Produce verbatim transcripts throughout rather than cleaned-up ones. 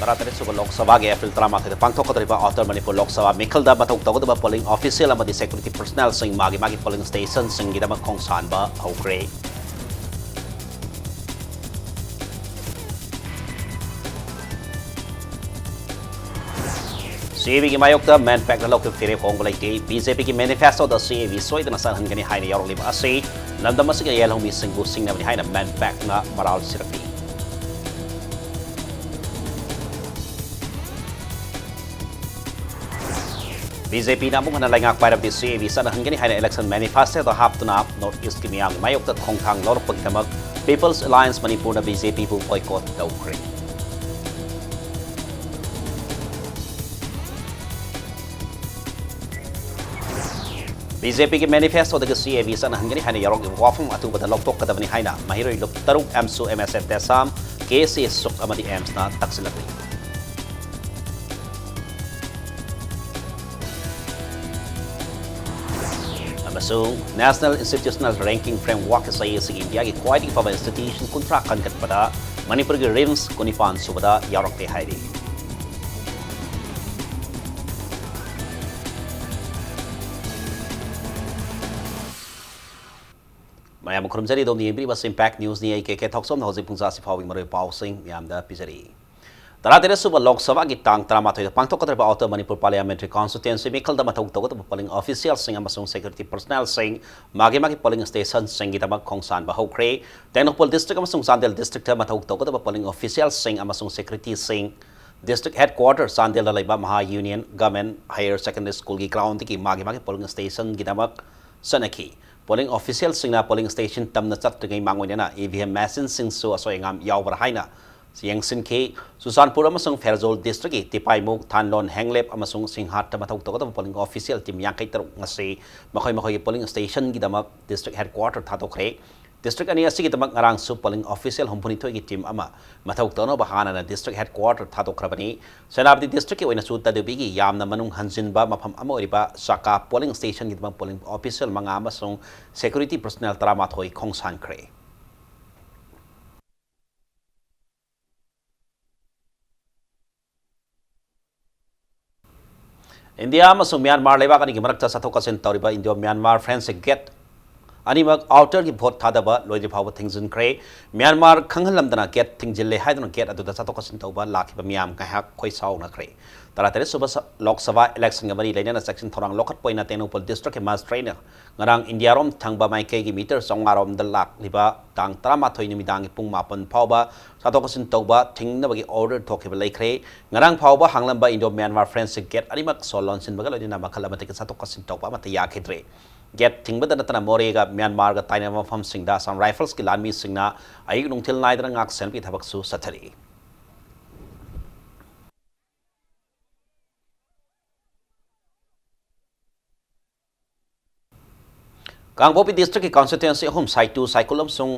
ꯇꯔꯥꯇꯔꯦꯠ ꯁꯨꯕ ꯂꯣꯛ ꯁꯚꯥꯒꯤ ꯑꯦꯄ꯭ꯔꯤꯜ ꯇꯔꯥꯃꯥꯊꯣꯏꯗ ꯄꯥꯡꯊꯣꯛꯀꯗꯧꯔꯤꯕ Outer Manipur ꯂꯣꯛ ꯁꯚꯥ ꯃꯤꯈꯜꯗ ꯃꯊꯧ ꯇꯧꯒꯗꯕ polling official ꯑꯃꯗꯤ security personnelꯁꯤꯡ ꯃꯥꯒꯤ ꯃꯥꯒꯤ polling stationꯁꯤꯡꯒꯤꯗꯃꯛ ꯈꯣꯡꯁꯥꯟꯕ ꯍꯧꯈ꯭ꯔꯦ꯫ CABꯒꯤ ꯃꯥꯌꯣꯛꯇ MANPACꯅ ꯂꯧꯈꯤꯕ ꯐꯤꯔꯦꯞ ꯍꯣꯡꯕ ꯂꯩꯇꯦ꯫ BJPꯒꯤ manifestoꯗ CAB ꯁꯣꯏꯗꯅ ꯆꯠꯍꯟꯒꯅꯤ ꯍꯥꯏꯅ ꯌꯥꯎꯔꯛꯂꯤꯕ ꯑꯁꯤ ꯂꯝꯗꯝ ꯑꯁꯤꯒꯤ ꯌꯦꯜꯍꯧꯃꯤꯁꯤꯡꯕꯨ ꯁꯤꯡꯅꯕꯅꯤ ꯍꯥꯏꯅ MANPACꯅ ꯃꯔꯥꯜ ꯁꯤꯔꯛꯂꯤ꯫ BJPꯅ ꯑꯃꯨꯛ ꯍꯟꯅ ꯂꯩꯉꯥꯛ ꯄꯥꯏꯔꯕꯗꯤ CAB ꯆꯠꯅꯍꯟꯒꯅꯤ ꯍꯥꯏꯅ election manifestoꯗ ꯍꯥꯞꯇꯨꯅ North Eastꯀꯤ ꯃꯤꯌꯥꯝꯒꯤ ꯃꯥꯌꯣꯛꯇ ꯈꯣꯡꯊꯥꯡ ꯂꯧꯔꯛꯄꯒꯤꯗꯃꯛ People's Alliance ꯃꯅꯤꯄꯨꯔꯅ BJPꯕꯨ boycott ꯇꯧꯈ꯭ꯔꯦ꯫ BJPꯒꯤ manifestoꯗꯒꯤ CAB ꯆꯠꯅꯍꯟꯒꯅꯤ ꯍꯥꯏꯅ ꯌꯥꯎꯔꯛꯂꯤꯕ ꯋꯥꯐꯝ ꯑꯊꯨꯕꯗ ꯂꯧꯊꯣꯛꯀꯗꯕꯅꯤ ꯍꯥꯏꯅ ꯃꯍꯩꯔꯣꯏ ꯂꯨꯞ ꯇꯔꯨꯛ AMSU, MSF, TESAM, KSA, SUK ꯑꯃꯗꯤ AMSꯅ ꯇꯛꯁꯤꯜꯂꯛꯂꯤ꯫ ꯑꯃꯁꯨꯡ National Institutional Ranking Framework, ISISꯒꯤ ꯏꯟꯗꯤꯌꯥꯒꯤ ꯈ꯭ꯋꯥꯏꯗꯒꯤ ꯐꯕ institution ꯀꯨꯟꯊ꯭ꯔꯥ ꯈꯟꯒꯠꯄꯗ ꯃꯅꯤꯄꯨꯔꯒꯤ RIMS ꯀꯨꯟꯅꯤꯄꯥꯟ ꯁꯨꯕꯗ ꯌꯥꯎꯔꯛꯂꯦ ꯍꯥꯏꯔꯤ꯫ ꯃꯌꯥꯝ ꯈꯨꯔꯨꯝꯖꯔꯤ, ꯑꯗꯣꯝꯅ ꯌꯦꯡꯕꯤꯔꯤꯕ ꯑꯁꯤ Impact Newsꯅꯤ꯫ ꯑꯩ KK ꯊꯣꯛꯆꯣꯝꯅ ꯍꯧꯖꯤꯛ ꯄꯨꯡ ꯆꯥꯁꯤ ꯐꯥꯎꯕꯒꯤ ꯃꯔꯨꯑꯣꯏꯕ ꯄꯥꯎꯁꯤꯡ ꯃꯌꯥꯝꯗ ꯄꯤꯖꯔꯤ꯫ ꯇꯔꯥꯇꯔꯦꯠ ꯁꯨꯕ ꯂꯣꯛ ꯁꯚꯥꯒꯤ ꯇꯥꯡ ꯇꯔꯥꯃꯥꯊꯣꯏꯗ ꯄꯥꯡꯊꯣꯛꯀꯗꯧꯔꯤꯕ Outer Manipur Parliamentary Constituency ꯃꯤꯈꯜꯗ ꯃꯊꯧ ꯇꯧꯒꯗꯕ polling officialꯁꯤꯡ ꯑꯃꯁꯨꯡ security personnelꯁꯤꯡ ꯃꯥꯒꯤ ꯃꯥꯒꯤ polling stationꯁꯤꯡꯒꯤꯗꯃꯛ ꯈꯣꯡꯁꯥꯟꯕ ꯍꯧꯈ꯭ꯔꯦ꯫ ꯇꯦꯡꯅꯧꯄꯜ district ꯑꯃꯁꯨꯡ ꯆꯥꯟꯗꯦꯜ districtꯇ ꯃꯊꯧ ꯇꯧꯒꯗꯕ polling officialꯁꯤꯡ ꯑꯃꯁꯨꯡ securityꯁꯤꯡ district headquarter ꯆꯥꯟꯗꯦꯜꯗ ꯂꯩꯕ Maha Union Government Higher Secondary Schoolꯒꯤ groundꯗꯒꯤ ꯃꯥꯒꯤ ꯃꯥꯒꯤ polling stationꯒꯤꯗꯃꯛ ꯆꯠꯅꯈꯤ꯫ Polling officialꯁꯤꯡꯅ polling station ꯇꯝꯅ ꯆꯠꯇ꯭ꯔꯤꯉꯩ ꯃꯥꯡꯑꯣꯏꯅꯅ EVM machineꯁꯤꯡꯁꯨ ꯑꯁꯣꯏ ꯑꯉꯥꯝ ꯌꯥꯎꯕ꯭ꯔꯥ ꯍꯥꯏꯅ ꯌꯦꯡꯁꯤꯟꯈꯤ꯫ ꯆꯨꯔꯆꯥꯟꯄꯨꯔ ꯑꯃꯁꯨꯡ ꯐꯦꯔꯖꯣꯜ districtꯀꯤ ꯇꯤꯄꯥꯏꯃꯨ, ꯊꯥꯟꯂꯣꯟ, ꯍꯦꯡꯂꯦꯞ ꯑꯃꯁꯨꯡ ꯁꯤꯡꯍꯥꯠꯇ ꯃꯊꯧ ꯇꯧꯒꯗꯕ polling official team ꯌꯥꯡꯈꯩ ꯇꯔꯨꯛ ꯉꯁꯤ ꯃꯈꯣꯏ ꯃꯈꯣꯏꯒꯤ polling stationꯒꯤꯗꯃꯛ district headquarter ꯊꯥꯗꯣꯛꯈ꯭ꯔꯦ꯫ District ꯑꯅꯤ ꯑꯁꯤꯒꯤꯗꯃꯛ ꯉꯔꯥꯡꯁꯨ polling official ꯍꯨꯝꯐꯨꯅꯤꯊꯣꯏꯒꯤ team ꯑꯃ ꯃꯊꯧ ꯇꯧꯅꯕ ꯍꯥꯟꯅꯅ district headquarter ꯊꯥꯗꯣꯛꯈ꯭ꯔꯕꯅꯤ꯫ ꯁꯦꯅꯥꯄꯇꯤ districtꯀꯤ ꯑꯣꯏꯅꯁꯨ ꯇꯗꯨꯕꯤꯒꯤ ꯌꯥꯝꯅ ꯃꯅꯨꯡ ꯍꯟꯖꯤꯟꯕ ꯃꯐꯝ ꯑꯃ ꯑꯣꯏꯔꯤꯕ ꯆꯥꯀꯥ polling stationꯒꯤꯗꯃꯛ polling official ꯃꯉꯥ ꯑꯃꯁꯨꯡ security personnel ꯇꯔꯥꯃꯥꯊꯣꯏ ꯈꯣꯡꯁꯥꯟꯈ꯭ꯔꯦ꯫ ꯏꯟꯗꯤꯌꯥ ꯑꯃꯁꯨꯡ ꯃ꯭ꯌꯥꯟꯃꯥꯔ ꯂꯩꯕꯥꯛ ꯑꯅꯤꯒꯤ ꯃꯔꯛꯇ ꯆꯠꯊꯣꯛ ꯆꯠꯁꯤꯟ ꯇꯧꯔꯤꯕ ꯏꯟꯗꯤꯌꯥ ꯃ꯭ꯌꯥꯟꯃꯥꯔ friendship gate ꯑꯅꯤꯃꯛ outerꯒꯤ vote ꯊꯥꯗꯕ ꯂꯣꯏꯗ꯭ꯔꯤ ꯐꯥꯎꯕ ꯊꯤꯡꯖꯤꯟꯈ꯭ꯔꯦ꯫ ꯃ꯭ꯌꯥꯟꯃꯥꯔ ꯈꯪꯍꯜꯂꯝꯗꯅ gate ꯊꯤꯡꯖꯤꯜꯂꯦ ꯍꯥꯏꯗꯨꯅ gate ꯑꯗꯨꯗ ꯆꯠꯊꯣꯛ ꯆꯠꯁꯤꯟ ꯇꯧꯕ ꯂꯥꯛꯈꯤꯕ ꯃꯤꯌꯥꯝ ꯉꯥꯏꯍꯥꯛ ꯈꯣꯏ ꯁꯥꯎꯅꯈ꯭ꯔꯦ꯫ ꯇꯔꯥꯇꯔꯦꯠ ꯁꯨꯕ ꯁ-, ꯂꯣꯛ ꯁꯚꯥ electionꯒ ꯃꯔꯤ ꯂꯩꯅꯅ ꯆꯦꯛꯁꯤꯟ ꯊꯧꯔꯥꯡ ꯂꯧꯈꯠꯄ ꯑꯣꯏꯅ ꯇꯦꯡꯅꯧꯄꯜ districtꯀꯤ magistrateꯅ ꯉꯔꯥꯡ ꯏꯟꯗꯤꯌꯥꯔꯣꯝ ꯊꯪꯕ ꯃꯥꯏꯀꯩꯒꯤ meter ꯆꯥꯝꯃꯉꯥ ꯔꯣꯝꯗ ꯂꯥꯛꯂꯤꯕ ꯇꯥꯡ ꯇꯔꯥꯃꯥꯊꯣꯏ ꯅꯨꯃꯤꯗꯥꯡꯒꯤ ꯄꯨꯡ ꯃꯥꯄꯟ ꯐꯥꯎꯕ ꯆꯠꯊꯣꯛ ꯆꯠꯁꯤꯟ ꯇꯧꯕ ꯊꯤꯡꯅꯕꯒꯤ order ꯊꯣꯛꯈꯤꯕ ꯂꯩꯈ꯭ꯔꯦ꯫ ꯉꯔꯥꯡ ꯐꯥꯎꯕ ꯍꯥꯡꯂꯝꯕ Indo Myanmar friendship gate ꯑꯅꯤꯃꯛ ꯁꯣ ꯂꯣꯟꯁꯤꯟꯕꯒ ꯂꯣꯏꯅꯅ ꯃꯈꯜ ꯑꯃꯠꯇꯒꯤ ꯆꯠꯊꯣꯛ ꯆꯠꯁꯤꯟ ꯇꯧꯕ ꯑꯃꯠꯇ ꯌꯥꯈꯤꯗ꯭ꯔꯦ꯫ Gate ꯊꯤꯡꯕꯗ ꯅꯠꯇꯅ ꯃꯣꯔꯦꯒ ꯃ꯭ꯌꯥꯟꯃꯥꯔꯒ ꯇꯥꯏꯅꯕ ꯃꯐꯝꯁꯤꯡꯗ Assam Riflesꯀꯤ ꯂꯥꯟꯃꯤꯁꯤꯡꯅ ꯑꯌꯨꯛ ꯅꯨꯡꯊꯤꯜ ꯅꯥꯏꯗꯅ ꯉꯥꯛ ꯁꯦꯟꯕꯒꯤ ꯊꯕꯛꯁꯨ ꯆꯠꯊꯔꯤ꯫ ꯀꯥꯡꯄꯣꯛꯄꯤ districtꯀꯤ constituency ꯑꯍꯨꯝ, ꯁꯥꯏꯇꯨ, ꯁꯥꯏꯀꯨꯜ ꯑꯃꯁꯨꯡ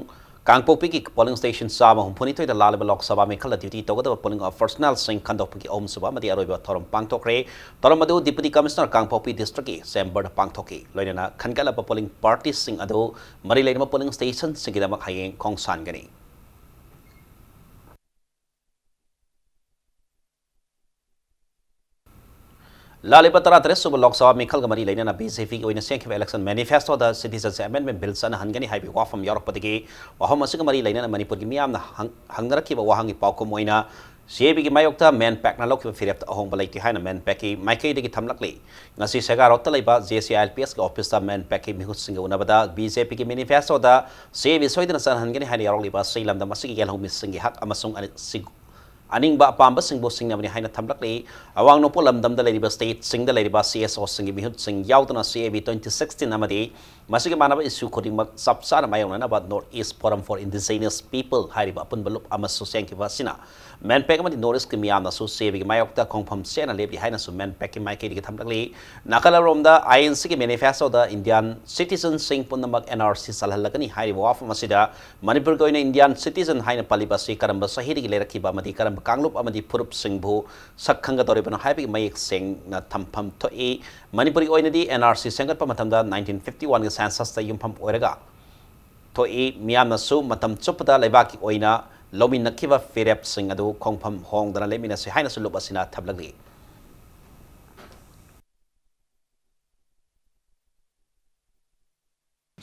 ꯀꯥꯡꯄꯣꯛꯄꯤꯒꯤ polling station ꯆꯥꯝꯃ ꯍꯨꯝꯐꯨꯅꯤꯊꯣꯏꯗ ꯂꯥꯛꯂꯤꯕ ꯂꯣꯛ ꯁꯚꯥ ꯃꯤꯈꯜꯗ duty ꯇꯧꯒꯗꯕ polling personnelꯁꯤꯡ ꯈꯟꯗꯣꯛꯄꯒꯤ ꯑꯍꯨꯝꯁꯨꯕ ꯑꯃꯗꯤ ꯑꯔꯣꯏꯕ ꯊꯧꯔꯝ ꯄꯥꯡꯊꯣꯛꯈ꯭ꯔꯦ꯫ ꯊꯧꯔꯝ ꯑꯗꯨ Deputy Commissioner ꯀꯥꯡꯄꯣꯛꯄꯤ districtꯀꯤ chamberꯗ ꯄꯥꯡꯊꯣꯛꯈꯤ꯫ ꯂꯣꯏꯅꯅ ꯈꯟꯒꯠꯂꯕ polling partyꯁꯤꯡ ꯑꯗꯨ ꯃꯔꯤ ꯂꯩꯅꯕ polling stationꯁꯤꯡꯒꯤꯗꯃꯛ ꯍꯌꯦꯡ ꯈꯣꯡꯁꯥꯟꯒꯅꯤ꯫ ꯂꯥꯛꯂꯤꯕ ꯇꯔꯥꯇꯔꯦꯠ ꯁꯨꯕ ꯂꯣꯛ ꯁꯚꯥ ꯃꯤꯈꯜꯒ ꯃꯔꯤ ꯂꯩꯅꯅ BJPꯒꯤ ꯑꯣꯏꯅ ꯁꯦꯝꯈꯤꯕ election manifestoꯗ Citizenship Amendment Bill ꯆꯠꯅꯍꯟꯒꯅꯤ ꯍꯥꯏꯕꯒꯤ ꯋꯥꯐꯝ ꯌꯥꯎꯔꯛꯄꯗꯒꯤ ꯋꯥꯐꯝ ꯑꯁꯤꯒ ꯃꯔꯤ ꯂꯩꯅꯅ ꯃꯅꯤꯄꯨꯔꯒꯤ ꯃꯤꯌꯥꯝꯅ ꯍꯪ-, ꯍꯪꯅꯔꯛꯈꯤꯕ ꯋꯥꯍꯪꯒꯤ ꯄꯥꯎꯈꯨꯝ ꯑꯣꯏꯅ CABꯒꯤ ꯃꯥꯌꯣꯛꯇ MANPACꯅ ꯂꯧꯈꯤꯕ ꯐꯤꯔꯦꯞꯇ ꯑꯍꯣꯡꯕ ꯂꯩꯇꯦ ꯍꯥꯏꯅ MANPACꯀꯤ ꯃꯥꯏꯀꯩꯗꯒꯤ ꯊꯝꯂꯛꯂꯤ꯫ ꯉꯁꯤ ꯁꯦꯒꯥ ꯔꯣꯗꯇ ꯂꯩꯕ JCILPSꯀꯤ officeꯇ MANPACꯀꯤ ꯃꯤꯍꯨꯠꯁꯤꯡꯒ ꯎꯅꯕꯗ BJPꯒꯤ manifestoꯗ CAB ꯁꯣꯏꯗꯅ ꯆꯠꯍꯟꯒꯅꯤ ꯍꯥꯏꯅ ꯌꯥꯎꯔꯛꯂꯤꯕ ꯑꯁꯤ ꯂꯝꯗꯝ ꯑꯁꯤꯒꯤ ꯌꯦꯜꯍꯧꯃꯤꯁꯤꯡꯒꯤ ꯍꯛ ꯑꯃꯁꯨꯡ ꯑꯅꯤ-, ꯁꯤꯒ-, ꯑꯅꯤꯡꯕ ꯑꯄꯥꯝꯕꯁꯤꯡꯕꯨ ꯁꯤꯡꯅꯕꯅꯤ ꯍꯥꯏꯅ ꯊꯝꯂꯛꯂꯤ꯫ ꯑꯋꯥꯡ ꯅꯣꯡꯄꯣꯛ ꯂꯝꯗꯝꯗ ꯂꯩꯔꯤꯕ stateꯁꯤꯡꯗ ꯂꯩꯔꯤꯕ CSOꯁꯤꯡꯒꯤ ꯃꯤꯍꯨꯠꯁꯤꯡ ꯌꯥꯎꯗꯨꯅ CAB twenty sixteen ꯑꯃꯗꯤ ꯃꯁꯤꯒꯤ ꯃꯥꯟꯅꯕ issue ꯈꯨꯗꯤꯡꯃꯛ ꯆꯞ ꯆꯥꯅ ꯃꯥꯌꯣꯛꯅꯅꯕ North East Forum for Indigenous People ꯍꯥꯏꯔꯤꯕ ꯑꯄꯨꯟꯕ ꯂꯨꯞ ꯑꯃꯁꯨ ꯁꯦꯝꯈꯤꯕ ꯑꯁꯤꯅ MANPAC ꯑꯃꯗꯤ North Eastꯀꯤ ꯃꯤꯌꯥꯝꯅꯁꯨ CABꯒꯤ ꯃꯥꯌꯣꯛꯇ ꯈꯣꯡꯐꯝ ꯆꯦꯠꯅ ꯂꯦꯞꯂꯤ ꯍꯥꯏꯅꯁꯨ MANPACꯀꯤ ꯃꯥꯏꯀꯩꯗꯒꯤ ꯊꯝꯂꯛꯂꯤ꯫ ꯅꯥꯀꯜ ꯑꯃꯔꯣꯝꯗ INCꯒꯤ manifestoꯗ Indian citizenꯁꯤꯡ ꯄꯨꯝꯅꯃꯛ NRC ꯆꯜꯍꯜꯂꯒꯅꯤ ꯍꯥꯏꯔꯤꯕ ꯋꯥꯐꯝ ꯑꯁꯤꯗ ꯃꯅꯤꯄꯨꯔꯒꯤ ꯑꯣꯏꯅ Indian citizen ꯍꯥꯏꯅ ꯄꯜꯂꯤꯕ ꯑꯁꯤ ꯀꯔꯝꯕ ꯆꯍꯤꯗꯒꯤ ꯂꯩꯔꯛꯈꯤꯕ ꯑꯃꯗꯤ ꯀꯔꯝꯕ ꯀꯥꯡꯂꯨꯞ ꯑꯃꯗꯤ ꯐꯨꯔꯨꯞꯁꯤꯡꯕꯨ ꯁꯛ ꯈꯪꯒꯗꯧꯔꯤꯕꯅꯣ ꯍꯥꯏꯕꯒꯤ ꯃꯌꯦꯛ ꯁꯦꯡꯅ ꯊꯝꯐꯝ ꯊꯣꯛꯏ꯫ ꯃꯅꯤꯄꯨꯔꯒꯤ ꯑꯣꯏꯅꯗꯤ NRC ꯁꯦꯝꯒꯠꯄ ꯃꯇꯝꯗ nineteen fifty oneꯒꯤ censusꯇ ꯌꯨꯝꯐꯝ ꯑꯣꯏꯔꯒ ꯊꯣꯛꯏ꯫ ꯃꯤꯌꯥꯝꯅꯁꯨ ꯃꯇꯝ ꯆꯨꯞꯄꯗ ꯂꯩꯕꯥꯛꯀꯤ ꯑꯣꯏꯅ ꯂꯧꯃꯤꯟꯅꯈꯤꯕ ꯐꯤꯔꯦꯞꯁꯤꯡ ꯑꯗꯨ ꯈꯣꯡꯐꯝ ꯍꯣꯡꯗꯅ ꯂꯦꯞꯃꯤꯟꯅꯁꯤ ꯍꯥꯏꯅꯁꯨ ꯂꯨꯞ ꯑꯁꯤꯅ ꯊꯝꯂꯛꯂꯤ꯫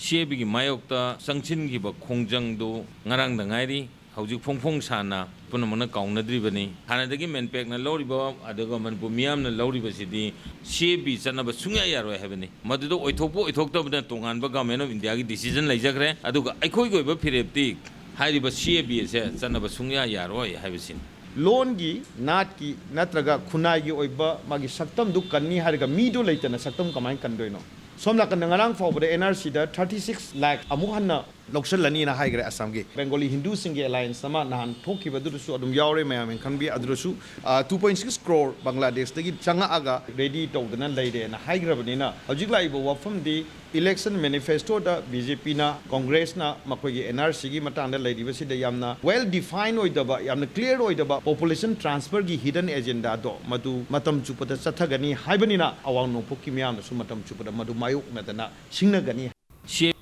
ꯁꯤ ꯑꯦ ꯕꯤꯒꯤ ꯃꯥꯌꯣꯛꯇ ꯆꯪꯁꯤꯟꯈꯤꯕ ꯈꯣꯡꯖꯪꯗꯨ ꯉꯔꯥꯡꯗ ꯉꯥꯏꯔꯤ꯫ ꯍꯧꯖꯤꯛ ꯐꯣꯡ ꯐꯣꯡ ꯁꯥꯅ ꯄꯨꯝꯅꯃꯛꯅ ꯀꯥꯎꯅꯗ꯭ꯔꯤꯕꯅꯤ꯫ ꯍꯥꯟꯅꯗꯒꯤ ꯃꯦꯟꯄꯦꯛꯅ ꯂꯧꯔꯤꯕ, ꯑꯗꯨꯒ ꯃꯅꯤꯄꯨꯔ ꯃꯤꯌꯥꯝꯅ ꯂꯧꯔꯤꯕꯁꯤꯗꯤ ꯁꯤ ꯑꯦ ꯕꯤ ꯆꯠꯅꯕ ꯁꯨꯡꯌꯥ ꯌꯥꯔꯣꯏ ꯍꯥꯏꯕꯅꯤ꯫ ꯃꯗꯨꯗ ꯑꯣꯏꯊꯣꯛꯄ ꯑꯣꯏꯊꯣꯛꯇꯕꯅ ꯇꯣꯉꯥꯟꯕ Government of Indiaꯒꯤ decision ꯂꯩꯖꯈ꯭ꯔꯦ꯫ ꯑꯗꯨꯒ ꯑꯩꯈꯣꯏꯒꯤ ꯑꯣꯏꯕ ꯐꯤꯔꯦꯞꯇꯤ ꯍꯥꯏꯔꯤꯕ ꯁꯤ ꯑꯦ ꯕꯤ ꯑꯁꯦ ꯆꯠꯅꯕ ꯁꯨꯡꯌꯥ ꯌꯥꯔꯣꯏ ꯍꯥꯏꯕꯁꯤꯅꯤ꯫ ꯂꯣꯟꯒꯤ, ꯅꯥꯠꯀꯤ ꯅꯠꯇ꯭ꯔꯒ ꯈꯨꯟꯅꯥꯏꯒꯤ ꯑꯣꯏꯕ ꯃꯥꯒꯤ ꯁꯛꯇꯝꯗꯨ ꯀꯟꯅꯤ ꯍꯥꯏꯔꯒ ꯃꯤꯗꯨ ꯂꯩꯇꯅ ꯁꯛꯇꯝ ꯀꯃꯥꯏꯅ ꯀꯟꯗꯣꯏꯅꯣ? ꯁꯣꯝ ꯅꯥꯀꯟꯗ ꯉꯔꯥꯡ ꯐꯥꯎꯕꯗ ꯑꯦꯟ ꯑꯥꯔ ꯁꯤꯗ thirty six lakh ꯑꯃꯨꯛ ꯍꯟꯅ ꯂꯧꯁꯤꯜꯂꯅꯤꯅ ꯍꯥꯏꯈ꯭ꯔꯦ ꯑꯁꯥꯝꯒꯤ꯫ ꯕꯦꯡꯒꯣꯂꯤ ꯍꯤꯟꯗꯨꯁꯤꯡꯒꯤ alliance ꯑꯃ ꯅꯍꯥꯟ ꯊꯣꯛꯈꯤꯕꯗꯨꯗꯁꯨ ꯑꯗꯨꯝ ꯌꯥꯎꯔꯦ, ꯃꯌꯥꯝꯅ ꯈꯪꯕꯤ꯫ ꯑꯗꯨꯗꯁꯨ two point six crore ꯕꯪꯒ꯭ꯂꯥꯗꯦꯁꯇꯒꯤ ꯆꯪꯉꯛꯑꯒ ready ꯇꯧꯗꯅ ꯂꯩꯔꯦꯅ ꯍꯥꯏꯈ꯭ꯔꯕꯅꯤꯅ, ꯍꯧꯖꯤꯛ ꯂꯥꯛꯏꯕ ꯋꯥꯐꯝꯗꯤ election manifestoꯗ ꯕꯤ ꯖꯦ ꯄꯤꯅ, ꯀꯣꯡꯒ꯭ꯔꯦꯁꯅ ꯃꯈꯣꯏꯒꯤ ꯑꯦꯟ ꯑꯥꯔ ꯁꯤꯒꯤ ꯃꯇꯥꯡꯗ ꯂꯩꯔꯤꯕꯁꯤꯗ ꯌꯥꯝꯅ well define ꯑꯣꯏꯗꯕ, ꯌꯥꯝꯅ clear ꯑꯣꯏꯗꯕ population transferꯒꯤ hidden agendaꯗꯣ ꯃꯗꯨ ꯃꯇꯝ ꯆꯨꯞꯄꯗ ꯆꯠꯊꯒꯅꯤ ꯍꯥꯏꯕꯅꯤꯅ, ꯑꯋꯥꯡ ꯅꯣꯡꯄꯣꯛꯀꯤ ꯃꯤꯌꯥꯝꯅꯁꯨ ꯃꯇꯝ ꯆꯨꯞꯄꯗ ꯃꯗꯨ ꯃꯥꯌꯣꯛꯅꯗꯅ ꯁꯤꯡꯅꯒꯅꯤ꯫ ꯁꯤ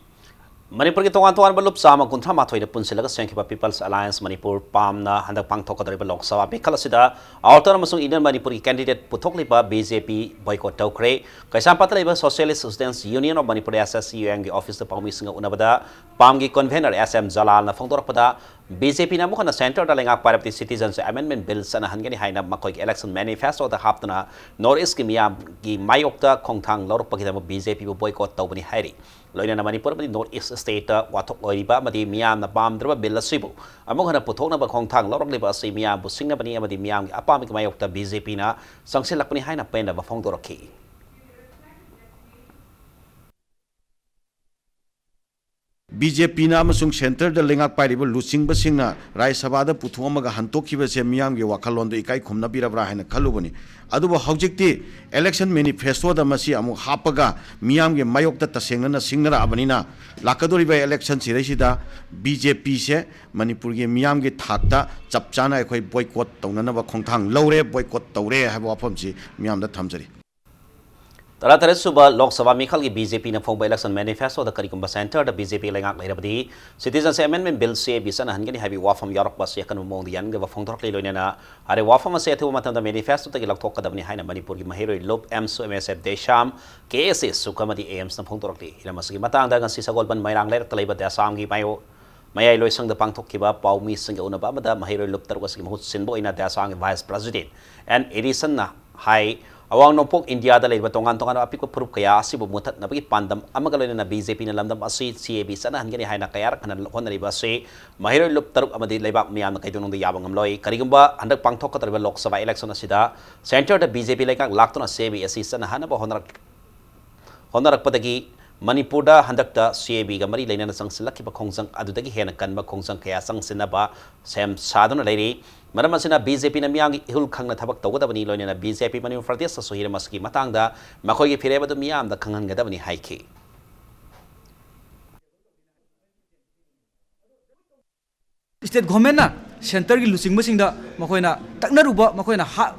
ꯃꯅꯤꯄꯨꯔꯒꯤ ꯇꯣꯉꯥꯟ ꯇꯣꯉꯥꯟꯕ ꯂꯨꯞ ꯆꯥꯝꯃ ꯀꯨꯟꯊ꯭ꯔꯥ ꯃꯥꯊꯣꯏꯅ ꯄꯨꯟꯁꯤꯜꯂꯒ ꯁꯦꯝꯈꯤꯕ People's Alliance Manipur, ꯄꯥꯝꯅ ꯍꯟꯗꯛ ꯄꯥꯡꯊꯣꯛꯀꯗꯧꯔꯤꯕ ꯂꯣꯛ ꯁꯚꯥ ꯃꯤꯈꯜ ꯑꯁꯤꯗ Outer ꯑꯃꯁꯨꯡ Inner ꯃꯅꯤꯄꯨꯔꯒꯤ candidate ꯄꯨꯊꯣꯛꯂꯤꯕ ꯕꯤ ꯖꯦ ꯄꯤ boycott ꯇꯧꯈ꯭ꯔꯦ꯫ ꯀꯩꯁꯥꯝꯄꯥꯠꯇ ꯂꯩꯕ Socialist Students Union of Manipur, S S U Mꯒꯤ officeꯇ ꯄꯥꯎꯃꯤꯁꯤꯡꯒ ꯎꯅꯕꯗ ꯄꯥꯝꯒꯤ convener S M ꯖꯂꯥꯜꯅ ꯐꯣꯡꯗꯣꯔꯛꯄꯗ, B J ꯄꯤꯅ ꯑꯃꯨꯛ ꯍꯟꯅ centreꯗ ꯂꯩꯉꯥꯛ ꯄꯥꯏꯔꯕꯗꯤ Citizens Amendment Bill ꯆꯠꯅꯍꯟꯒꯅꯤ ꯍꯥꯏꯅ ꯃꯈꯣꯏꯒꯤ election manifestoꯗ ꯍꯥꯞꯇꯨꯅ North Eastꯀꯤ ꯃꯤꯌꯥꯝꯒꯤ ꯃꯥꯌꯣꯛꯇ ꯈꯣꯡꯊꯥꯡ ꯂꯧꯔꯛꯄꯒꯤꯗꯃꯛ ꯕꯤ ꯖꯦ ꯄꯤꯕꯨ boycott ꯇꯧꯕꯅꯤ ꯍꯥꯏꯔꯤ꯫ ꯂꯣꯏꯅꯅ ꯃꯅꯤꯄꯨꯔ ꯑꯃꯗꯤ North East stateꯇ ꯋꯥꯊꯣꯛ ꯑꯣꯏꯔꯤꯕ ꯑꯃꯗꯤ ꯃꯤꯌꯥꯝꯅ ꯄꯥꯝꯗ꯭ꯔꯕ bill ꯑꯁꯤꯕꯨ ꯑꯃꯨꯛ ꯍꯟꯅ ꯄꯨꯊꯣꯛꯅꯕ ꯈꯣꯡꯊꯥꯡ ꯂꯧꯔꯛꯂꯤꯕ ꯑꯁꯤ ꯃꯤꯌꯥꯝꯕꯨ ꯁꯤꯡꯅꯕꯅꯤ ꯑꯃꯗꯤ ꯃꯤꯌꯥꯝꯒꯤ ꯑꯄꯥꯝꯕꯒꯤ ꯃꯥꯌꯣꯛꯇ ꯕꯤ ꯖꯦ ꯄꯤꯅ ꯆꯪꯁꯤꯜꯂꯛꯄꯅꯤ ꯍꯥꯏꯅ ꯄꯦꯟꯗꯕ ꯐꯣꯡꯗꯣꯔꯛꯈꯤ꯫ ꯕꯤ ꯖꯦ ꯄꯤꯅ ꯑꯃꯁꯨꯡ centreꯗ ꯂꯩꯉꯥꯛ ꯄꯥꯏꯔꯤꯕ ꯂꯨꯆꯤꯡꯕꯁꯤꯡꯅ ꯔꯥꯖ꯭ꯌ ꯁꯚꯥꯗ ꯄꯨꯊꯣꯛꯑꯝꯃꯒ ꯍꯟꯇꯣꯛꯈꯤꯕꯁꯦ ꯃꯤꯌꯥꯝꯒꯤ ꯋꯥꯈꯜꯂꯣꯟꯗꯣ ꯏꯀꯥꯏ ꯈꯨꯝꯅꯕꯤꯔꯕ꯭ꯔꯥ ꯍꯥꯏꯅ ꯈꯜꯂꯨꯕꯅꯤ꯫ ꯑꯗꯨꯕꯨ ꯍꯧꯖꯤꯛꯇꯤ election manifestoꯗ ꯃꯁꯤ ꯑꯃꯨꯛ ꯍꯥꯞꯄꯒ ꯃꯤꯌꯥꯝꯒꯤ ꯃꯥꯌꯣꯛꯇ ꯇꯁꯦꯡꯅꯅ ꯁꯤꯡꯅꯔꯛꯑꯕꯅꯤꯅ, ꯂꯥꯛꯀꯗꯧꯔꯤꯕ election ꯁꯤꯗꯩꯁꯤꯗ ꯕꯤ ꯖꯦ ꯄꯤꯁꯦ ꯃꯅꯤꯄꯨꯔꯒꯤ ꯃꯤꯌꯥꯝꯒꯤ ꯊꯥꯛꯇ ꯆꯞ ꯆꯥꯅ ꯑꯩꯈꯣꯏ boycott ꯇꯧꯅꯅꯕ ꯈꯣꯡꯊꯥꯡ ꯂꯧꯔꯦ, boycott ꯇꯧꯔꯦ ꯍꯥꯏꯕ ꯋꯥꯐꯝꯁꯤ ꯃꯤꯌꯥꯝꯗ ꯊꯝꯖꯔꯤ꯫ ꯇꯔꯥꯇꯔꯦꯠ ꯁꯨꯕ ꯂꯣꯛ ꯁꯚꯥ ꯃꯤꯈꯜꯒꯤ ꯕꯤ ꯖꯦ ꯄꯤꯅ ꯐꯣꯡꯕ ꯏꯂꯦꯛꯁꯟ ꯃꯦꯅꯤꯐꯦꯁꯇꯣꯗ ꯀꯔꯤꯒꯨꯝꯕ ꯁꯦꯟꯇꯔꯗ ꯕꯤ ꯖꯦ ꯄꯤ ꯂꯩꯉꯥꯛ ꯂꯩꯔꯕꯗꯤ, ꯁꯤꯇꯤꯖꯦꯟꯁꯤꯞ ꯑꯦꯃꯦꯟꯗꯃꯦꯟ ꯕꯤꯜ, ꯁꯤ ꯑꯦ ꯕꯤ, ꯆꯠꯅꯍꯟꯒꯅꯤ ꯍꯥꯏꯕꯒꯤ ꯋꯥꯐꯝ ꯌꯥꯎꯔꯛꯄ ꯑꯁꯤ ꯑꯀꯟꯕ ꯃꯑꯣꯡꯗ ꯌꯥꯅꯤꯡꯗꯕ ꯐꯣꯡꯗꯣꯔꯛꯂꯤ꯫ ꯂꯣꯏꯅꯅ ꯍꯥꯏꯔꯤꯕ ꯋꯥꯐꯝ ꯑꯁꯤ ꯑꯊꯨꯕ ꯃꯇꯝꯗ ꯃꯦꯅꯤꯐꯦꯁꯇꯣꯗꯒꯤ ꯂꯧꯊꯣꯛꯀꯗꯕꯅꯤ ꯍꯥꯏꯅ ꯃꯅꯤꯄꯨꯔꯒꯤ ꯃꯍꯩꯔꯣꯏ ꯂꯨꯞ ꯑꯦꯝ ꯁꯨ, ꯑꯦꯝ ꯑꯦꯁ ꯑꯦꯐ ꯗꯦꯁꯥꯝ, ꯀꯦ ꯑꯦꯁ ꯑꯦ ꯁꯨꯛ ꯑꯃꯗꯤ ꯑꯦ ꯑꯦꯝꯁꯅ ꯐꯣꯡꯗꯣꯔꯛꯂꯤ꯫ ꯍꯤꯔꯝ ꯑꯁꯤꯒꯤ ꯃꯇꯥꯡꯗ ꯉꯁꯤ ꯁꯒꯣꯜꯕꯟ ꯃꯣꯏꯔꯥꯡ ꯂꯩꯔꯛꯇ ꯂꯩꯕ ꯗꯦꯁꯥꯝꯒꯤ ꯃꯥꯌꯣ-, ꯃꯌꯥꯏ ꯂꯣꯏꯁꯪꯗ ꯄꯥꯡꯊꯣꯛꯈꯤꯕ ꯄꯥꯎꯃꯤꯁꯤꯡꯒ ꯎꯅꯕ ꯑꯃꯗ ꯃꯍꯩꯔꯣꯏ ꯂꯨꯞ ꯇꯔꯨꯛ ꯑꯁꯤꯒꯤ ꯃꯍꯨꯠ ꯁꯤꯟꯕ ꯑꯣꯏꯅ ꯗꯦꯁꯥꯝꯒꯤ ꯚꯥꯏꯁ ꯄ꯭ꯔꯦꯁꯤꯗꯦꯟꯠ ꯑꯦꯟ ꯑꯦꯗꯤꯁꯟꯅ ꯍꯥꯏ, ꯑꯋꯥꯡ ꯅꯣꯡꯄꯣꯛ ꯏꯟꯗꯤꯌꯥꯗ ꯂꯩꯔꯤꯕ ꯇꯣꯉꯥꯟ ꯇꯣꯉꯥꯟꯕ ꯑꯄꯤꯛꯄ ꯐꯨꯔꯨꯞ ꯀꯌꯥ ꯑꯁꯤꯕꯨ ꯃꯨꯊꯠꯅꯕꯒꯤ ꯄꯥꯟꯗꯝ ꯑꯃꯒ ꯂꯣꯏꯅꯅ ꯕꯤ ꯖꯦ ꯄꯤꯅ ꯂꯝꯗꯝ ꯑꯁꯤ ꯁꯤ ꯑꯦ ꯕꯤ ꯆꯠꯅꯍꯟꯒꯅꯤ ꯍꯥꯏꯅ ꯀꯌꯥꯔꯛ ꯍꯟꯅ ꯍꯣꯠꯅꯔꯤꯕ ꯑꯁꯤ ꯃꯍꯩꯔꯣꯏ ꯂꯨꯞ ꯇꯔꯨꯛ ꯑꯃꯗꯤ ꯂꯩꯕꯥꯛ ꯃꯤꯌꯥꯝꯅ ꯀꯩꯗꯧꯅꯨꯡꯗ ꯌꯥꯕ ꯉꯝꯂꯣꯏ꯫ ꯀꯔꯤꯒꯨꯝꯕ ꯍꯟꯗꯛ ꯄꯥꯡꯊꯣꯛꯀꯗꯧꯔꯤꯕ ꯂꯣꯛ ꯁꯚꯥ ꯏꯂꯦꯛꯁꯟ ꯑꯁꯤꯗ ꯁꯦꯟꯇꯔꯗ ꯕꯤ ꯖꯦ ꯄꯤ ꯂꯩꯉꯥꯛ ꯂꯥꯛꯇꯨꯅ ꯁꯤ ꯑꯦ ꯕꯤ ꯑꯁꯤ ꯆꯠꯅꯍꯟꯅꯕ ꯍꯣꯠꯅꯔꯛ-, ꯍꯣꯠꯅꯔꯛꯄꯗꯒꯤ ꯃꯅꯤꯄꯨꯔꯗ ꯍꯟꯗꯛꯇ ꯁꯤ ꯑꯦ ꯕꯤꯒ ꯃꯔꯤ ꯂꯩꯅꯅ ꯆꯪꯁꯤꯜꯂꯛꯈꯤꯕ ꯈꯣꯡꯖꯪ ꯑꯗꯨꯗꯒꯤ ꯍꯦꯟꯅ ꯀꯟꯕ ꯈꯣꯡꯖꯪ ꯀꯌꯥ ꯆꯪꯁꯤꯟꯅꯕ ꯁꯦꯝ ꯁꯥꯗꯨꯅ ꯂꯩꯔꯤ꯫ ꯃꯔꯝ ꯑꯁꯤꯅ ꯕꯤ ꯖꯦ ꯄꯤꯅ ꯃꯤꯌꯥꯝꯒꯤ ꯏꯍꯨꯜ ꯈꯪꯅ ꯊꯕꯛ ꯇꯧꯒꯗꯕꯅꯤ꯫ ꯂꯣꯏꯅꯅ ꯕꯤ ꯖꯦ ꯄꯤ ꯃꯅꯤꯄꯨꯔ ꯄ꯭ꯔꯗꯦꯁꯇꯁꯨ ꯍꯤꯔꯝ ꯑꯁꯤꯒꯤ ꯃꯇꯥꯡꯗ ꯃꯈꯣꯏꯒꯤ ꯐꯤꯔꯦꯞ ꯑꯗꯨ ꯃꯤꯌꯥꯝꯗ ꯈꯪꯍꯟꯒꯗꯕꯅꯤ ꯍꯥꯏꯈꯤ꯫ ꯁ꯭ꯇꯦꯠ ꯒꯣꯔꯃꯦꯟꯅ ꯁꯦꯟꯇꯔꯒꯤ ꯂꯨꯆꯤꯡꯕꯁꯤꯡꯗ ꯃꯈꯣꯏꯅ ꯇꯛꯅꯔꯨꯕ, ꯃꯈꯣꯏꯅ ꯍꯥ-,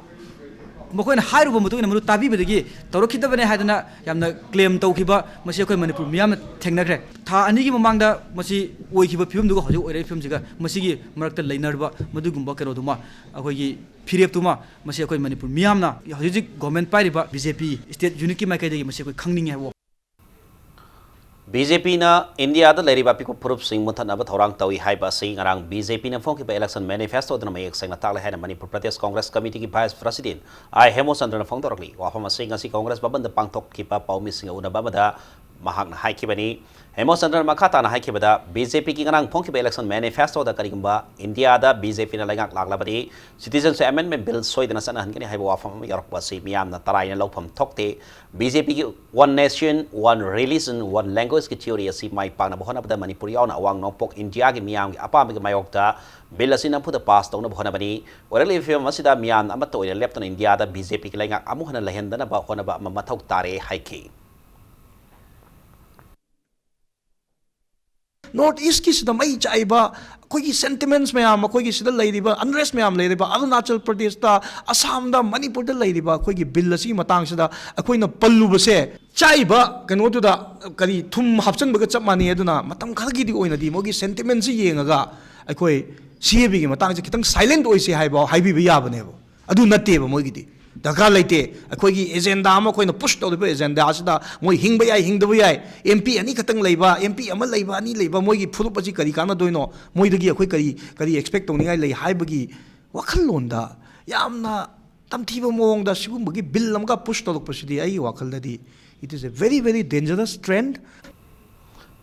ꯃꯈꯣꯏꯅ ꯍꯥꯏꯔꯨꯕ ꯃꯇꯨꯡ ꯏꯟꯅ ꯃꯗꯨ ꯇꯥꯕꯤꯕꯗꯒꯤ ꯇꯧꯔꯛꯈꯤꯗꯕꯅꯦ ꯍꯥꯏꯗꯅ ꯌꯥꯝꯅ ꯀ꯭ꯂꯦꯝ ꯇꯧꯈꯤꯕ, ꯃꯁꯤ ꯑꯩꯈꯣꯏ ꯃꯅꯤꯄꯨꯔ ꯃꯤꯌꯥꯝꯅ ꯊꯦꯡꯅꯈ꯭ꯔꯦ꯫ ꯊꯥ ꯑꯅꯤꯒꯤ ꯃꯃꯥꯡꯗ ꯃꯁꯤ ꯑꯣꯏꯈꯤꯕ ꯐꯤꯕꯝꯗꯨꯒ ꯍꯧꯖꯤꯛ ꯑꯣꯏꯔꯛꯏꯕ ꯐꯤꯕꯝꯁꯤꯒ, ꯃꯁꯤꯒꯤ ꯃꯔꯛꯇ ꯂꯩꯅꯔꯕ ꯃꯗꯨꯒꯨꯝꯕ ꯀꯩꯅꯣꯗꯨꯃ, ꯑꯩꯈꯣꯏꯒꯤ ꯐꯤꯔꯦꯞꯇꯨꯃ, ꯃꯁꯤ ꯑꯩꯈꯣꯏ ꯃꯅꯤꯄꯨꯔ ꯃꯤꯌꯥꯝꯅ, ꯍꯧꯖꯤꯛ ꯍꯧꯖꯤꯛ ꯒꯣꯔꯃꯦꯟ ꯄꯥꯏꯔꯤꯕ ꯕꯤ ꯖꯦ ꯄꯤ ꯁ꯭ꯇꯦꯠ ꯌꯨꯅꯤꯠꯀꯤ ꯃꯥꯏꯀꯩꯗꯒꯤ ꯃꯁꯤ ꯑꯩꯈꯣꯏ ꯈꯪꯅꯤꯡꯉꯤ ꯍꯥꯏꯕ ꯋꯥꯐꯝ꯫ ꯕꯤ ꯖꯦ ꯄꯤꯅ ꯏꯟꯗꯤꯌꯥꯗ ꯂꯩꯔꯤꯕ ꯑꯄꯤꯛꯄ ꯐꯨꯔꯨꯞꯁꯤꯡ ꯃꯨꯠꯊꯠꯅꯕ ꯊꯧꯔꯥꯡ ꯇꯧꯏ ꯍꯥꯏꯕ ꯑꯁꯤ ꯉꯔꯥꯡ ꯕꯤ ꯖꯦ ꯄꯤꯅ ꯐꯣꯡꯈꯤꯕ ꯏꯂꯦꯛꯁꯟ ꯃꯦꯅꯤꯐꯦꯁꯇꯣ ꯑꯗꯨꯅ ꯃꯌꯦꯛ ꯁꯦꯡꯅ ꯇꯥꯛꯂꯦ ꯍꯥꯏꯅ ꯃꯅꯤꯄꯨꯔ ꯄ꯭ꯔꯗꯦꯁ ꯀꯣꯡꯒ꯭ꯔꯦꯁ ꯀꯃꯤꯇꯤꯒꯤ ꯚꯥꯏꯁ ꯄ꯭ꯔꯦꯁꯤꯗꯦꯟꯠ ꯑꯥꯏ ꯍꯦꯃꯣꯆꯟꯗ꯭ꯔꯅ ꯐꯣꯡꯗꯣꯔꯛꯂꯤ꯫ ꯋꯥꯐꯝ ꯑꯁꯤ ꯉꯁꯤ ꯀꯣꯡꯒ꯭ꯔꯦꯁ ꯚꯕꯟꯗ ꯄꯥꯡꯊꯣꯛꯈꯤꯕ ꯄꯥꯎꯃꯤꯁꯤꯡꯒ ꯎꯅꯕ ꯑꯃꯗ ꯃꯍꯥꯛꯅ ꯍꯥꯏꯈꯤꯕꯅꯤ꯫ ꯍꯦꯃꯣꯆꯟꯗ꯭ꯔꯅ ꯃꯈꯥ ꯇꯥꯅ ꯍꯥꯏꯈꯤꯕꯗ, ꯕꯤ ꯖꯦ ꯄꯤꯒꯤ ꯉꯔꯥꯡ ꯐꯣꯡꯈꯤꯕ ꯏꯂꯦꯛꯁꯟ ꯃꯦꯅꯤꯐꯦꯁꯇꯣꯗ ꯀꯔꯤꯒꯨꯝꯕ ꯏꯟꯗꯤꯌꯥꯗ ꯕꯤ ꯖꯦ ꯄꯤꯅ ꯂꯩꯉꯥꯛ ꯂꯥꯛꯂꯕꯗꯤ, ꯁꯤꯇꯤꯖꯦꯟꯁꯤꯞ ꯑꯦꯃꯦꯟꯗꯃꯦꯟ ꯕꯤꯜ ꯁꯣꯏꯗꯅ ꯆꯠꯅꯍꯟꯒꯅꯤ ꯍꯥꯏꯕ ꯋꯥꯐꯝ ꯑꯃ ꯌꯥꯎꯔꯛꯄ ꯑꯁꯤ ꯃꯤꯌꯥꯝꯅ ꯇꯔꯥꯏꯅ ꯂꯧꯐꯝ ꯊꯣꯛꯇꯦ꯫ ꯕꯤ ꯖꯦ ꯄꯤꯒꯤ One Nation, One Religion, One Languageꯀꯤ theory ꯑꯁꯤ ꯃꯥꯏ ꯄꯥꯛꯅꯕ ꯍꯣꯠꯅꯕꯗ ꯃꯅꯤꯄꯨꯔ ꯌꯥꯎꯅ ꯑꯋꯥꯡ ꯅꯣꯡꯄꯣꯛ ꯏꯟꯗꯤꯌꯥꯒꯤ ꯃꯤꯌꯥꯝꯒꯤ ꯑꯄꯥꯝꯕꯒꯤ ꯃꯥꯌꯣꯛꯇ ꯕꯤꯜ ꯑꯁꯤ ꯅꯝꯐꯨꯗ ꯄꯥꯁ ꯇꯧꯅꯕ ꯍꯣꯠꯅꯕꯅꯤ꯫ ꯑꯣꯏꯔꯛꯂꯤꯕ ꯐꯤꯕꯝ ꯑꯁꯤꯗ ꯃꯤꯌꯥꯝꯅ ꯑꯃꯠꯇ ꯑꯣꯏꯅ ꯂꯦꯞꯇꯨꯅ ꯏꯟꯗꯤꯌꯥꯗ ꯕꯤ ꯖꯦ ꯄꯤꯒꯤ ꯂꯩꯉꯥꯛ ꯑꯃꯨꯛ ꯍꯟꯅ ꯂꯩꯍꯟꯗꯅꯕ ꯍꯣꯠꯅꯕ ꯑꯃ ꯃꯊꯧ ꯇꯥꯔꯦ ꯍꯥꯏꯈꯤ꯫ ꯅꯣꯔꯠ ꯏꯁꯀꯤꯁꯤꯗ ꯃꯩ ꯆꯥꯛꯏꯕ ꯑꯩꯈꯣꯏꯒꯤ sentiments ꯃꯌꯥꯝ, ꯑꯩꯈꯣꯏꯒꯤ ꯁꯤꯗ ꯂꯩꯔꯤꯕ unrest ꯃꯌꯥꯝ ꯂꯩꯔꯤꯕ ꯑꯔꯨꯅꯥꯆꯜ ꯄ꯭ꯔꯗꯦꯁꯇ, ꯑꯁꯥꯝꯗ, ꯃꯅꯤꯄꯨꯔꯗ ꯂꯩꯔꯤꯕ ꯑꯩꯈꯣꯏꯒꯤ ꯕꯤꯜ ꯑꯁꯤꯒꯤ ꯃꯇꯥꯡꯁꯤꯗ ꯑꯩꯈꯣꯏꯅ ꯄꯜꯂꯨꯕꯁꯦ, ꯆꯥꯛꯏꯕ ꯀꯩꯅꯣꯗꯨꯗ ꯀꯔꯤ ꯊꯨꯝ ꯍꯥꯞꯆꯤꯟꯕꯒ ꯆꯞ ꯃꯥꯟꯅꯩ꯫ ꯑꯗꯨꯅ ꯃꯇꯝ ꯈꯔꯒꯤꯗꯤ ꯑꯣꯏꯅꯗꯤ ꯃꯣꯏꯒꯤ sentimentꯁꯤ ꯌꯦꯡꯉꯒ ꯑꯩꯈꯣꯏ ꯁꯤ ꯑꯦ ꯕꯤꯒꯤ ꯃꯇꯥꯡꯁꯦ ꯈꯤꯇꯪ silent ꯑꯣꯏꯁꯦ ꯍꯥꯏꯕ, ꯍꯥꯏꯕꯤꯕ ꯌꯥꯕꯅꯦꯕ꯫ ꯑꯗꯨ ꯅꯠꯇꯦꯕ ꯃꯣꯏꯒꯤꯗꯤ꯫ ꯗꯔꯀꯥꯔ ꯂꯩꯇꯦ꯫ ꯑꯩꯈꯣꯏꯒꯤ agenda ꯑꯃ, ꯑꯩꯈꯣꯏꯅ push ꯇꯧꯔꯤꯕ agendaꯁꯤꯗ ꯃꯣꯏ ꯍꯤꯡꯕ ꯌꯥꯏ, ꯍꯤꯡꯗꯕ ꯌꯥꯏ, M P ꯑꯅꯤꯈꯛꯇꯪ ꯂꯩꯕ, M P ꯑꯃ ꯂꯩꯕ, ꯑꯅꯤ ꯂꯩꯕ, ꯃꯣꯏꯒꯤ ꯐꯨꯔꯨꯞ ꯑꯁꯤ ꯀꯔꯤ ꯀꯥꯟꯅꯗꯣꯏꯅꯣ? ꯃꯣꯏꯗꯒꯤ ꯑꯩꯈꯣꯏ ꯀꯔꯤ, ꯀꯔꯤ expect ꯇꯧꯅꯤꯡꯉꯥꯏ ꯂꯩ ꯍꯥꯏꯕꯒꯤ ꯋꯥꯈꯜꯂꯣꯟꯗ ꯌꯥꯝꯅ ꯇꯝꯊꯤꯕ ꯃꯑꯣꯡꯗ ꯁꯤꯒꯨꯝꯕꯒꯤ ꯕꯤꯜ ꯑꯃꯒ push ꯇꯧꯔꯛꯄꯁꯤꯗꯤ ꯑꯩꯒꯤ ꯋꯥꯈꯜꯗꯗꯤ it is a very, very dangerous trend.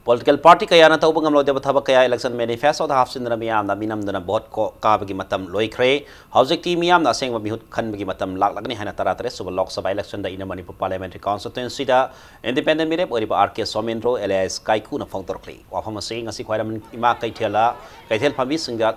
Political party ꯀꯌꯥꯅ ꯇꯧꯕ ꯉꯝꯂꯣꯏꯗꯕ ꯊꯕꯛ ꯀꯌꯥ election manifestoꯗ ꯍꯥꯞꯆꯤꯟꯗꯨꯅ ꯃꯤꯌꯥꯝꯅ ꯃꯤꯅꯝꯗꯨꯅ vote ꯀꯣ-, ꯀꯥꯕꯒꯤ ꯃꯇꯝ ꯂꯣꯏꯈ꯭ꯔꯦ꯫ ꯍꯧꯖꯤꯛꯇꯤ ꯃꯤꯌꯥꯝꯅ ꯑꯁꯦꯡꯕ ꯃꯤꯍꯨꯠ ꯈꯟꯕꯒꯤ ꯃꯇꯝ ꯂꯥꯛꯂꯒꯅꯤ ꯍꯥꯏꯅ ꯇꯔꯥꯇꯔꯦꯠ ꯁꯨꯕ Lok Sabha electionꯗ Inner Manipur Parliamentary Constituencyꯗ independent ꯃꯤꯔꯦꯞ ꯑꯣꯏꯔꯤꯕ R K ꯁꯣꯃꯦꯟꯗ꯭ꯔꯣ alias ꯀꯥꯏꯀꯨꯅ ꯐꯣꯡꯗꯣꯔꯛꯂꯤ꯫ ꯋꯥꯐꯝ ꯑꯁꯤ ꯉꯁꯤ ꯈ꯭ꯋꯥꯏꯔꯝꯕꯟ ꯏꯃꯥ ꯀꯩꯊꯦꯜꯗ, ꯀꯩꯊꯦꯜ ꯐꯝꯕꯤꯁꯤꯡꯗ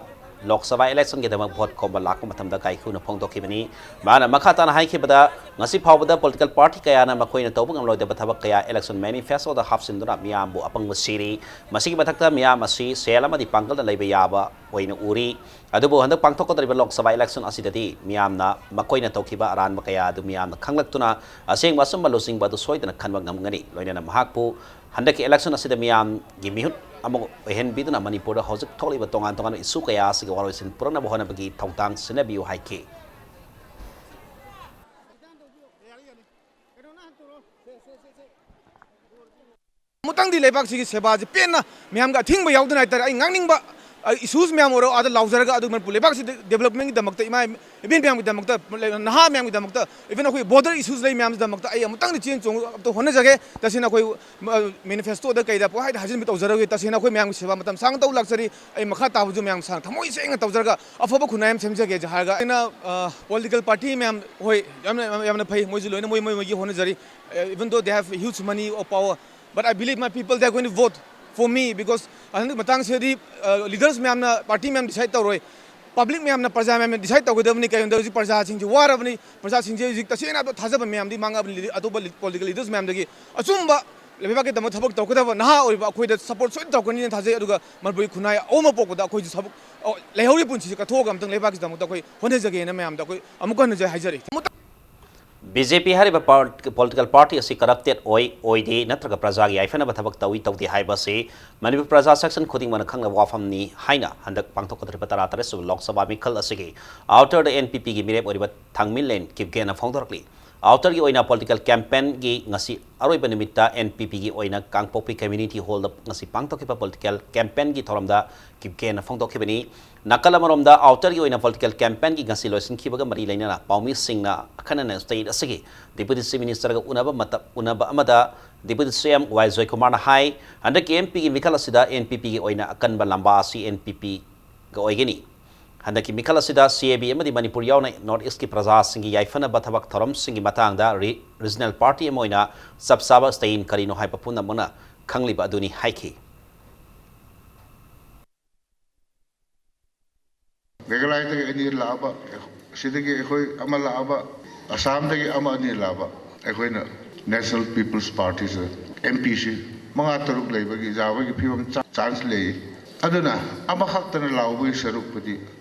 Lok Sabha electionꯒꯤꯗꯃꯛ vote ꯈꯣꯝꯕ ꯂꯥꯛꯄ ꯃꯇꯝꯗ ꯀꯥꯏꯀꯨꯅ ꯐꯣꯡꯗꯣꯛꯈꯤꯕꯅꯤ꯫ ꯃꯥꯅ ꯃꯈꯥ ꯇꯥꯅ ꯍꯥꯏꯈꯤꯕꯗ, ꯉꯁꯤ ꯐꯥꯎꯕꯗ political party ꯀꯌꯥꯅ ꯃꯈꯣꯏꯅ ꯇꯧꯕ ꯉꯝꯂꯣꯏꯗꯕ ꯊꯕꯛ ꯀꯌꯥ election manifestoꯗ ꯍꯥꯞꯆꯤꯟꯗꯨꯅ ꯃꯤꯌꯥꯝꯕꯨ ꯑꯄꯪꯕ ꯁꯤꯔꯤ꯫ ꯃꯁꯤꯒꯤ ꯃꯊꯛꯇ ꯃꯤꯌꯥꯝ ꯑꯁꯤ ꯁꯦꯜ ꯑꯃꯗꯤ ꯄꯥꯡꯒꯜꯅ ꯂꯩꯕ ꯌꯥꯕ ꯑꯣꯏꯅ ꯎꯔꯤ꯫ ꯑꯗꯨꯕꯨ ꯍꯟꯗꯛ ꯄꯥꯡꯊꯣꯛꯀꯗꯧꯔꯤꯕ Lok Sabha election ꯑꯁꯤꯗꯗꯤ ꯃꯤꯌꯥꯝꯅ ꯃꯈꯣꯏꯅ ꯇꯧꯈꯤꯕ ꯑꯔꯥꯟꯕ ꯀꯌꯥ ꯑꯗꯨ ꯃꯤꯌꯥꯝꯅ ꯈꯪꯂꯛꯇꯨꯅ ꯑꯁꯦꯡꯕ ꯑꯆꯨꯝꯕ ꯂꯨꯆꯤꯡꯕ ꯑꯗꯨ ꯁꯣꯏꯗꯅ ꯈꯟꯕ ꯉꯝꯒꯅꯤ꯫ ꯂꯣꯏꯅꯅ ꯃꯍꯥꯛꯄꯨ ꯍꯟꯗꯛꯀꯤ election ꯑꯁꯤꯗ ꯃꯤꯌꯥꯝꯒꯤ ꯃꯤꯍꯨꯠ ꯑꯃ ꯑꯣꯏꯍꯟꯕꯤꯗꯨꯅ ꯃꯅꯤꯄꯨꯔꯗ ꯍꯧꯖꯤꯛ ꯊꯣꯛꯂꯤꯕ ꯇꯣꯉꯥꯟ ꯇꯣꯉꯥꯟꯕ issue ꯀꯌꯥ ꯑꯁꯤꯒꯤ ꯋꯥꯔꯣꯏꯁꯤꯟ ꯄꯨꯔꯛꯅꯕ ꯍꯣꯠꯅꯕꯒꯤ ꯊꯧꯗꯥꯡ ꯁꯤꯟꯅꯕꯤꯌꯨ ꯍꯥꯏꯈꯤ꯫ ꯑꯃꯨꯛꯇꯪꯗꯤ ꯂꯩꯕꯥꯛꯁꯤꯒꯤ ꯁꯦꯕꯥꯁꯤ ꯄꯦꯟꯅ ꯃꯌꯥꯝꯒ ꯑꯊꯤꯡꯕ ꯌꯥꯎꯗꯅ ꯍꯥꯏꯇꯥꯔꯦ, ꯑꯩ ꯉꯥꯡꯅꯤꯡꯕ issues ꯃꯌꯥꯝ ꯑꯣꯏꯔꯣ ꯑꯥꯗ ꯂꯥꯎꯖꯔꯒ, ꯑꯗꯨ ꯃꯅꯤꯄꯨꯔ ꯂꯩꯕꯥꯛꯁꯤꯗ developmentꯒꯤꯗꯃꯛꯇ, ꯏꯃꯥ ꯏꯕꯦꯟ ꯃꯌꯥꯝꯒꯤꯗꯃꯛꯇ, ꯅꯍꯥ ꯃꯌꯥꯝꯒꯤꯗꯃꯛꯇ, even ꯑꯩꯈꯣꯏ border issues ꯂꯩ ꯃꯌꯥꯝꯁꯤꯗꯃꯛꯇ ꯑꯩ ꯑꯃꯨꯛꯇꯪꯗꯤ ꯆꯦꯟ ꯆꯣꯡ ꯑꯝꯇ ꯍꯣꯠꯅꯖꯒꯦ꯫ ꯇꯁꯦꯡꯅ ꯑꯩꯈꯣꯏ manifestoꯗ ꯀꯩꯗ ꯄꯨꯡꯍꯥꯏꯗ ꯍꯥꯏꯖꯤꯟꯕ ꯇꯧꯖꯔꯣꯏ꯫ ꯇꯁꯦꯡꯅ ꯑꯩꯈꯣꯏ ꯃꯌꯥꯝꯒꯤ ꯁꯦꯕꯥ ꯃꯇꯝ ꯁꯥꯡꯅ ꯇꯧ ꯂꯥꯛꯆꯔꯤ꯫ ꯑꯩ ꯃꯈꯥ ꯇꯥꯕꯁꯨ ꯃꯌꯥꯝ ꯁꯥꯡꯅ ꯊꯃꯣꯏ ꯁꯦꯡꯅ ꯇꯧꯖꯔꯒ ꯑꯐꯕ ꯈꯨꯟꯅꯥꯏ ꯑꯃ ꯁꯦꯝꯖꯒꯦ ꯍꯥꯏꯔꯒ ꯑꯩꯅ, ꯑ, political party ꯃꯌꯥꯝ, ꯍꯣꯏ, ꯌꯥꯝꯅ, ꯌꯥꯝꯅ ꯐꯩ, ꯃꯣꯏꯁꯨ ꯂꯣꯏꯅ ꯃꯣꯏ, ꯃꯣꯏ, ꯃꯣꯏꯒꯤ ꯍꯣꯠꯅꯖꯔꯤ꯫ Even though they have huge money or power, but I believe my people, they are going to vote for me because ꯍꯟꯗꯛ ꯃꯇꯥꯡꯁꯤꯗꯤ, ꯑ, leaders ꯃꯌꯥꯝꯅ, party ꯃꯌꯥꯝ decide ꯇꯧꯔꯣꯏ, public ꯃꯌꯥꯝꯅ, ꯄ꯭ꯔꯖꯥ ꯃꯌꯥꯝꯅ decide ꯇꯧꯒꯗꯕꯅꯤ꯫ ꯀꯩꯒꯤꯅꯣꯗ ꯍꯧꯖꯤꯛ ꯄ꯭ꯔꯖꯥꯁꯤꯡꯁꯤ ꯋꯥꯔꯕꯅꯤ, ꯄ꯭ꯔꯖꯥꯁꯤꯡꯁꯦ ꯍꯧꯖꯤꯛ ꯇꯁꯦꯡꯅ ꯊꯥꯖꯕ ꯃꯌꯥꯝꯗꯤ ꯃꯥꯡꯉꯕꯅꯤ ꯑꯇꯣꯞꯄ political leaders ꯃꯌꯥꯝꯗꯒꯤ꯫ ꯑꯆꯨꯝꯕ ꯂꯩꯕꯥꯛꯀꯤꯗꯃꯛ ꯊꯕꯛ ꯇꯧꯒꯗꯕ ꯅꯍꯥ ꯑꯣꯏꯔꯤꯕ ꯑꯩꯈꯣꯏꯗ ꯁꯄꯣꯔꯠ ꯁꯣꯏꯗꯅ ꯇꯧꯔꯛꯀꯅꯤꯅ ꯊꯥꯖꯩ꯫ ꯑꯗꯨꯒ ꯃꯅꯤꯄꯨꯔꯒꯤ ꯈꯨꯟꯅꯥꯏ ꯑꯑꯣꯟꯕ ꯄꯣꯛꯄꯗ ꯑꯩꯈꯣꯏꯁꯨ ꯊꯕꯛ, ꯑ, ꯂꯩꯍꯧꯔꯤꯕ ꯄꯨꯟꯁꯤꯁꯦ ꯀꯠꯊꯣꯛꯑꯒ ꯑꯝꯇꯪ ꯂꯩꯕꯥꯛꯀꯤꯗꯃꯛꯇ ꯑꯩꯈꯣꯏ ꯍꯣꯠꯅꯖꯒꯦꯅ ꯃꯌꯥꯝꯗ ꯑꯩꯈꯣꯏ ꯑꯃꯨꯛ ꯍꯟꯅꯁꯨ ꯍꯥꯏꯖꯔꯤ꯫ ꯕꯤ ꯖꯦ ꯄꯤ ꯍꯥꯏꯔꯤꯕ ꯄꯣꯂꯤꯇꯤꯀꯦꯜ ꯄꯥꯔꯇꯤ ꯑꯁꯤ ꯀꯔꯞꯇꯦꯠ ꯑꯣꯏ ꯑꯣꯏꯗꯦ ꯅꯠꯇ꯭ꯔꯒ ꯄ꯭ꯔꯖꯥꯒꯤ ꯌꯥꯏꯐꯅꯕ ꯊꯕꯛ ꯇꯧꯏ ꯇꯧꯗꯦ ꯍꯥꯏꯕ ꯑꯁꯤ ꯃꯅꯤꯄꯨꯔ ꯄ꯭ꯔꯖꯥ ꯁꯦꯛꯁꯟ ꯈꯨꯗꯤꯡꯃꯛꯅ ꯈꯪꯅꯕ ꯋꯥꯐꯝꯅꯤ ꯍꯥꯏꯅ ꯍꯟꯗꯛ ꯄꯥꯡꯊꯣꯛꯀꯗꯧꯔꯤꯕ ꯇꯔꯥꯇꯔꯦꯠ ꯁꯨꯕ ꯂꯣꯛ ꯁꯚꯥ ꯃꯤꯈꯜ ꯑꯁꯤꯒꯤ ꯑꯥꯎꯇꯔꯗ ꯑꯦꯟ ꯄꯤ ꯄꯤꯒꯤ ꯃꯤꯔꯦꯞ ꯑꯣꯏꯔꯤꯕ ꯊꯥꯡꯃꯤꯟꯂꯦꯟ ꯀꯤꯞꯒꯦꯅ ꯐꯣꯡꯗꯣꯔꯛꯂꯤ꯫ ꯑꯥꯎꯇꯔꯒꯤ ꯑꯣꯏꯅ ꯄꯣꯂꯤꯇꯤꯀꯦꯜ ꯀꯦꯝꯄꯦꯟꯒꯤ ꯉꯁꯤ ꯑꯔꯣꯏꯕ ꯅꯨꯃꯤꯠꯇ ꯑꯦꯟ ꯄꯤ ꯄꯤꯒꯤ ꯑꯣꯏꯅ ꯀꯥꯡꯄꯣꯛꯄꯤ ꯀꯝꯃ꯭ꯌꯨꯅꯤꯇꯤ ꯍꯣꯜꯗ ꯉꯁꯤ ꯄꯥꯡꯊꯣꯛꯈꯤꯕ ꯄꯣꯂꯤꯇꯤꯀꯦꯜ ꯀꯦꯝꯄꯦꯟꯒꯤ ꯊꯧꯔꯝꯗ ꯀꯤꯞꯒꯦꯅ ꯐꯣꯡꯗꯣꯛꯈꯤꯕꯅꯤ꯫ ꯅꯥꯀꯜ ꯑꯃꯔꯣꯝꯗ ꯑꯥꯎꯇꯔꯒꯤ ꯑꯣꯏꯅ ꯄꯣꯂꯤꯇꯤꯀꯦꯜ ꯀꯦꯝꯄꯦꯟꯒꯤ ꯉꯁꯤ ꯂꯣꯏꯁꯤꯟꯈꯤꯕꯒ ꯃꯔꯤ ꯂꯩꯅꯅ ꯄꯥꯎꯃꯤꯁꯤꯡꯅ ꯑꯈꯟꯅꯅ ꯁ꯭ꯇꯦꯠ ꯑꯁꯤꯒꯤ ꯗꯤꯄꯨꯇꯤ ꯆꯤꯐ ꯃꯤꯅꯤꯁꯇꯔꯒ ꯎꯅꯕ ꯃꯇꯝ, ꯎꯅꯕ ꯑꯃꯗ ꯗꯤꯄꯨꯇꯤ ꯁꯤ ꯑꯦꯝ ꯋꯥꯏ ꯖꯣꯏꯀꯨꯃꯥꯔꯅ ꯍꯥꯏ, ꯍꯟꯗꯛꯀꯤ ꯑꯦꯟ ꯄꯤꯒꯤ ꯃꯤꯈꯜ ꯑꯁꯤꯗ ꯑꯦꯟ ꯄꯤ ꯄꯤꯒꯤ ꯑꯣꯏꯅ ꯑꯀꯟꯕ ꯂꯝꯕꯥ ꯑꯁꯤ ꯑꯦꯟ ꯄꯤ ꯄꯤꯒ ꯑꯣꯏꯒꯅꯤ꯫ ꯍꯟꯗꯛꯀꯤ ꯃꯤꯈꯜ ꯑꯁꯤꯗ ꯁꯤ ꯑꯦ ꯕꯤ ꯑꯃꯗꯤ ꯃꯅꯤꯄꯨꯔ ꯌꯥꯎꯅ ꯅꯣꯔꯠ ꯏꯁꯀꯤ ꯄ꯭ꯔꯖꯥꯁꯤꯡꯒꯤ ꯌꯥꯏꯐꯅꯕ ꯊꯕꯛ ꯊꯧꯔꯝꯁꯤꯡꯒꯤ ꯃꯇꯥꯡꯗ ꯔꯤ-, ꯔꯤꯖꯅꯦꯜ ꯄꯥꯔꯇꯤ ꯑꯃ ꯑꯣꯏꯅ ꯆꯞ ꯆꯥꯕ ꯁ꯭ꯇꯦꯟ ꯀꯔꯤꯅꯣ ꯍꯥꯏꯕ ꯄꯨꯝꯅꯃꯛꯅ ꯈꯪꯂꯤꯕ ꯑꯗꯨꯅꯤ ꯍꯥꯏꯈꯤ꯫ ꯃꯦꯘꯥꯂꯌꯗꯒꯤ ꯑꯅꯤ ꯂꯥꯛꯑꯕ, ꯁꯤꯗꯒꯤ ꯑꯩꯈꯣꯏ ꯑꯃ ꯂꯥꯛꯑꯕ, ꯑꯁꯥꯝꯗꯒꯤ ꯑꯃ ꯑꯅꯤ ꯂꯥꯛꯑꯕ, ꯑꯩꯈꯣꯏꯅ National People's Partyꯁꯤꯗ ꯑꯦꯝ ꯄꯤꯁꯤ ꯃꯉꯥ ꯇꯔꯨꯛ ꯂꯩꯕꯒꯤ ꯌꯥꯕꯒꯤ ꯐꯤꯕꯝ ꯆꯥ-, ꯆꯥꯟꯁ ꯂꯩ꯫ ꯑꯗꯨꯅ ꯑꯃꯈꯛꯇꯅ ꯂꯥꯎꯕꯒꯤ ꯁꯔꯨꯛꯄꯨꯗꯤ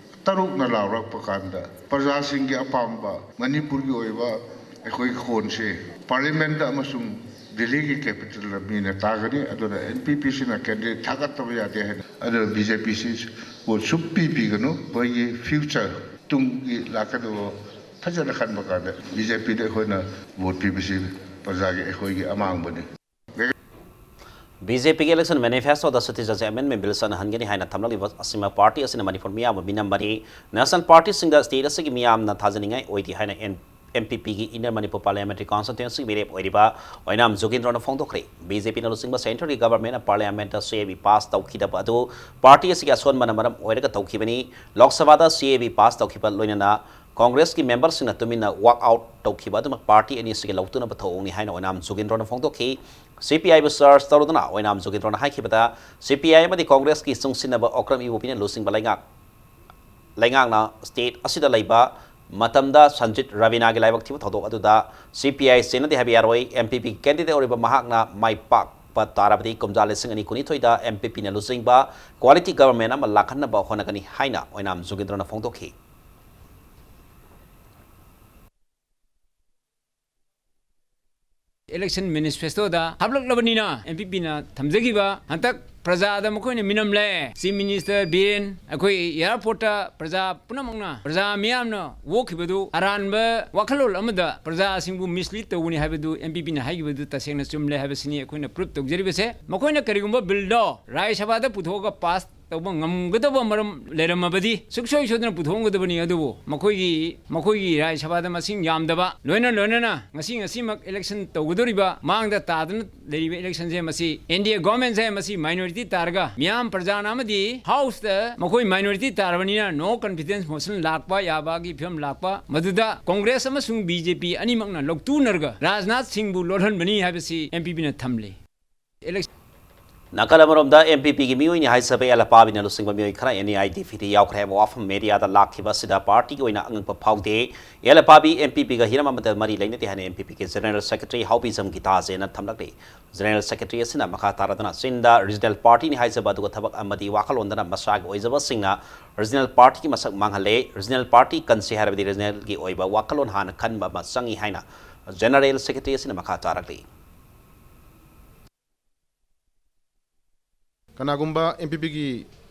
ꯇꯔꯨꯛꯅ ꯂꯥꯎꯔꯛꯄ ꯀꯥꯟꯗ ꯄ꯭ꯔꯖꯥꯁꯤꯡꯒꯤ ꯑꯄꯥꯝꯕ ꯃꯅꯤꯄꯨꯔꯒꯤ ꯑꯣꯏꯕ ꯑꯩꯈꯣꯏꯒꯤ ꯈꯣꯟꯁꯦ ꯄꯥꯔꯂꯤꯌꯥꯃꯦꯟꯗ ꯑꯃꯁꯨꯡ ꯗꯤꯜꯂꯤꯒꯤ ꯀꯦꯄꯤꯇꯦꯜꯗ ꯃꯤꯅ ꯇꯥꯒꯅꯤ꯫ ꯑꯗꯨꯅ ꯑꯦꯟ ꯄꯤ ꯄꯤꯁꯤꯅ ꯀꯦꯟꯗꯤꯗꯦꯠ ꯊꯥꯒꯠꯇꯕ ꯌꯥꯗꯦ ꯍꯥꯏꯅ꯫ ꯑꯗꯨꯅ ꯕꯤ ꯖꯦ ꯄꯤꯁꯤ ꯚꯣꯠ ꯁꯨꯛꯄꯤ ꯄꯤꯒꯅꯨ꯫ ꯃꯣꯏꯒꯤ ꯐ꯭ꯌꯨꯆꯔ, ꯇꯨꯡꯒꯤ ꯂꯥꯛꯀꯗꯕ ꯐꯖꯅ ꯈꯟꯕ ꯀꯥꯟꯗ ꯕꯤ ꯖꯦ ꯄꯤꯗ ꯑꯩꯈꯣꯏꯅ ꯚꯣꯠ ꯄꯤꯕꯁꯤ ꯄ꯭ꯔꯖꯥꯒꯤ ꯑꯩꯈꯣꯏꯒꯤ ꯑꯃꯥꯡꯕꯅꯤ꯫ ꯕꯤ ꯖꯦ ꯄꯤꯒꯤ election manifestoꯗ Citizenship Amendment Bill ꯆꯠꯅꯍꯟꯒꯅꯤ ꯍꯥꯏꯅ ꯊꯝꯂꯛꯂꯤꯕ ꯑꯁꯤꯃ ꯄꯥꯔꯇꯤ ꯑꯁꯤꯅ ꯃꯅꯤꯄꯨꯔ ꯃꯤꯌꯥꯝꯕꯨ ꯃꯤꯅꯝꯕꯅꯤ꯫ ꯅꯦꯁꯅꯦꯜ ꯄꯥꯔꯇꯤꯁꯤꯡꯗ ꯁ꯭ꯇꯦꯠ ꯑꯁꯤꯒꯤ ꯃꯤꯌꯥꯝꯅ ꯊꯥꯖꯅꯤꯡꯉꯥꯏ ꯑꯣꯏꯗꯦ ꯍꯥꯏꯅ ꯑꯦꯟ, ꯑꯦꯟ ꯄꯤ ꯄꯤꯒꯤ Inner Manipur Parliamentary Constituency ꯃꯤꯔꯦꯞ ꯑꯣꯏꯔꯤꯕ ꯑꯣꯏꯅꯥꯝ ꯖꯣꯒꯦꯟꯗ꯭ꯔꯣꯅ ꯐꯣꯡꯗꯣꯛꯈ꯭ꯔꯦ꯫ ꯕꯤ ꯖꯦ ꯄꯤꯅ ꯂꯨꯆꯤꯡꯕ centreꯒꯤ governmentꯅ parliamentꯇ ꯁꯤ ꯑꯦ ꯕꯤ pass ꯇꯧꯈꯤꯗꯕ ꯑꯗꯨ ꯄꯥꯔꯇꯤ ꯑꯁꯤꯒꯤ ꯑꯁꯣꯟꯕꯅ ꯃꯔꯝ ꯑꯣꯏꯔꯒ ꯇꯧꯈꯤꯕꯅꯤ꯫ ꯂꯣꯛ ꯁꯚꯥꯗ ꯁꯤ ꯑꯦ ꯕꯤ pass ꯇꯧꯈꯤꯕ ꯂꯣꯏꯅꯅ ꯀꯣꯡꯒ꯭ꯔꯦꯁꯀꯤ memberꯁꯤꯡꯅ ꯇꯨꯃꯤꯟꯅ walk out ꯇꯧꯈꯤꯕ ꯑꯗꯨꯃꯛ ꯄꯥꯔꯇꯤ ꯑꯅꯤ ꯑꯁꯤꯒꯤ ꯂꯧꯇꯨꯅꯕ ꯊꯧꯑꯣꯡꯅꯤ ꯍꯥꯏꯅ ꯑꯣꯏꯅꯥꯝ ꯖꯣꯒꯦꯟꯗ꯭ꯔꯣꯅ ꯐꯣꯡꯗꯣꯛꯈꯤ꯫ ꯁꯤ ꯄꯤ ꯑꯥꯏꯕꯨ search ꯇꯧꯔꯗꯨꯅ ꯑꯣꯏꯅꯥꯝ ꯖꯣꯒꯦꯟꯗ꯭ꯔꯣꯅ ꯍꯥꯏꯈꯤꯕꯗ, ꯁꯤ ꯄꯤ ꯑꯥꯏ ꯑꯃꯗꯤ ꯀꯣꯡꯒ꯭ꯔꯦꯁꯀꯤ ꯆꯨꯡꯁꯤꯟꯅꯕ ꯑꯣꯀ꯭ꯔꯝ ꯏꯕꯣꯕꯤꯅ ꯂꯨꯆꯤꯡꯕ ꯂꯩꯉꯥꯛ, ꯂꯩꯉꯥꯛꯅ ꯁ꯭ꯇꯦꯠ ꯑꯁꯤꯗ ꯂꯩꯕ ꯃꯇꯝꯗ ꯁꯟꯖꯤꯠ ꯔꯕꯤꯅꯥꯒꯤ ꯂꯥꯏꯕꯛ ꯊꯤꯕ ꯊꯧꯗꯣꯛ ꯑꯗꯨꯗ ꯁꯤ ꯄꯤ ꯑꯥꯏ ꯁꯤꯟꯅꯗꯦ ꯍꯥꯏꯕ ꯌꯥꯔꯣꯏ꯫ ꯑꯦꯝ ꯄꯤ ꯄꯤ ꯀꯦꯟꯗꯤꯗꯦꯠ ꯑꯣꯏꯔꯤꯕ ꯃꯍꯥꯛꯅ ꯃꯥꯏ ꯄꯥꯛꯄ ꯇꯥꯔꯕꯗꯤ ꯀꯨꯝꯖꯥ ꯂꯤꯁꯤꯡ ꯑꯅꯤ ꯀꯨꯟꯅꯤꯊꯣꯏꯗ ꯑꯦꯝ ꯄꯤ ꯄꯤꯅ ꯂꯨꯆꯤꯡꯕ ꯀ꯭ꯋꯥꯂꯤꯇꯤ ꯒꯕꯔꯟꯃꯦꯟ ꯑꯃ ꯂꯥꯛꯍꯟꯅꯕ ꯍꯣꯠꯅꯒꯅꯤ ꯍꯥꯏꯅ ꯑꯣꯏꯅꯥꯝ ꯖꯨꯒꯦꯟꯗ꯭ꯔꯣꯅ ꯐꯣꯡꯗꯣꯛꯈꯤ꯫ Election manifestoꯗ ꯍꯥꯞꯂꯛꯂꯕꯅꯤꯅ ꯑꯦꯝ ꯄꯤ ꯄꯤꯅ ꯊꯝꯖꯈꯤꯕ ꯍꯟꯗꯛ ꯄ꯭ꯔꯖꯥꯗ ꯃꯈꯣꯏꯅ ꯃꯤꯅꯝꯂꯦ꯫ Chief Minister ꯕꯤꯔꯦꯟ, ꯑꯩꯈꯣꯏ airportꯇ ꯄ꯭ꯔꯖꯥ ꯄꯨꯝꯅꯃꯛꯅ, ꯄ꯭ꯔꯖꯥ ꯃꯤꯌꯥꯝꯅ ꯑꯣꯛꯈꯤꯕꯗꯨ ꯑꯔꯥꯟꯕ ꯋꯥꯈꯜꯂꯣꯟ ꯑꯃꯗ ꯄ꯭ꯔꯖꯥꯁꯤꯡꯕꯨ mislead ꯇꯧꯕꯅꯤ ꯍꯥꯏꯕꯗꯨ ꯑꯦꯝ ꯄꯤ ꯄꯤꯅ ꯍꯥꯏꯈꯤꯕꯗꯨ ꯇꯁꯦꯡꯅ ꯆꯨꯝꯂꯦ ꯍꯥꯏꯕꯁꯤꯅꯤ ꯑꯩꯈꯣꯏꯅ proof ꯇꯧꯖꯔꯤꯕꯁꯦ꯫ ꯃꯈꯣꯏꯅ ꯀꯔꯤꯒꯨꯝꯕ billꯗꯣ ꯔꯥꯖ꯭ꯌ ꯁꯚꯥꯗ ꯄꯨꯊꯣꯛꯑꯒ pass ꯇꯧꯕ ꯉꯝꯒꯗꯕ ꯃꯔꯝ ꯂꯩꯔꯝꯃꯕꯗꯤ ꯁꯨꯡꯁꯣꯏ ꯁꯣꯏꯗꯅ ꯄꯨꯊꯣꯛꯑꯝꯒꯗꯕꯅꯤ꯫ ꯑꯗꯨꯕꯨ ꯃꯈꯣꯏꯒꯤ, ꯃꯈꯣꯏꯒꯤ ꯔꯥꯖ꯭ꯌ ꯁꯚꯥꯗ ꯃꯁꯤꯡ ꯌꯥꯝꯗꯕ, ꯂꯣꯏꯅ ꯂꯣꯏꯅꯅ ꯉꯁꯤ, ꯉꯁꯤꯃꯛ election ꯇꯧꯒꯗꯧꯔꯤꯕ, ꯃꯥꯡꯗ ꯇꯥꯗꯨꯅ ꯂꯩꯔꯤꯕ electionꯁꯦ, ꯃꯁꯤ ꯑꯦꯟ ꯗꯤ ꯑꯦ governmentꯁꯦ ꯃꯁꯤ minority ꯇꯥꯔꯒ ꯃꯤꯌꯥꯝ ꯄ꯭ꯔꯖꯥꯅ ꯑꯃꯗꯤ Houseꯇ ꯃꯈꯣꯏ minority ꯇꯥꯔꯕꯅꯤꯅ no confidence motion ꯂꯥꯛꯄ ꯌꯥꯕꯒꯤ ꯐꯤꯕꯝ ꯂꯥꯛꯄ, ꯃꯗꯨꯗ ꯀꯣꯡꯒ꯭ꯔꯦꯁ ꯑꯃꯁꯨꯡ ꯕꯤ ꯖꯦ ꯄꯤ ꯑꯅꯤꯃꯛꯅ ꯂꯧꯇꯨꯅꯔꯒ ꯔꯥꯖꯅꯥꯊ ꯁꯤꯡꯕꯨ ꯂꯣꯠꯍꯟꯕꯅꯤ ꯍꯥꯏꯕꯁꯤ ꯑꯦꯝ ꯄꯤ ꯄꯤꯅ ꯊꯝꯂꯤ꯫ Election ꯅꯥꯀꯜ ꯑꯃꯔꯣꯝꯗ ꯑꯦꯝ ꯄꯤ ꯄꯤꯒꯤ ꯃꯤꯑꯣꯏꯅꯤ ꯍꯥꯏꯖꯕ ꯑꯦꯂꯄꯥꯕꯤꯅ ꯂꯨꯆꯤꯡꯕ ꯃꯤꯑꯣꯏ ꯈꯔ ꯑꯦꯟ ꯑꯥꯏ ꯗꯤ ꯄꯤꯗ ꯌꯥꯎꯈ꯭ꯔꯦ ꯍꯥꯏꯕ ꯋꯥꯐꯝ ꯃꯦꯗꯤꯌꯥꯗ ꯂꯥꯛꯈꯤꯕ ꯑꯁꯤꯗ ꯄꯥꯔꯇꯤꯒꯤ ꯑꯣꯏꯅ ꯑꯉꯛꯄ ꯐꯥꯎꯗꯦ꯫ ꯑꯦꯂꯄꯥꯕꯤ ꯑꯦꯝ ꯄꯤ ꯄꯤꯒ ꯍꯤꯔꯝ ꯑꯃꯠꯇ ꯃꯔꯤ ꯂꯩꯅꯗꯦ ꯍꯥꯏꯅ ꯑꯦꯝ ꯄꯤ ꯄꯤꯒꯤ ꯖꯦꯅꯔꯦꯜ ꯁꯦꯀ꯭ꯔꯦꯇꯔꯤ ꯍꯥꯎꯕꯤꯖꯝ ꯒꯤꯇꯥꯖꯦꯅ ꯊꯝꯂꯛꯂꯤ꯫ ꯖꯦꯅꯔꯦꯜ ꯁꯦꯀ꯭ꯔꯦꯇꯔꯤ ꯑꯁꯤꯅ ꯃꯈꯥ ꯇꯥꯔꯗꯨꯅ ꯆꯤꯟꯗ ꯔꯤꯖꯅꯦꯜ ꯄꯥꯔꯇꯤꯅꯤ ꯍꯥꯏꯖꯕ ꯑꯗꯨꯒ ꯊꯕꯛ ꯑꯃꯗꯤ ꯋꯥꯈꯜꯂꯣꯟꯗꯅ ꯃꯁꯥꯒꯤ ꯑꯣꯏꯖꯕꯁꯤꯡꯅ ꯔꯤꯖꯅꯦꯜ ꯄꯥꯔꯇꯤꯒꯤ ꯃꯁꯛ ꯃꯥꯡꯍꯜꯂꯦ꯫ ꯔꯤꯖꯅꯦꯜ ꯄꯥꯔꯇꯤ ꯀꯟꯁꯤ ꯍꯥꯏꯔꯕꯗꯤ ꯔꯤꯖꯅꯦꯜꯒꯤ ꯑꯣꯏꯕ ꯋꯥꯈꯜꯂꯣꯟ ꯍꯥꯟꯅ ꯈꯟꯕ ꯑꯃ ꯆꯪꯏ ꯍꯥꯏꯅ ꯖꯦꯅꯔꯦꯜ ꯁꯦꯀ꯭ꯔꯦꯇꯔꯤ ꯑꯁꯤꯅ ꯃꯈꯥ ꯇꯥꯔꯛꯂꯤ꯫ ꯀꯅꯥꯒꯨꯝꯕ ꯑꯦꯝ ꯄꯤ ꯄꯤꯒꯤ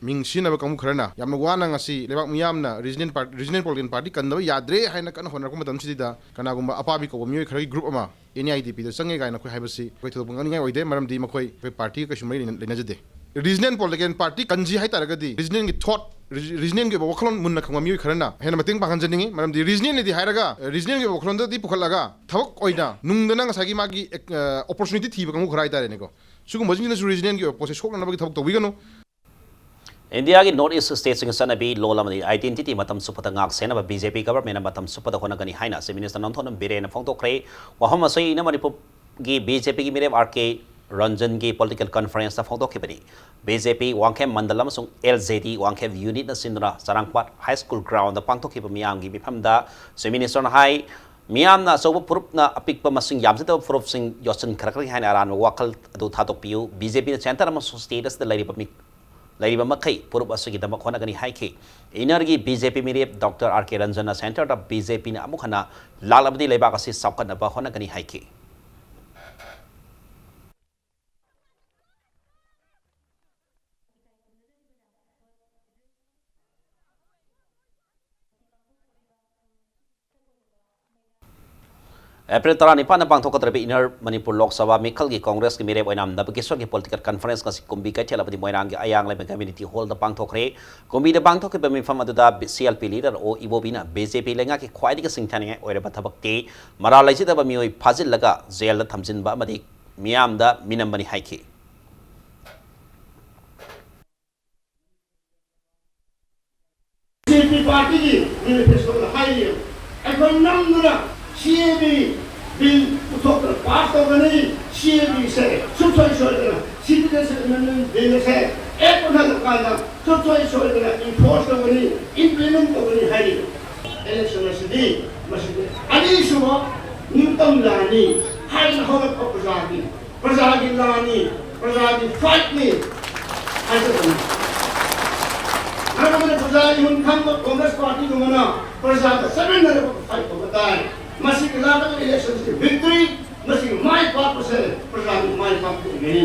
ꯃꯤꯡ ꯁꯤꯖꯤꯟꯅꯕ ꯀꯥꯡꯕꯨ ꯈꯔꯅ ꯌꯥꯝꯅ ꯋꯥꯅ ꯉꯁꯤ ꯂꯩꯕꯥꯛ ꯃꯤꯌꯥꯝꯅ ꯔꯤꯖꯅꯦꯜ ꯄꯥꯔ-, ꯔꯤꯖꯅꯦꯜ ꯄꯣꯂꯤꯇꯤꯀꯦꯜ ꯄꯥꯔꯇꯤ ꯀꯟꯗꯕ ꯌꯥꯗ꯭ꯔꯦ ꯍꯥꯏꯅ ꯀꯟꯅ ꯍꯣꯠꯅꯔꯛꯄ ꯃꯇꯝꯁꯤꯗ ꯀꯅꯥꯒꯨꯝꯕ ꯑꯄꯥꯕꯤ ꯀꯧꯕ ꯃꯤꯑꯣꯏ ꯈꯔꯒꯤ ꯒ꯭ꯔꯨꯞ ꯑꯃ ꯑꯦꯟ ꯑꯥꯏ ꯗꯤ ꯄꯤꯗ ꯆꯪꯉꯦ ꯀꯥꯏꯅ ꯑꯩꯈꯣꯏ ꯍꯥꯏꯕꯁꯤ ꯑꯩꯈꯣꯏ ꯊꯣꯏꯗꯣꯛꯄ ꯉꯛꯅꯤꯡꯉꯥꯏ ꯑꯣꯏꯗꯦ, ꯃꯔꯝꯗꯤ ꯃꯈꯣꯏ ꯑꯩꯈꯣꯏ ꯄꯥꯔꯇꯤꯒ ꯀꯩꯁꯨ ꯃꯔꯤ ꯂꯩꯅ-, ꯂꯩꯅꯖꯗꯦ꯫ ꯔꯤꯖꯅꯦꯜ ꯄꯣꯂꯤꯇꯤꯀꯦꯜ ꯄꯥꯔꯇꯤ ꯀꯟꯁꯤ ꯍꯥꯏ ꯇꯥꯔꯒꯗꯤ ꯔꯤꯖꯅꯦꯜꯒꯤ ꯊꯣꯠ, ꯔꯤꯖ-, ꯔꯤꯖꯅꯦꯜꯒꯤ ꯑꯣꯏꯕ ꯋꯥꯈꯜꯂꯣꯟ ꯃꯨꯟꯅ ꯈꯪꯕ ꯃꯤꯑꯣꯏ ꯈꯔꯅ ꯍꯦꯟꯅ ꯃꯇꯦꯡ ꯄꯥꯡꯍꯟꯖꯅꯤꯡꯉꯤ, ꯃꯔꯝꯗꯤ ꯔꯤꯖꯅꯦꯜꯅꯤꯗꯤ ꯍꯥꯏꯔꯒ ꯔꯤꯖꯅꯦꯜꯒꯤ ꯑꯣꯏꯕ ꯋꯥꯈꯜꯂꯣꯟꯗꯗꯤ ꯄꯨꯈꯠꯂꯒ ꯊꯕꯛ ꯑꯣꯏꯅ ꯅꯨꯡꯗꯅ ꯉꯁꯥꯏꯒꯤ ꯃꯥꯒꯤ ꯑꯦꯛ-, ꯑ, ꯑꯣꯄꯣꯔꯆꯨꯅꯤꯇꯤ ꯊꯤꯕ ꯀꯥꯡꯕꯨ ꯈꯔ ꯍꯥꯏ ꯇꯥꯔꯦꯅꯦꯀꯣ꯫ ꯁꯤꯒꯨꯝꯕꯁꯤꯡꯁꯤꯅꯁꯨ ꯔꯤꯖꯅꯦꯜꯒꯤ ꯑꯣꯏꯕ ꯄꯣꯠꯁꯦ ꯁꯣꯛꯅꯅꯕꯒꯤ ꯊꯕꯛ ꯇꯧꯕꯤꯒꯅꯨ꯫ ꯏꯟꯗꯤꯌꯥꯒꯤ ꯅꯣꯔꯠ ꯏꯁ ꯁ꯭ꯇꯦꯠꯁꯤꯡꯒꯤ ꯆꯠꯅꯕꯤ, ꯂꯣꯜ ꯑꯃꯗꯤ identity ꯃꯇꯝ ꯆꯨꯞꯄꯗ ꯉꯥꯛ ꯁꯦꯟꯅꯕ ꯕꯤ ꯖꯦ ꯄꯤ ꯒꯚꯔꯟꯃꯦꯟꯅ ꯃꯇꯝ ꯆꯨꯞꯄꯗ ꯍꯣꯠꯅꯒꯅꯤ ꯍꯥꯏꯅ ꯆꯤꯐ ꯃꯤꯅꯤꯁꯇꯔ ꯅꯣꯡꯊꯣꯝꯕꯝ ꯕꯤꯔꯦꯟꯅ ꯐꯣꯡꯗꯣꯛꯈ꯭ꯔꯦ꯫ ꯋꯥꯐꯝ ꯑꯁꯤꯅ ꯃꯅꯤꯄꯨꯔꯒꯤ ꯕꯤ ꯖꯦ ꯄꯤꯒꯤ ꯃꯤꯔꯦꯞ ꯑꯥꯔ ꯀꯦ ꯔꯟꯖꯟꯒꯤ ꯄꯣꯂꯤꯇꯤꯀꯦꯜ ꯀꯟꯐꯔꯦꯟꯁꯇ ꯐꯣꯡꯗꯣꯛꯈꯤꯕꯅꯤ꯫ ꯕꯤ ꯖꯦ ꯄꯤ ꯋꯥꯡꯈꯦꯝ ꯃꯟꯗꯂꯝ ꯑꯃꯁꯨꯡ ꯑꯦꯜ ꯖꯦ ꯗꯤ ꯋꯥꯡꯈꯦꯝ ꯌꯨꯅꯤꯠꯅ ꯁꯤꯟꯗꯨꯅ ꯆꯔꯥꯡꯄꯥꯠ ꯍꯥꯏ ꯁ꯭ꯀꯨꯜ ꯒ꯭ꯔꯥꯎꯟꯗ ꯄꯥꯡꯊꯣꯛꯈꯤꯕ ꯃꯤꯌꯥꯝꯒꯤ ꯃꯤꯐꯝꯗ ꯆꯤꯐ ꯃꯤꯅꯤꯁꯇꯔꯅ ꯍꯥꯏ, ꯃꯤꯌꯥꯝꯅ ꯑꯆꯧꯕ ꯐꯨꯔꯨꯞꯅ ꯑꯄꯤꯛꯄ ꯃꯁꯤꯡ ꯌꯥꯝꯖꯗꯕ ꯐꯨꯔꯨꯞꯁꯤꯡ ꯌꯣꯠꯁꯤꯟꯈ꯭ꯔꯛꯀꯅꯤ ꯍꯥꯏꯅ ꯑꯔꯥꯟꯕ ꯋꯥꯈꯜ ꯑꯗꯨ ꯊꯥꯗꯣꯛꯄꯤꯌꯨ꯫ ꯕꯤ ꯖꯦ ꯄꯤꯅ ꯁꯦꯟꯇꯔ ꯑꯃꯁꯨꯡ ꯁ꯭ꯇꯦꯠ ꯑꯁꯤꯗ ꯂꯩꯔꯤꯕ ꯃꯤ, ꯂꯩꯔꯤꯕ ꯃꯈꯩ ꯐꯨꯔꯨꯞ ꯑꯁꯤꯒꯤꯗꯃꯛ ꯍꯣꯠꯅꯒꯅꯤ ꯍꯥꯏꯈꯤ꯫ ꯏꯟꯅꯔꯒꯤ ꯕꯤ ꯖꯦ ꯄꯤ ꯃꯤꯔꯦꯞ ꯗꯣꯛꯇꯔ ꯑꯥꯔ ꯀꯦ ꯔꯟꯖꯟꯅ ꯁꯦꯟꯇꯔꯗ ꯕꯤ ꯖꯦ ꯄꯤꯅ ꯑꯃꯨꯛ ꯍꯟꯅ ꯂꯥꯛꯂꯕꯗꯤ ꯂꯩꯕꯥꯛ ꯑꯁꯤ ꯆꯥꯎꯈꯠꯅꯕ ꯍꯣꯠꯅꯒꯅꯤ ꯍꯥꯏꯈꯤ꯫ ꯑꯦꯄ꯭ꯔꯤꯜ ꯇꯔꯥꯅꯤꯄꯥꯟꯗ ꯄꯥꯡꯊꯣꯛꯀꯗꯧꯔꯤꯕ ꯏꯟꯅꯔ ꯃꯅꯤꯄꯨꯔ ꯂꯣꯛ ꯁꯚꯥ ꯃꯤꯈꯜꯒꯤ ꯀꯣꯡꯒ꯭ꯔꯦꯁꯀꯤ ꯃꯤꯔꯦꯞ ꯑꯣꯏꯅ ꯅꯕꯀꯤꯁꯣꯔꯒꯤ ꯄꯣꯂꯤꯇꯤꯀꯦꯜ ꯀꯟꯐꯔꯦꯟꯁ ꯉꯁꯤ ꯀꯨꯝꯕꯤ ꯀꯩꯊꯦꯜ ꯑꯃꯗꯤ ꯃꯣꯏꯔꯥꯡꯒꯤ ꯑꯌꯥꯡ ꯂꯩꯃ ꯀꯝꯃ꯭ꯌꯨꯅꯤꯇꯤ ꯍꯣꯜꯗ ꯄꯥꯡꯊꯣꯛꯈ꯭ꯔꯦ꯫ ꯀꯨꯝꯕꯤꯗ ꯄꯥꯡꯊꯣꯛꯈꯤꯕ ꯃꯤꯐꯝ ꯑꯗꯨꯗ ꯁꯤ ꯑꯦꯜ ꯄꯤ ꯂꯤꯗꯔ ꯑꯣ ꯏꯕꯣꯕꯤꯅ ꯕꯤ ꯖꯦ ꯄꯤ ꯂꯩꯉꯥꯛꯀꯤ ꯈ꯭ꯋꯥꯏꯗꯒꯤ ꯁꯤꯡꯊꯥꯅꯤꯡꯉꯥꯏ ꯑꯣꯏꯔꯕ ꯊꯕꯛꯇꯤ ꯃꯔꯥꯜ ꯂꯩꯖꯗꯕ ꯃꯤꯑꯣꯏ ꯐꯥꯖꯤꯜꯂꯒ ꯖꯦꯜꯗ ꯊꯝꯖꯤꯟꯕ ꯑꯃꯗꯤ ꯃꯤꯌꯥꯝꯗ ꯃꯤꯅꯝꯕꯅꯤ ꯍꯥꯏꯈꯤ꯫ ꯁꯤ ꯄꯤ ꯄꯥꯔꯇꯤꯒꯤ ꯃꯦꯅꯤꯐꯦꯁꯇꯣꯗ ꯍꯥꯏꯔꯤ, ꯑꯩꯈꯣꯏ ꯅꯝꯗꯨꯅ ꯁꯤ ꯑꯦ ꯕꯤ ꯕꯤꯜ ꯄꯨꯊꯣꯛꯇꯨꯅ ꯄꯥꯁ ꯇꯧꯒꯅꯤ꯫ ꯁꯤ ꯑꯦ ꯕꯤꯁꯦ ꯁꯨꯡꯁꯣꯏ ꯁꯣꯏꯗꯅ ꯁꯤꯇꯤꯖꯦꯟꯁꯤꯞ ꯑꯦꯃꯦꯟꯗꯃꯦꯟ ꯕꯤꯜ ꯑꯁꯦ ꯑꯦꯛ ꯑꯣꯟꯍꯜꯂꯀꯥꯟꯗ ꯁꯨꯡꯁꯣꯏ ꯁꯣꯏꯗꯅ ꯏꯟꯐꯣꯔꯁ ꯇꯧꯒꯅꯤ, ꯏꯝꯄ꯭ꯂꯤꯃꯦꯟ ꯇꯧꯒꯅꯤ ꯍꯥꯏꯔꯤ꯫ ꯏꯂꯦꯛꯁꯟ ꯑꯁꯤꯗꯤ ꯃꯁꯤꯗꯤ ꯑꯅꯤꯁꯨꯕ ꯅꯤꯡꯇꯝ ꯂꯥꯟꯅꯤ ꯍꯥꯏꯗꯅ ꯍꯧꯔꯛꯄ ꯄ꯭ꯔꯖꯥꯒꯤ ꯄ꯭ꯔꯖꯥꯒꯤ ꯂꯥꯟꯅꯤ, ꯄ꯭ꯔꯖꯥꯒꯤ ꯐꯥꯏꯠꯅꯤ ꯍꯥꯏꯖꯕꯅꯤ꯫ ꯃꯔꯝ ꯑꯗꯨꯅ ꯄ꯭ꯔꯖꯥꯒꯤ ꯃꯨꯟ ꯈꯪꯕ ꯀꯣꯡꯒ꯭ꯔꯦꯁ ꯄꯥꯔꯇꯤꯒꯨꯝꯕꯅ ꯄ꯭ꯔꯖꯥꯒ ꯆꯠꯃꯤꯟꯅꯔꯒ ꯐꯥꯏꯠ ꯇꯧꯕ ꯇꯥꯏ꯫ ꯃꯁꯤꯒꯤ ꯂꯥꯛꯀꯗꯕ ꯏꯂꯦꯛꯁꯟꯁꯤꯒꯤ ꯚꯤꯛꯇ꯭ꯔꯤ, ꯃꯁꯤꯒꯤ ꯃꯥꯏ ꯄꯥꯛꯄꯁꯦ ꯄ꯭ꯔꯖꯥꯒꯤ ꯃꯥꯏ ꯄꯥꯛꯄ ꯑꯣꯏꯒꯅꯤ꯫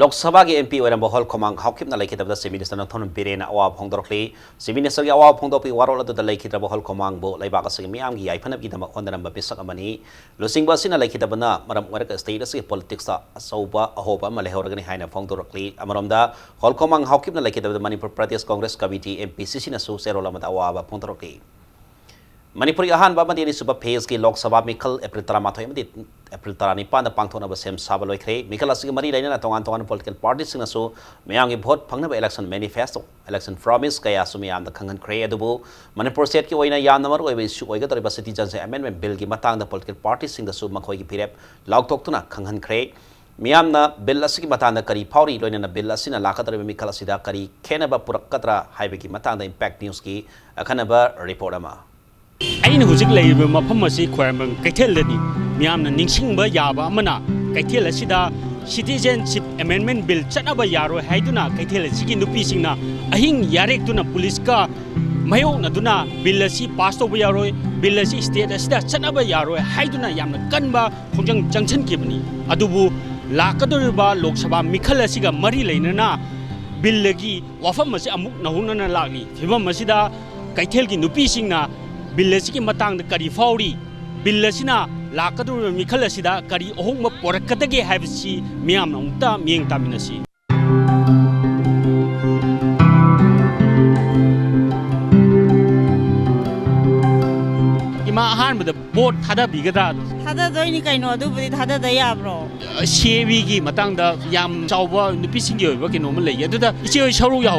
ꯂꯣꯛ ꯁꯚꯥꯒꯤ ꯑꯦꯝ ꯄꯤ ꯑꯣꯏꯔꯝꯕ ꯍꯣꯜꯈꯣꯃꯥꯡ ꯍꯥꯎꯈꯤꯞꯅ ꯂꯩꯈꯤꯗꯕꯗ ꯆꯤꯐ ꯃꯤꯅꯤꯁꯇꯔ ꯅꯣꯡꯊꯣꯝꯕꯝ ꯕꯤꯔꯦꯟꯅ ꯑꯋꯥꯕ ꯐꯣꯡꯗꯣꯔꯛꯂꯤ꯫ ꯆꯤꯐ ꯃꯤꯅꯤꯁꯇꯔꯒꯤ ꯑꯋꯥꯕ ꯐꯣꯡꯗꯣꯛꯄꯒꯤ ꯋꯥꯔꯣꯜ ꯑꯗꯨꯗ ꯂꯩꯈꯤꯗ꯭ꯔꯕ ꯍꯣꯜꯈꯣꯃꯥꯡꯕꯨ ꯂꯩꯕꯥꯛ ꯑꯁꯤꯒꯤ ꯃꯤꯌꯥꯝꯒꯤ ꯌꯥꯏꯐꯅꯕꯒꯤꯗꯃꯛ ꯍꯣꯠꯅꯔꯝꯕ ꯃꯤꯁꯛ ꯑꯃꯅꯤ꯫ ꯂꯨꯆꯤꯡꯕ ꯑꯁꯤꯅ ꯂꯩꯈꯤꯗꯕꯅ ꯃꯔꯝ ꯑꯣꯏꯔꯒ ꯁ꯭ꯇꯦꯠ ꯑꯁꯤꯒꯤ ꯄꯣꯂꯤꯇꯤꯛꯁꯇ ꯑꯆꯧꯕ ꯑꯍꯣꯕ ꯑꯃ ꯂꯩꯍꯧꯔꯒꯅꯤ ꯍꯥꯏꯅ ꯐꯣꯡꯗꯣꯔꯛꯂꯤ꯫ ꯑꯃꯔꯣꯝꯗ, ꯍꯣꯜꯈꯣꯃꯥꯡ ꯍꯥꯎꯈꯤꯞꯅ ꯂꯩꯈꯤꯗꯕꯗ Manipur Pradesh Congress committee, M P C ꯁꯤꯅꯁꯨ ꯆꯦꯔꯣꯜ ꯑꯃꯗ ꯑꯋꯥꯕ ꯐꯣꯡꯗꯣꯔꯛꯂꯤ꯫ ꯃꯅꯤꯄꯨꯔꯒꯤ ꯑꯍꯥꯟꯕ ꯑꯃꯗꯤ ꯑꯅꯤꯁꯨꯕ ꯐꯦꯖꯀꯤ ꯂꯣꯛ ꯁꯚꯥ ꯃꯤꯈꯜ ꯑꯦꯄ꯭ꯔꯤꯜ ꯇꯔꯥꯃꯥꯊꯣꯏ ꯑꯃꯗꯤ ꯑꯦꯄ꯭ꯔꯤꯜ ꯇꯔꯥꯅꯤꯄꯥꯟꯗ ꯄꯥꯡꯊꯣꯛꯅꯕ ꯁꯦꯝ ꯁꯥꯕ ꯂꯣꯏꯈ꯭ꯔꯦ꯫ ꯃꯤꯈꯜ ꯑꯁꯤꯒ ꯃꯔꯤ ꯂꯩꯅꯅ ꯇꯣꯉꯥꯟ ꯇꯣꯉꯥꯟꯕ ꯄꯣꯂꯤꯇꯤꯀꯦꯜ ꯄꯥꯔꯇꯤꯁꯤꯡꯅꯁꯨ ꯃꯤꯌꯥꯝꯒꯤ ꯚꯣꯠ ꯐꯪꯅꯕ ꯏꯂꯦꯛꯁꯟ ꯃꯦꯅꯤꯐꯦꯁꯇꯣ, ꯏꯂꯦꯛꯁꯟ ꯄ꯭ꯔꯣꯃꯤꯁ ꯀꯌꯥꯁꯨ ꯃꯤꯌꯥꯝꯗ ꯈꯪꯍꯟꯈ꯭ꯔꯦ꯫ ꯑꯗꯨꯕꯨ ꯃꯅꯤꯄꯨꯔ ꯁ꯭ꯇꯦꯠꯀꯤ ꯑꯣꯏꯅ ꯌꯥꯝꯅ ꯃꯔꯨꯑꯣꯏꯕ ꯏꯁꯨ ꯑꯣꯏꯒꯗꯧꯔꯤꯕ ꯁꯤꯇꯤꯖꯦꯟꯁꯤꯞ ꯑꯦꯃꯦꯟꯗꯃꯦꯟ ꯕꯤꯜꯒꯤ ꯃꯇꯥꯡꯗ ꯄꯣꯂꯤꯇꯤꯀꯦꯜ ꯄꯥꯔꯇꯤꯁꯤꯡꯗꯁꯨ ꯃꯈꯣꯏꯒꯤ ꯐꯤꯔꯦꯞ ꯂꯥꯎꯊꯣꯛꯇꯨꯅ ꯈꯪꯍꯟꯈ꯭ꯔꯦ꯫ ꯃꯤꯌꯥꯝꯅ ꯕꯤꯜ ꯑꯁꯤꯒꯤ ꯃꯇꯥꯡꯗ ꯀꯔꯤ ꯐꯥꯎꯔꯤ, ꯂꯣꯏꯅꯅ ꯕꯤꯜ ꯑꯁꯤꯅ ꯂꯥꯛꯀꯗꯧꯔꯤꯕ ꯃꯤꯈꯜ ꯑꯁꯤꯗ ꯀꯔꯤ ꯈꯦꯟꯅꯕ ꯄꯨꯔꯛꯀꯗ꯭ꯔꯥ ꯍꯥꯏꯕꯒꯤ ꯃꯇꯥꯡꯗ ꯏꯝꯄꯦꯛ ꯅ꯭ꯌꯨꯁꯀꯤ ꯑꯈꯟꯅꯕ ꯔꯤꯄꯣꯔꯠ ꯑꯃ꯫ ꯑꯩꯅ ꯍꯧꯖꯤꯛ ꯂꯩꯔꯤꯕ ꯃꯐꯝ ꯑꯁꯤ ꯈ꯭ꯋꯥꯏꯔꯝꯕꯟ ꯀꯩꯊꯦꯜꯗꯅꯤ꯫ ꯃꯤꯌꯥꯝꯅ ꯅꯤꯡꯁꯤꯡꯕ ꯌꯥꯕ ꯑꯃꯅ, ꯀꯩꯊꯦꯜ ꯑꯁꯤꯗ ꯁꯤꯇꯤꯖꯦꯟꯁꯤꯞ ꯑꯦꯃꯦꯟꯗꯃꯦꯟ ꯕꯤꯜ ꯆꯠꯅꯕ ꯌꯥꯔꯣꯏ ꯍꯥꯏꯗꯨꯅ ꯀꯩꯊꯦꯜ ꯑꯁꯤꯒꯤ ꯅꯨꯄꯤꯁꯤꯡꯅ ꯑꯍꯤꯡ ꯌꯥꯔꯦꯛꯇꯨꯅ ꯄꯨꯂꯤꯁꯀ ꯃꯥꯌꯣꯛꯅꯗꯨꯅ ꯕꯤꯜ ꯑꯁꯤ ꯄꯥꯁ ꯇꯧꯕ ꯌꯥꯔꯣꯏ, ꯕꯤꯜ ꯑꯁꯤ ꯁ꯭ꯇꯦꯠ ꯑꯁꯤꯗ ꯆꯠꯅꯕ ꯌꯥꯔꯣꯏ ꯍꯥꯏꯗꯨꯅ ꯌꯥꯝꯅ ꯀꯟꯕ ꯈꯣꯡꯖꯪ ꯆꯪꯁꯤꯟꯈꯤꯕꯅꯤ꯫ ꯑꯗꯨꯕꯨ ꯂꯥꯛꯀꯗꯧꯔꯤꯕ ꯂꯣꯛ ꯁꯚꯥ ꯃꯤꯈꯜ ꯑꯁꯤꯒ ꯃꯔꯤ ꯂꯩꯅꯅ ꯕꯤꯜ ꯑꯁꯤꯒꯤ ꯋꯥꯐꯝ ꯑꯁꯤ ꯑꯃꯨꯛ ꯅꯧꯍꯧꯅꯅ ꯂꯥꯛꯂꯤ꯫ ꯐꯤꯕꯝ ꯑꯁꯤꯗ ꯀꯩꯊꯦꯜꯒꯤ ꯅꯨꯄꯤꯁꯤꯡꯅ ꯕꯤꯜ ꯑꯁꯤꯒꯤ ꯃꯇꯥꯡꯗ ꯀꯔꯤ ꯐꯥꯎꯔꯤ? ꯕꯤꯜ ꯑꯁꯤꯅ ꯂꯥꯛꯀꯗꯧꯔꯤꯕ ꯃꯤꯈꯜ ꯑꯁꯤꯗ ꯀꯔꯤ ꯑꯍꯣꯡꯕ ꯄꯨꯔꯛꯀꯗꯒꯦ ꯍꯥꯏꯕꯁꯤ ꯃꯤꯌꯥꯝꯅ ꯑꯃꯨꯛꯇ ꯃꯤꯠꯌꯦꯡ ꯇꯥꯃꯤꯟꯅꯁꯤ꯫ ꯏꯃꯥ, ꯑꯍꯥꯟꯕꯗ ꯚꯣꯠ ꯊꯥꯗꯕꯤꯒꯗ꯭ꯔꯥ? ꯊꯥꯗꯗꯣꯏꯅꯤ ꯀꯩꯅꯣ, ꯑꯗꯨꯕꯨꯗꯤ ꯊꯥꯗꯗ ꯌꯥꯕ꯭ꯔꯣ? ꯁꯤ ꯑꯦ ꯕꯤꯒꯤ ꯃꯇꯥꯡꯗ ꯌꯥꯝ ꯆꯥꯎꯕ ꯅꯨꯄꯤꯁꯤꯡꯒꯤ ꯑꯣꯏꯕ ꯀꯩꯅꯣꯝꯃ ꯂꯩꯌꯦ, ꯑꯗꯨꯗ ꯏꯆꯦ ꯍꯣꯏ ꯁꯔꯨꯛ ꯌꯥꯎ꯫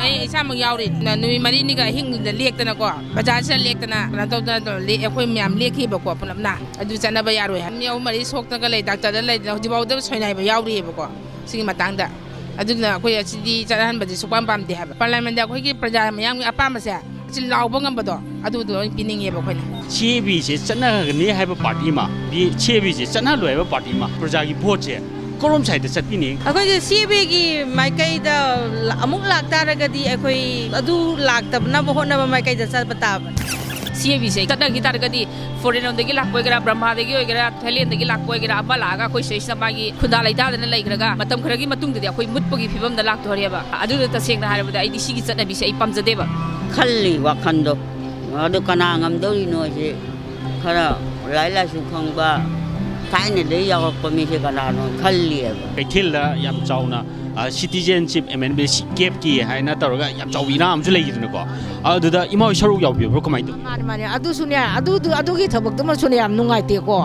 ꯑꯩ ꯏꯁꯥꯃꯛ ꯌꯥꯎꯔꯤ꯫ ꯅ-, ꯅꯨꯃꯤꯠ ꯃꯔꯤꯅꯤꯒ ꯑꯍꯤꯡꯗ ꯂꯦꯛꯇꯅꯀꯣ, ꯕꯖꯥꯔꯁꯤꯗ ꯂꯦꯛꯇꯅ ꯀꯩꯅꯣ ꯇꯧꯗꯅ ꯇꯧ-, ꯂꯦ-, ꯑꯩꯈꯣꯏ ꯃꯌꯥꯝ ꯂꯦꯛꯈꯤꯕꯀꯣ ꯄꯨꯂꯞꯅ꯫ ꯑꯗꯨ ꯆꯠꯅꯕ ꯌꯥꯔꯣꯏ ꯍꯥꯏ꯫ ꯃꯤ ꯑꯍꯨꯝ ꯃꯔꯤ ꯁꯣꯛꯇꯅꯒ ꯂꯩ, ꯗꯥꯛꯇꯔꯗ ꯂꯩꯗꯅ ꯍꯧꯖꯤꯛꯐꯥꯎꯗ ꯁꯣꯏꯅꯥꯏꯕ ꯌꯥꯎꯔꯤꯑꯕꯀꯣ ꯁꯤꯒꯤ ꯃꯇꯥꯡꯗ꯫ ꯑꯗꯨꯅ ꯑꯩꯈꯣꯏ ꯑꯁꯤꯗꯤ ꯆꯠꯅꯍꯟꯕꯗꯤ ꯁꯨꯛꯄꯥꯝ ꯄꯥꯝꯗꯦ ꯍꯥꯏꯕ꯫ ꯄꯥꯔꯂꯤꯌꯥꯃꯦꯟꯗ ꯑꯩꯈꯣꯏꯒꯤ ꯄ꯭ꯔꯖꯥ ꯃꯌꯥꯝꯒꯤ ꯑꯄꯥꯝꯕꯁꯦ ꯑꯁꯤ ꯂꯥꯎꯕ ꯉꯝꯕꯗꯣ ꯑꯗꯨꯗꯣ ꯑꯣꯏꯅ ꯄꯤꯅꯤꯡꯉꯦꯕ ꯑꯩꯈꯣꯏꯅ꯫ ꯁꯤ ꯑꯦ ꯕꯤꯁꯦ ꯆꯠꯅꯒꯅꯤ ꯍꯥꯏꯕ ꯄꯥꯔꯇꯤ ꯑꯃ, ꯕꯤ-, ꯁꯤ ꯑꯦ ꯕꯤꯁꯦ ꯆꯠꯅꯍꯜꯂꯣꯏ ꯍꯥꯏꯕ ꯄꯥꯔꯇꯤ ꯑꯃ, ꯄ꯭ꯔꯖꯥꯒꯤ ꯚꯣꯠꯁꯦ ꯀꯔꯣꯝ ꯁꯥꯏꯗ ꯆꯠꯄꯤꯅꯤ? ꯑꯩꯈꯣꯏꯁꯦ ꯁꯤ ꯑꯦ ꯕꯤꯒꯤ ꯃꯥꯏꯀꯩꯗ ꯑꯃꯨꯛ ꯂꯥꯛꯇꯥꯔꯒꯗꯤ ꯑꯩꯈꯣꯏ ꯑꯗꯨ ꯂꯥꯛꯇꯅꯕ ꯍꯣꯠꯅꯕ ꯃꯥꯏꯀꯩꯗ ꯆꯠꯄ ꯇꯥꯕꯅꯤ꯫ ꯁꯤ ꯑꯦ ꯕꯤꯁꯦ ꯆꯠꯅꯈꯤ ꯇꯥꯔꯒꯗꯤ ꯐꯣꯔꯦꯟ ꯂꯣꯝꯗꯒꯤ ꯂꯥꯛꯄ ꯑꯣꯏꯒꯦꯔꯥ, ꯕ꯭ꯔꯍ꯭ꯃꯥꯗꯒꯤ ꯑꯣꯏꯒꯦꯔꯥ, ꯊꯥꯏꯂꯦꯟꯗꯒꯤ ꯂꯥꯛꯄ ꯑꯣꯏꯒꯦꯔꯥ, ꯑꯃ ꯂꯥꯛꯑꯒ ꯑꯩꯈꯣꯏ ꯁꯤꯗꯩꯁꯤꯗ ꯃꯥꯒꯤ ꯈꯨꯟꯗꯥ ꯂꯩꯇꯥꯗꯅ ꯂꯩꯈ꯭ꯔꯒ ꯃꯇꯝ ꯈꯔꯒꯤ ꯃꯇꯨꯡꯗꯗꯤ ꯑꯩꯈꯣꯏ ꯃꯨꯠꯄꯒꯤ ꯐꯤꯕꯝꯗ ꯂꯥꯛꯇꯣꯔꯦꯕ꯫ ꯑꯗꯨꯅ ꯇꯁꯦꯡꯅ ꯍꯥꯏꯔꯕꯗ ꯑꯩꯗꯤ ꯁꯤꯒꯤ ꯆꯠꯅꯕꯤꯁꯦ ꯑꯩ ꯄꯥꯝꯖꯗꯦꯕ꯫ ꯈꯜꯂꯤ ꯋꯥꯈꯜꯗꯣ꯫ ꯑꯗꯨ ꯀꯅꯥ ꯉꯝꯗꯧꯔꯤꯅꯣ ꯁꯤ? ꯈꯔ ꯂꯥꯏꯔꯤꯛ ꯂꯥꯏꯁꯨ ꯈꯪꯕ, ꯊꯥꯏꯅꯗꯒꯤ ꯌꯥꯎꯔꯛꯄ ꯃꯤꯁꯦ ꯀꯅꯥꯅꯣ ꯈꯜꯂꯤꯑꯕ꯫ ꯀꯩꯊꯦꯜꯗ ꯌꯥꯝ ꯆꯥꯎꯅ ꯑ, citizenship amendment, ꯁꯤ ꯀꯦꯞꯀꯤ ꯍꯥꯏꯅ ꯇꯧꯔꯒ ꯌꯥꯝ ꯆꯥꯎꯕ ꯏꯔꯥꯡ ꯑꯃꯁꯨ ꯂꯩꯈꯤꯗꯅꯀꯣ꯫ ꯑꯗꯨꯗ ꯏꯃꯥ ꯍꯣꯏ ꯁꯔꯨꯛ ꯌꯥꯎꯕꯤꯕ꯭ꯔꯣ, ꯀꯃꯥꯏꯅ ꯇꯧꯏ? ꯃꯥꯅꯦ, ꯃꯥꯅꯦ꯫ ꯑꯗꯨꯁꯨꯅꯦ, ꯑꯗꯨ, ꯑꯗꯨ, ꯑꯗꯨꯒꯤ ꯊꯕꯛꯇꯨꯃꯁꯨꯅꯦ, ꯌꯥꯝ ꯅꯨꯡꯉꯥꯏꯇꯦꯀꯣ꯫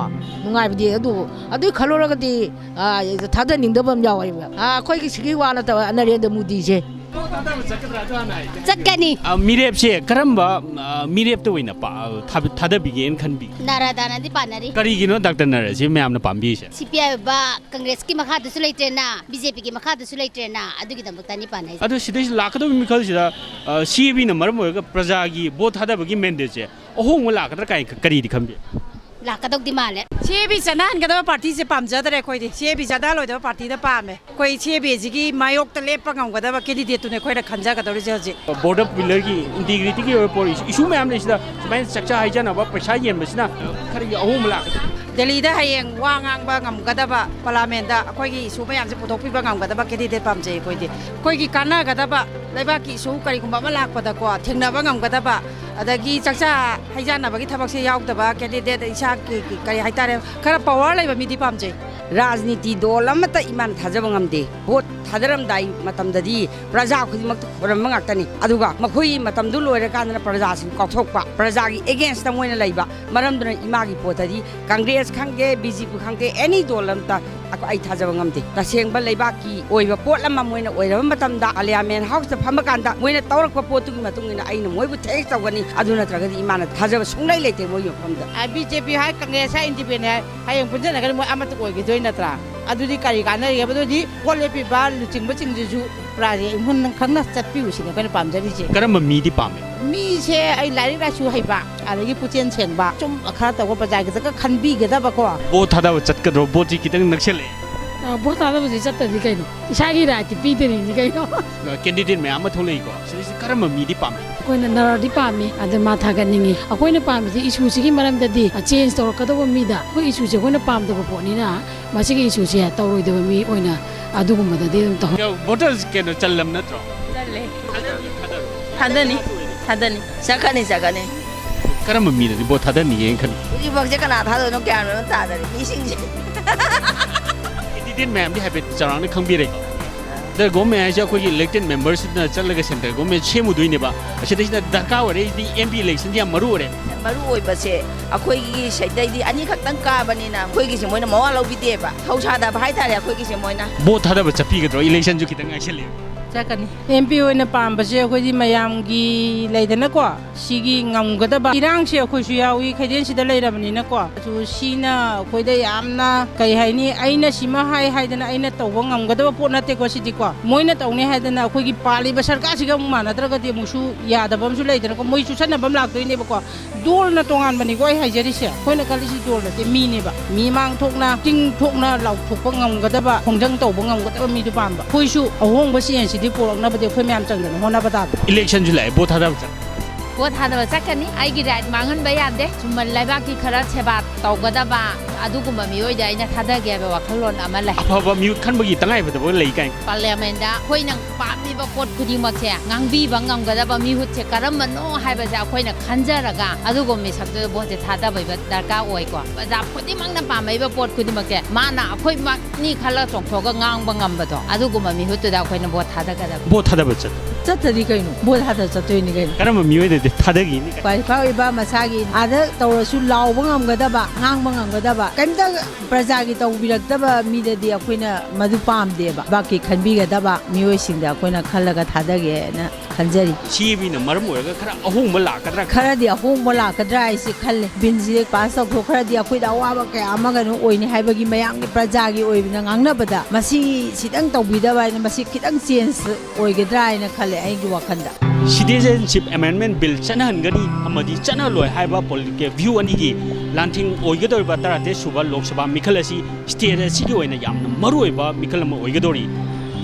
ꯅꯨꯡꯉꯥꯏꯕꯗꯤ ꯑꯗꯨ, ꯑꯗꯨꯒꯤ ꯈꯜꯂꯨꯔꯒꯗꯤ, ꯑ, ꯊꯥꯗꯅꯤꯡꯗꯕ ꯑꯃ ꯌꯥꯎꯋꯦꯕ꯫ ꯑ, ꯑꯩꯈꯣꯏꯒꯤ ꯁꯤꯒꯤ ꯋꯥ ꯅꯠꯇꯕ, ꯅꯔꯦꯟꯗ꯭ꯔ ꯃꯣꯗꯤꯁꯦ꯫ ꯆꯠꯀꯅꯤ꯫ ꯑ, ꯃꯤꯔꯦꯞꯁꯦ ꯀꯔꯝꯕ, ꯑ, ꯃꯤꯔꯦꯞꯇ ꯑꯣꯏꯅ ꯄꯥ-, ꯊꯥ-, ꯊꯥꯗꯕꯤꯒꯦꯅ ꯈꯟꯕꯤ? ꯅꯔꯥꯗꯥꯅꯗꯤ ꯄꯥꯟꯅꯔꯤ꯫ ꯀꯔꯤꯒꯤꯅꯣ ꯗꯥꯛꯇꯔ ꯅꯔꯥꯁꯦ ꯃꯌꯥꯝꯅ ꯄꯥꯝꯕꯤꯔꯤꯁꯦ? ꯁꯤ ꯄꯤ ꯑꯥꯏ ꯑꯣꯏꯕ ꯀꯪꯒ꯭ꯔꯦꯁꯀꯤ ꯃꯈꯥꯗꯁꯨ ꯂꯩꯇ꯭ꯔꯦꯅ, ꯕꯤ ꯖꯦ ꯄꯤꯒꯤ ꯃꯈꯥꯗꯁꯨ ꯂꯩꯇ꯭ꯔꯦꯅ, ꯑꯗꯨꯒꯤꯗꯃꯛꯇꯅꯤ ꯄꯥꯟꯅꯩꯁꯦ꯫ ꯑꯗꯣ ꯁꯤꯗꯩꯁꯤꯗ ꯂꯥꯛꯀꯗꯧꯔꯤꯕ ꯃꯤꯈꯜꯁꯤꯗ, ꯑ, ꯁꯤ ꯑꯦ ꯕꯤꯅ ꯃꯔꯝ ꯑꯣꯏꯔꯒ ꯄ꯭ꯔꯖꯥꯒꯤ ꯚꯣꯠ ꯊꯥꯗꯕꯒꯤ ꯃꯦꯟꯗꯦꯠꯁꯦ ꯑꯍꯣꯡꯕ ꯂꯥꯛꯀꯗ꯭ꯔꯥ ꯀꯥꯏ, ꯀꯔꯤꯗꯤ ꯈꯟꯕꯤ? ꯂꯥꯛꯀꯗꯧꯗꯤ ꯃꯥꯜꯂꯦ꯫ ꯁꯤ ꯑꯦ ꯕꯤ ꯆꯠꯅꯍꯟꯒꯗꯕ ꯄꯥꯔꯇꯤꯁꯦ ꯄꯥꯝꯖꯗ꯭ꯔꯦ ꯑꯩꯈꯣꯏꯗꯤ꯫ ꯁꯤ ꯑꯦ ꯕꯤ ꯆꯠꯅꯍꯜꯂꯣꯏꯗꯕ ꯄꯥꯔꯇꯤꯗ ꯄꯥꯝꯃꯦ꯫ ꯑꯩꯈꯣꯏ ꯁꯤ ꯑꯦ ꯕꯤ ꯁꯤꯒꯤ ꯃꯥꯌꯣꯛꯇ ꯂꯦꯞꯄ ꯉꯝꯒꯗꯕ ꯀꯦꯟꯗꯤꯗꯦꯠꯇꯨꯅꯦ ꯑꯩꯈꯣꯏꯅ ꯈꯟꯖꯒꯗꯧꯔꯤꯁꯦ ꯍꯧꯖꯤꯛ꯫ ꯕꯣꯔꯗꯔ ꯄꯤꯂꯔꯒꯤ ꯏꯟꯇꯤꯒ꯭ꯔꯤꯇꯤꯒꯤ ꯑꯣꯏꯕ ꯄꯣꯠ, ꯏꯁꯨ ꯃꯌꯥꯝ ꯂꯩꯁꯤꯗ ꯁꯨꯃꯥꯏꯅ ꯆꯥꯛꯆꯥ ꯍꯩꯖꯥꯟꯅꯕ, ꯄꯩꯁꯥ ꯌꯦꯟꯕꯁꯤꯅ ꯈꯔꯒꯤ ꯑꯍꯣꯡꯕ ꯂꯥꯛꯀꯗ꯭ꯔꯥ? ꯗꯦꯜꯂꯤꯗ ꯍꯌꯦꯡ ꯋꯥ ꯉꯥꯡꯕ ꯉꯝꯒꯗꯕ, ꯄꯥꯔꯂꯥꯃꯦꯟꯗ ꯑꯩꯈꯣꯏꯒꯤ ꯏꯁꯨ ꯃꯌꯥꯝꯁꯦ ꯄꯨꯊꯣꯛꯄꯤꯕ ꯉꯝꯒꯗꯕ ꯀꯦꯟꯗꯤꯗꯦꯠ ꯄꯥꯝꯖꯩ ꯑꯩꯈꯣꯏꯗꯤ꯫ ꯑꯩꯈꯣꯏꯒꯤ ꯀꯥꯟꯅꯒꯗꯕ, ꯂꯩꯕꯥꯛꯀꯤ ꯏꯁꯨ ꯀꯔꯤꯒꯨꯝꯕ ꯑꯃ ꯂꯥꯛꯄꯗꯀꯣ, ꯊꯦꯡꯅꯕ ꯉꯝꯒꯗꯕ, ꯑꯗꯒꯤ ꯆꯥꯛꯆꯥ ꯍꯩꯖꯥꯟꯅꯕꯒꯤ ꯊꯕꯛꯁꯦ ꯌꯥꯎꯗꯕ ꯀꯦꯟꯗꯤꯗꯦꯠ, ꯏꯁꯥꯒꯤ ꯀꯔꯤ ꯍꯥꯏꯇꯥꯔꯦ, ꯈꯔ ꯄꯋꯥꯔ ꯂꯩꯕ ꯃꯤꯗꯤ ꯄꯥꯝꯖꯩ꯫ ꯔꯥꯖꯅꯤꯇꯤ ꯗꯣꯜ ꯑꯃꯠꯇ ꯏꯃꯥꯅ ꯊꯥꯖꯕ ꯉꯝꯗꯦ꯫ ꯚꯣꯠ ꯊꯥꯗꯔꯝꯗꯥꯏ ꯃꯇꯝꯗꯗꯤ ꯄ꯭ꯔꯖꯥ ꯈꯨꯗꯤꯡꯃꯛꯇ ꯈꯣꯏꯔꯝꯕ ꯉꯥꯛꯇꯅꯤ꯫ ꯑꯗꯨꯒ ꯃꯈꯣꯏꯒꯤ ꯃꯇꯝꯗꯨ ꯂꯣꯏꯔꯀꯥꯟꯗꯅ ꯄ꯭ꯔꯖꯥꯁꯤꯡ ꯀꯥꯎꯊꯣꯛꯄ, ꯄ꯭ꯔꯖꯥꯒꯤ ꯑꯦꯒꯦꯟꯁꯇ ꯃꯣꯏꯅ ꯂꯩꯕ꯫ ꯃꯔꯝꯗꯨꯅ ꯏꯃꯥꯒꯤ ꯄꯣꯠꯇꯗꯤ ꯀꯪꯒ꯭ꯔꯦꯁ ꯈꯪꯗꯦ, ꯕꯤ ꯖꯦ ꯄꯤ ꯈꯪꯗꯦ, ꯑꯦꯅꯤ ꯗꯣꯜ ꯑꯃꯠꯇ ꯑꯩꯈꯣꯏ, ꯑꯩ ꯊꯥꯖꯕ ꯉꯝꯗꯦ꯫ ꯇꯁꯦꯡꯕ ꯂꯩꯕꯥꯛꯀꯤ ꯑꯣꯏꯕ ꯄꯣꯠ ꯑꯃ ꯃꯣꯏꯅ ꯑꯣꯏꯔꯕ ꯃꯇꯝꯗ, ꯄꯥꯔꯂꯤꯌꯥꯃꯦꯟ ꯍꯥꯎꯁꯇ ꯐꯝꯃꯀꯥꯟꯗ ꯃꯣꯏꯅ ꯇꯧꯔꯛꯄ ꯄꯣꯠꯇꯨꯒꯤ ꯃꯇꯨꯡ ꯏꯟꯅ ꯑꯩꯅ ꯃꯣꯏꯕꯨ ꯊꯦꯡꯁ ꯇꯧꯒꯅꯤ꯫ ꯑꯗꯨ ꯅꯠꯇ꯭ꯔꯒꯗꯤ ꯏꯃꯥꯅ ꯊꯥꯖꯕ ꯁꯨꯡꯂꯩ ꯂꯩꯇꯦ ꯃꯣꯏꯒꯤ ꯃꯐꯝꯗ꯫ ꯑ, ꯕꯤ ꯖꯦ ꯄꯤ ꯍꯥꯏ, ꯀꯪꯒ꯭ꯔꯦꯁ ꯍꯥꯏ, ꯏꯟꯗꯤꯄꯦꯟꯗꯦꯟ ꯍꯥꯏ, ꯍꯌꯦꯡ ꯄꯨꯟꯁꯤꯜꯂꯒꯗꯤ ꯃꯣꯏ ꯑꯃꯠꯇ ꯑꯣꯏꯈꯤꯗꯣꯏ ꯅꯠꯇ꯭ꯔꯥ? ꯑꯗꯨꯗꯤ ꯀꯔꯤ ꯀꯥꯟꯅꯔꯤꯒꯦꯕ? ꯑꯗꯨꯗꯤ ꯚꯣꯠ ꯂꯦꯞꯄꯤꯕ ꯂꯨꯆꯤꯡꯕꯁꯤꯡꯁꯤꯁꯨ ꯄ꯭ꯔꯖꯥꯁꯦ ꯏꯪꯍꯨꯟ ꯈꯪꯅ ꯆꯠꯄꯤꯌꯨ ꯁꯤꯅꯤ ꯑꯩꯈꯣꯏꯅ ꯄꯥꯝꯖꯔꯤꯁꯦ꯫ ꯀꯔꯝꯕ ꯃꯤꯗꯤ ꯄꯥꯝꯃꯦ? ꯃꯤꯁꯦ ꯑꯩ ꯂꯥꯏꯔꯤꯛ ꯂꯥꯏꯁꯨ ꯍꯩꯕ, ꯑꯗꯒꯤ ꯄꯨꯛꯆꯦꯜ ꯁꯦꯡꯕ, ꯆꯨꯝ ꯈꯔ ꯇꯧꯕ, ꯄ꯭ꯔꯖꯥꯒꯤꯗꯃꯛ ꯈꯟꯕꯤꯒꯗꯕꯀꯣ꯫ ꯚꯣꯠ ꯊꯥꯗꯕ ꯆꯠꯀꯗ꯭ꯔꯣ? ꯚꯣꯠꯁꯤ ꯈꯤꯇꯪ ꯅꯛꯁꯜꯂꯛꯑꯦ꯫ ꯑ, ꯚꯣꯠ ꯊꯥꯗꯕꯁꯤ ꯆꯠꯇꯗꯤ ꯀꯩꯅꯣ? ꯏꯁꯥꯒꯤ ꯔꯥꯏꯠꯇꯤ ꯄꯤꯗꯣꯔꯤꯅꯤ ꯀꯩꯅꯣ꯫ ꯀꯦꯟꯗꯤꯗꯦꯠ ꯃꯌꯥꯝ ꯑꯃ ꯊꯣꯛꯂꯛꯏꯀꯣ, ꯁꯤꯗꯩꯁꯤꯗ ꯀꯔꯝꯕ ꯃꯤꯗꯤ ꯄꯥꯝꯃꯤ? ꯑꯩꯈꯣꯏꯅ ꯅꯔꯥꯗꯤ ꯄꯥꯝꯃꯤ, ꯑꯗ ꯃꯥ ꯊꯥꯒꯠꯅꯤꯡꯉꯤ꯫ ꯑꯩꯈꯣꯏꯅ ꯄꯥꯝꯃꯤꯁꯤ ꯏꯁꯨꯁꯤꯒꯤ ꯃꯔꯝꯗꯗꯤ, ꯑ, ꯆꯦꯟꯖ ꯇꯧꯔꯛꯀꯗꯧꯕ ꯃꯤꯗ ꯑꯩꯈꯣꯏ ꯏꯁꯨꯁꯦ ꯑꯩꯈꯣꯏꯅ ꯄꯥꯝꯗꯕ ꯄꯣꯠꯅꯤꯅ, ꯃꯁꯤꯒꯤ ꯏꯁꯨꯁꯦ ꯇꯧꯔꯣꯏꯗꯕ ꯃꯤ ꯑꯣꯏꯅ ꯑꯗꯨꯒꯨꯝꯕꯗꯗꯤ ꯑꯗꯨꯝ ꯇꯧꯍꯟ- ꯚꯣꯇꯔꯁ ꯀꯩꯅꯣ ꯆꯜꯂꯝ ꯅꯠꯇ꯭ꯔꯣ? ꯆꯜꯂꯦ꯫ ꯊꯥꯗꯅꯤ, ꯊꯥꯗꯅꯤ꯫ ꯆꯠꯀꯅꯤ, ꯆꯠꯀꯅꯤ꯫ ꯀꯔꯝꯕ ꯃꯤꯗꯗꯤ ꯚꯣꯠ ꯊꯥꯗꯅꯤꯡꯉꯦꯅ ꯈꯜꯂꯤ? ꯍꯧꯖꯤꯛꯐꯥꯎꯁꯦ ꯀꯅꯥ ꯊꯥꯗꯣꯏꯅꯣ ꯒ꯭ꯌꯥꯟ ꯃꯦꯟ ꯑꯃ ꯇꯥꯗꯔꯦ ꯃꯤꯁꯤꯡꯁꯦ꯫ ꯀꯦꯟꯗꯤꯗꯦꯠ ꯃꯌꯥꯝꯗꯤ ꯍꯥꯏꯐꯦꯠ ꯆꯥꯎꯔꯥꯛꯅ ꯈꯪꯕꯤꯔꯦꯀꯣ? ꯁꯦꯟꯇ꯭ꯔꯦꯜ ꯒꯣꯔꯃꯦꯟ ꯍꯥꯏꯁꯦ ꯑꯩꯈꯣꯏꯒꯤ ꯏꯂꯦꯛꯇꯦꯗ ꯃꯦꯝꯕꯔꯁꯤꯗꯅ ꯆꯠꯂꯒ ꯁꯦꯟꯇ꯭ꯔꯦꯜ ꯒꯣꯔꯃꯦꯟ ꯁꯦꯝꯃꯨꯗꯣꯏꯅꯦꯕ꯫ ꯑꯁꯤꯗꯩꯁꯤꯗ ꯗꯔꯀꯥꯔ ꯑꯣꯏꯔꯛꯏꯗꯤ ꯑꯦꯝ ꯄꯤ ꯏꯂꯦꯛꯁꯟꯁꯦ ꯌꯥꯝ ꯃꯔꯨ ꯑꯣꯏꯔꯦ꯫ ꯃꯔꯨ ꯑꯣꯏꯕꯁꯦ ꯑꯩꯈꯣꯏꯒꯤ ꯁꯤꯗꯩꯗꯤ ꯑꯅꯤꯈꯛꯇꯪ ꯀꯥꯕꯅꯤꯅ ꯑꯩꯈꯣꯏꯒꯤꯁꯦ ꯃꯣꯏꯅ ꯃꯋꯥ ꯂꯧꯕꯤꯗꯦꯕ꯫ ꯊꯧꯁꯥꯗꯕ ꯍꯥꯏꯇꯥꯔꯦ ꯑꯩꯈꯣꯏꯒꯤꯁꯦ ꯃꯣꯏꯅ꯫ ꯚꯣꯠ ꯊꯥꯗꯕ ꯆꯠꯄꯤꯒꯗ꯭ꯔꯣ? ꯏꯂꯦꯛꯁꯟꯁꯨ ꯈꯤꯇꯪ ꯉꯥꯏꯁꯜꯂꯛꯑꯦ꯫ ꯆꯠꯀꯅꯤ꯫ ꯑꯦꯝ ꯄꯤ ꯑꯣꯏꯅ ꯄꯥꯝꯕꯁꯦ ꯑꯩꯈꯣꯏꯗꯤ ꯃꯌꯥꯝꯒꯤ ꯂꯩꯗꯅꯀꯣ, ꯁꯤꯒꯤ ꯉꯝꯒꯗꯕ ꯏꯔꯥꯡꯁꯦ ꯑꯩꯈꯣꯏꯁꯨ ꯌꯥꯎꯏ ꯈꯩꯗꯦꯟꯁꯤꯗ ꯂꯩꯔꯕꯅꯤꯅꯀꯣ꯫ ꯑꯗꯨ ꯁꯤꯅ ꯑꯩꯈꯣꯏꯗ ꯌꯥꯝꯅ ꯀꯩ ꯍꯥꯏꯅꯤ, ꯑꯩꯅ ꯁꯤꯃ ꯍꯥꯏ ꯍꯥꯏꯗꯅ ꯑꯩꯅ ꯇꯧꯕ ꯉꯝꯒꯗꯕ ꯄꯣꯠ ꯅꯠꯇꯦꯀꯣ ꯁꯤꯗꯤꯀꯣ꯫ ꯃꯣꯏꯅ ꯇꯧꯅꯤ ꯍꯥꯏꯗꯅ ꯑꯩꯈꯣꯏꯒꯤ ꯄꯥꯜꯂꯤꯕ ꯁꯔꯀꯥꯔꯁꯤꯒ ꯑꯃꯨꯛ ꯃꯥꯟꯅꯗ꯭ꯔꯒꯗꯤ ꯑꯃꯨꯛꯁꯨ ꯌꯥꯗꯕ ꯑꯃꯁꯨ ꯂꯩꯗꯅꯀꯣ꯫ ꯃꯣꯏ ꯆꯨꯁꯟꯅꯕ ꯑꯃ ꯂꯥꯛꯇꯣꯏꯅꯦꯕꯀꯣ꯫ ꯗꯣꯜꯅ ꯇꯣꯉꯥꯟꯕꯅꯤꯀꯣ ꯑꯩ ꯍꯥꯏꯖꯔꯤꯁꯦ꯫ ꯑꯩꯈꯣꯏꯅ ꯈꯜꯂꯤꯁꯤ ꯗꯣꯜ ꯅꯠꯇꯦ, ꯃꯤꯅꯦꯕ꯫ ꯃꯤ ꯃꯥꯡ ꯊꯣꯛꯅ, ꯆꯤꯡ ꯊꯣꯛꯅ ꯂꯥꯎꯊꯣꯛꯄ ꯉꯝꯒꯗꯕ, ꯈꯣꯡꯖꯪ ꯇꯧꯕ ꯉꯝꯒꯗꯕ ꯃꯤꯗꯨ ꯄꯥꯝꯕ꯫ ꯑꯩꯈꯣꯏꯁꯨ ꯑꯍꯣꯡꯕ ꯆꯦꯟꯖꯁꯤꯗꯤ ꯄꯨꯔꯛꯅꯕꯗꯤ ꯑꯩꯈꯣꯏ ꯃꯌꯥꯝ ꯆꯪꯗꯅ ꯍꯣꯠꯅꯕ ꯇꯥꯕ꯫ ꯏꯂꯦꯛꯁꯟꯁꯨ ꯂꯥꯛꯑꯦ, ꯚꯣꯠ ꯊꯥꯗꯕ ꯆꯠ- ꯚꯣꯠ ꯊꯥꯗꯕ ꯆꯠꯀꯅꯤ꯫ ꯑꯩꯒꯤ ꯔꯥꯏꯠ ꯃꯥꯡꯍꯟꯕ ꯌꯥꯗꯦ꯫ ꯁꯨꯝꯕ ꯂꯩꯕꯥꯛꯀꯤ ꯈꯔ ꯁꯦꯕꯥ ꯇꯧꯒꯗꯕ ꯑꯗꯨꯒꯨꯝꯕ ꯃꯤꯑꯣꯏꯗ ꯑꯩꯅ ꯊꯥꯗꯒꯦ ꯍꯥꯏꯕ ꯋꯥꯈꯜꯂꯣꯟ ꯑꯃ ꯂꯩ꯫ ꯑꯐꯕ ꯃꯤꯍꯨꯠ ꯈꯟꯕꯒꯤ ꯇꯉꯥꯏꯐꯗꯕ ꯂꯩ ꯀꯥꯏꯅ꯫ ꯄꯥꯔꯂꯤꯌꯥꯃꯦꯟꯗ ꯑꯩꯈꯣꯏꯅ ꯄꯥꯝꯃꯤꯕ ꯄꯣꯠ ꯈꯨꯗꯤꯡꯃꯛꯁꯦ ꯉꯥꯡꯕꯤꯕ ꯉꯝꯒꯗꯕ ꯃꯤꯍꯨꯠꯁꯦ ꯀꯔꯝꯕꯅꯣ ꯍꯥꯏꯕꯁꯦ ꯑꯩꯈꯣꯏꯅ ꯈꯟꯖꯔꯒ ꯑꯗꯨꯒꯨꯝꯕ ꯃꯤꯁꯛꯇꯨꯗ ꯚꯣꯠꯁꯦ ꯊꯥꯗꯕ ꯗꯔꯀꯥꯔ ꯑꯣꯏꯀꯣ꯫ ꯄ꯭ꯔꯖꯥ ꯈꯨꯗꯤꯡꯃꯛꯅ ꯄꯥꯝꯃꯛꯏꯕ ꯄꯣꯠ ꯈꯨꯗꯤꯡꯃꯛꯁꯦ ꯃꯥꯅ ꯑꯩꯈꯣꯏꯃꯛꯅꯤ ꯈꯜꯂ ꯆꯣꯡꯊꯣꯛꯑꯒ ꯉꯥꯡꯕ ꯉꯝꯕꯗꯣ, ꯑꯗꯨꯒꯨꯝꯕ ꯃꯤꯍꯨꯠꯇꯨꯗ ꯑꯩꯈꯣꯏꯅ ꯚꯣꯠ ꯊꯥꯗꯒꯗꯕ꯫ ꯚꯣꯠ ꯊꯥꯗꯕ ꯆꯠ- ꯆꯠꯇꯗꯤ ꯀꯩꯅꯣ? ꯚꯣꯠ ꯊꯥꯗ ꯆꯠꯇꯣꯏꯅꯤ ꯀꯩꯅꯣ꯫ ꯀꯔꯝꯕ ꯃꯤꯑꯣꯏꯗꯗꯤ ꯊꯥꯗꯈꯤꯅꯤ? ꯀ꯭ꯋꯥꯂꯤꯐꯥꯏ ꯑꯣꯏꯕ, ꯃꯁꯥꯒꯤ ꯑꯥꯗ ꯇꯧꯔꯁꯨ ꯂꯥꯎꯕ ꯉꯝꯒꯗꯕ, ꯉꯥꯡꯕ ꯉꯝꯒꯗꯕ, ꯀꯩꯝꯇ ꯄ꯭ꯔꯖꯥꯒꯤ ꯇꯧꯕꯤꯔꯛꯇꯕ ꯃꯤꯗꯗꯤ ꯑꯩꯈꯣꯏꯅ ꯃꯗꯨ ꯄꯥꯝꯗꯦꯕ꯫ ꯂꯩꯕꯥꯛꯀꯤ ꯈꯟꯕꯤꯒꯗꯕ ꯃꯤꯑꯣꯏꯁꯤꯡꯗ ꯑꯩꯈꯣꯏꯅ ꯈꯜꯂꯒ ꯊꯥꯗꯒꯦꯅ ꯈꯟꯖꯔꯤ꯫ ꯁꯤ ꯕꯤꯅ ꯃꯔꯝ ꯑꯣꯏꯔꯒ ꯈꯔ ꯑꯍꯣꯡꯕ ꯂꯥꯛꯀꯗ꯭ꯔꯥ? ꯈꯔꯗꯤ ꯑꯍꯣꯡꯕ ꯂꯥꯛꯀꯗ꯭ꯔꯥ ꯍꯥꯏꯁꯤ ꯈꯜꯂꯦ꯫ ꯕꯤꯜꯁꯤꯗꯤ ꯄꯥꯁ ꯇꯧꯊꯣꯛꯈ꯭ꯔꯗꯤ ꯑꯩꯈꯣꯏꯗ ꯑꯋꯥꯕ ꯀꯌꯥ ꯑꯃ ꯀꯩꯅꯣ ꯑꯣꯏꯅꯤ ꯍꯥꯏꯕꯒꯤ ꯃꯌꯥꯝꯒꯤ ꯄ꯭ꯔꯖꯥꯒꯤ ꯑꯣꯏꯕꯅ ꯉꯥꯡꯅꯕꯗ ꯃꯁꯤ ꯈꯤꯇꯪ ꯇꯧꯕꯤꯗꯕ ꯍꯥꯏꯅ, ꯃꯁꯤ ꯈꯤꯇꯪ ꯆꯦꯟꯖ ꯑꯣꯏꯒꯗ꯭ꯔꯥ ꯍꯥꯏꯅ ꯈꯜꯂꯦ ꯑꯩꯒꯤ ꯋꯥꯈꯜꯗ꯫ ꯁꯤꯇꯤꯖꯦꯟꯁꯤꯞ ꯑꯦꯃꯦꯟꯃꯦꯟ ꯕꯤꯜ ꯆꯠꯅꯍꯟꯒꯅꯤ ꯑꯃꯗꯤ ꯆꯠꯅꯍꯜꯂꯣꯏ ꯍꯥꯏꯕ ꯄꯣꯂꯤꯇꯤꯀꯦꯜ ꯚ꯭ꯌꯨ ꯑꯅꯤꯒꯤ ꯂꯥꯟꯊꯦꯡ ꯑꯣꯏꯒꯗꯧꯔꯤꯕ ꯇꯔꯥꯇꯔꯦꯠ ꯁꯨꯕ ꯂꯣꯛ ꯁꯚꯥ ꯃꯤꯈꯜ ꯑꯁꯤ ꯁ꯭ꯇꯦꯠ ꯑꯁꯤꯒꯤ ꯑꯣꯏꯅ ꯌꯥꯝꯅ ꯃꯔꯨꯑꯣꯏꯕ ꯃꯤꯈꯜ ꯑꯃ ꯑꯣꯏꯒꯗꯧꯔꯤ꯫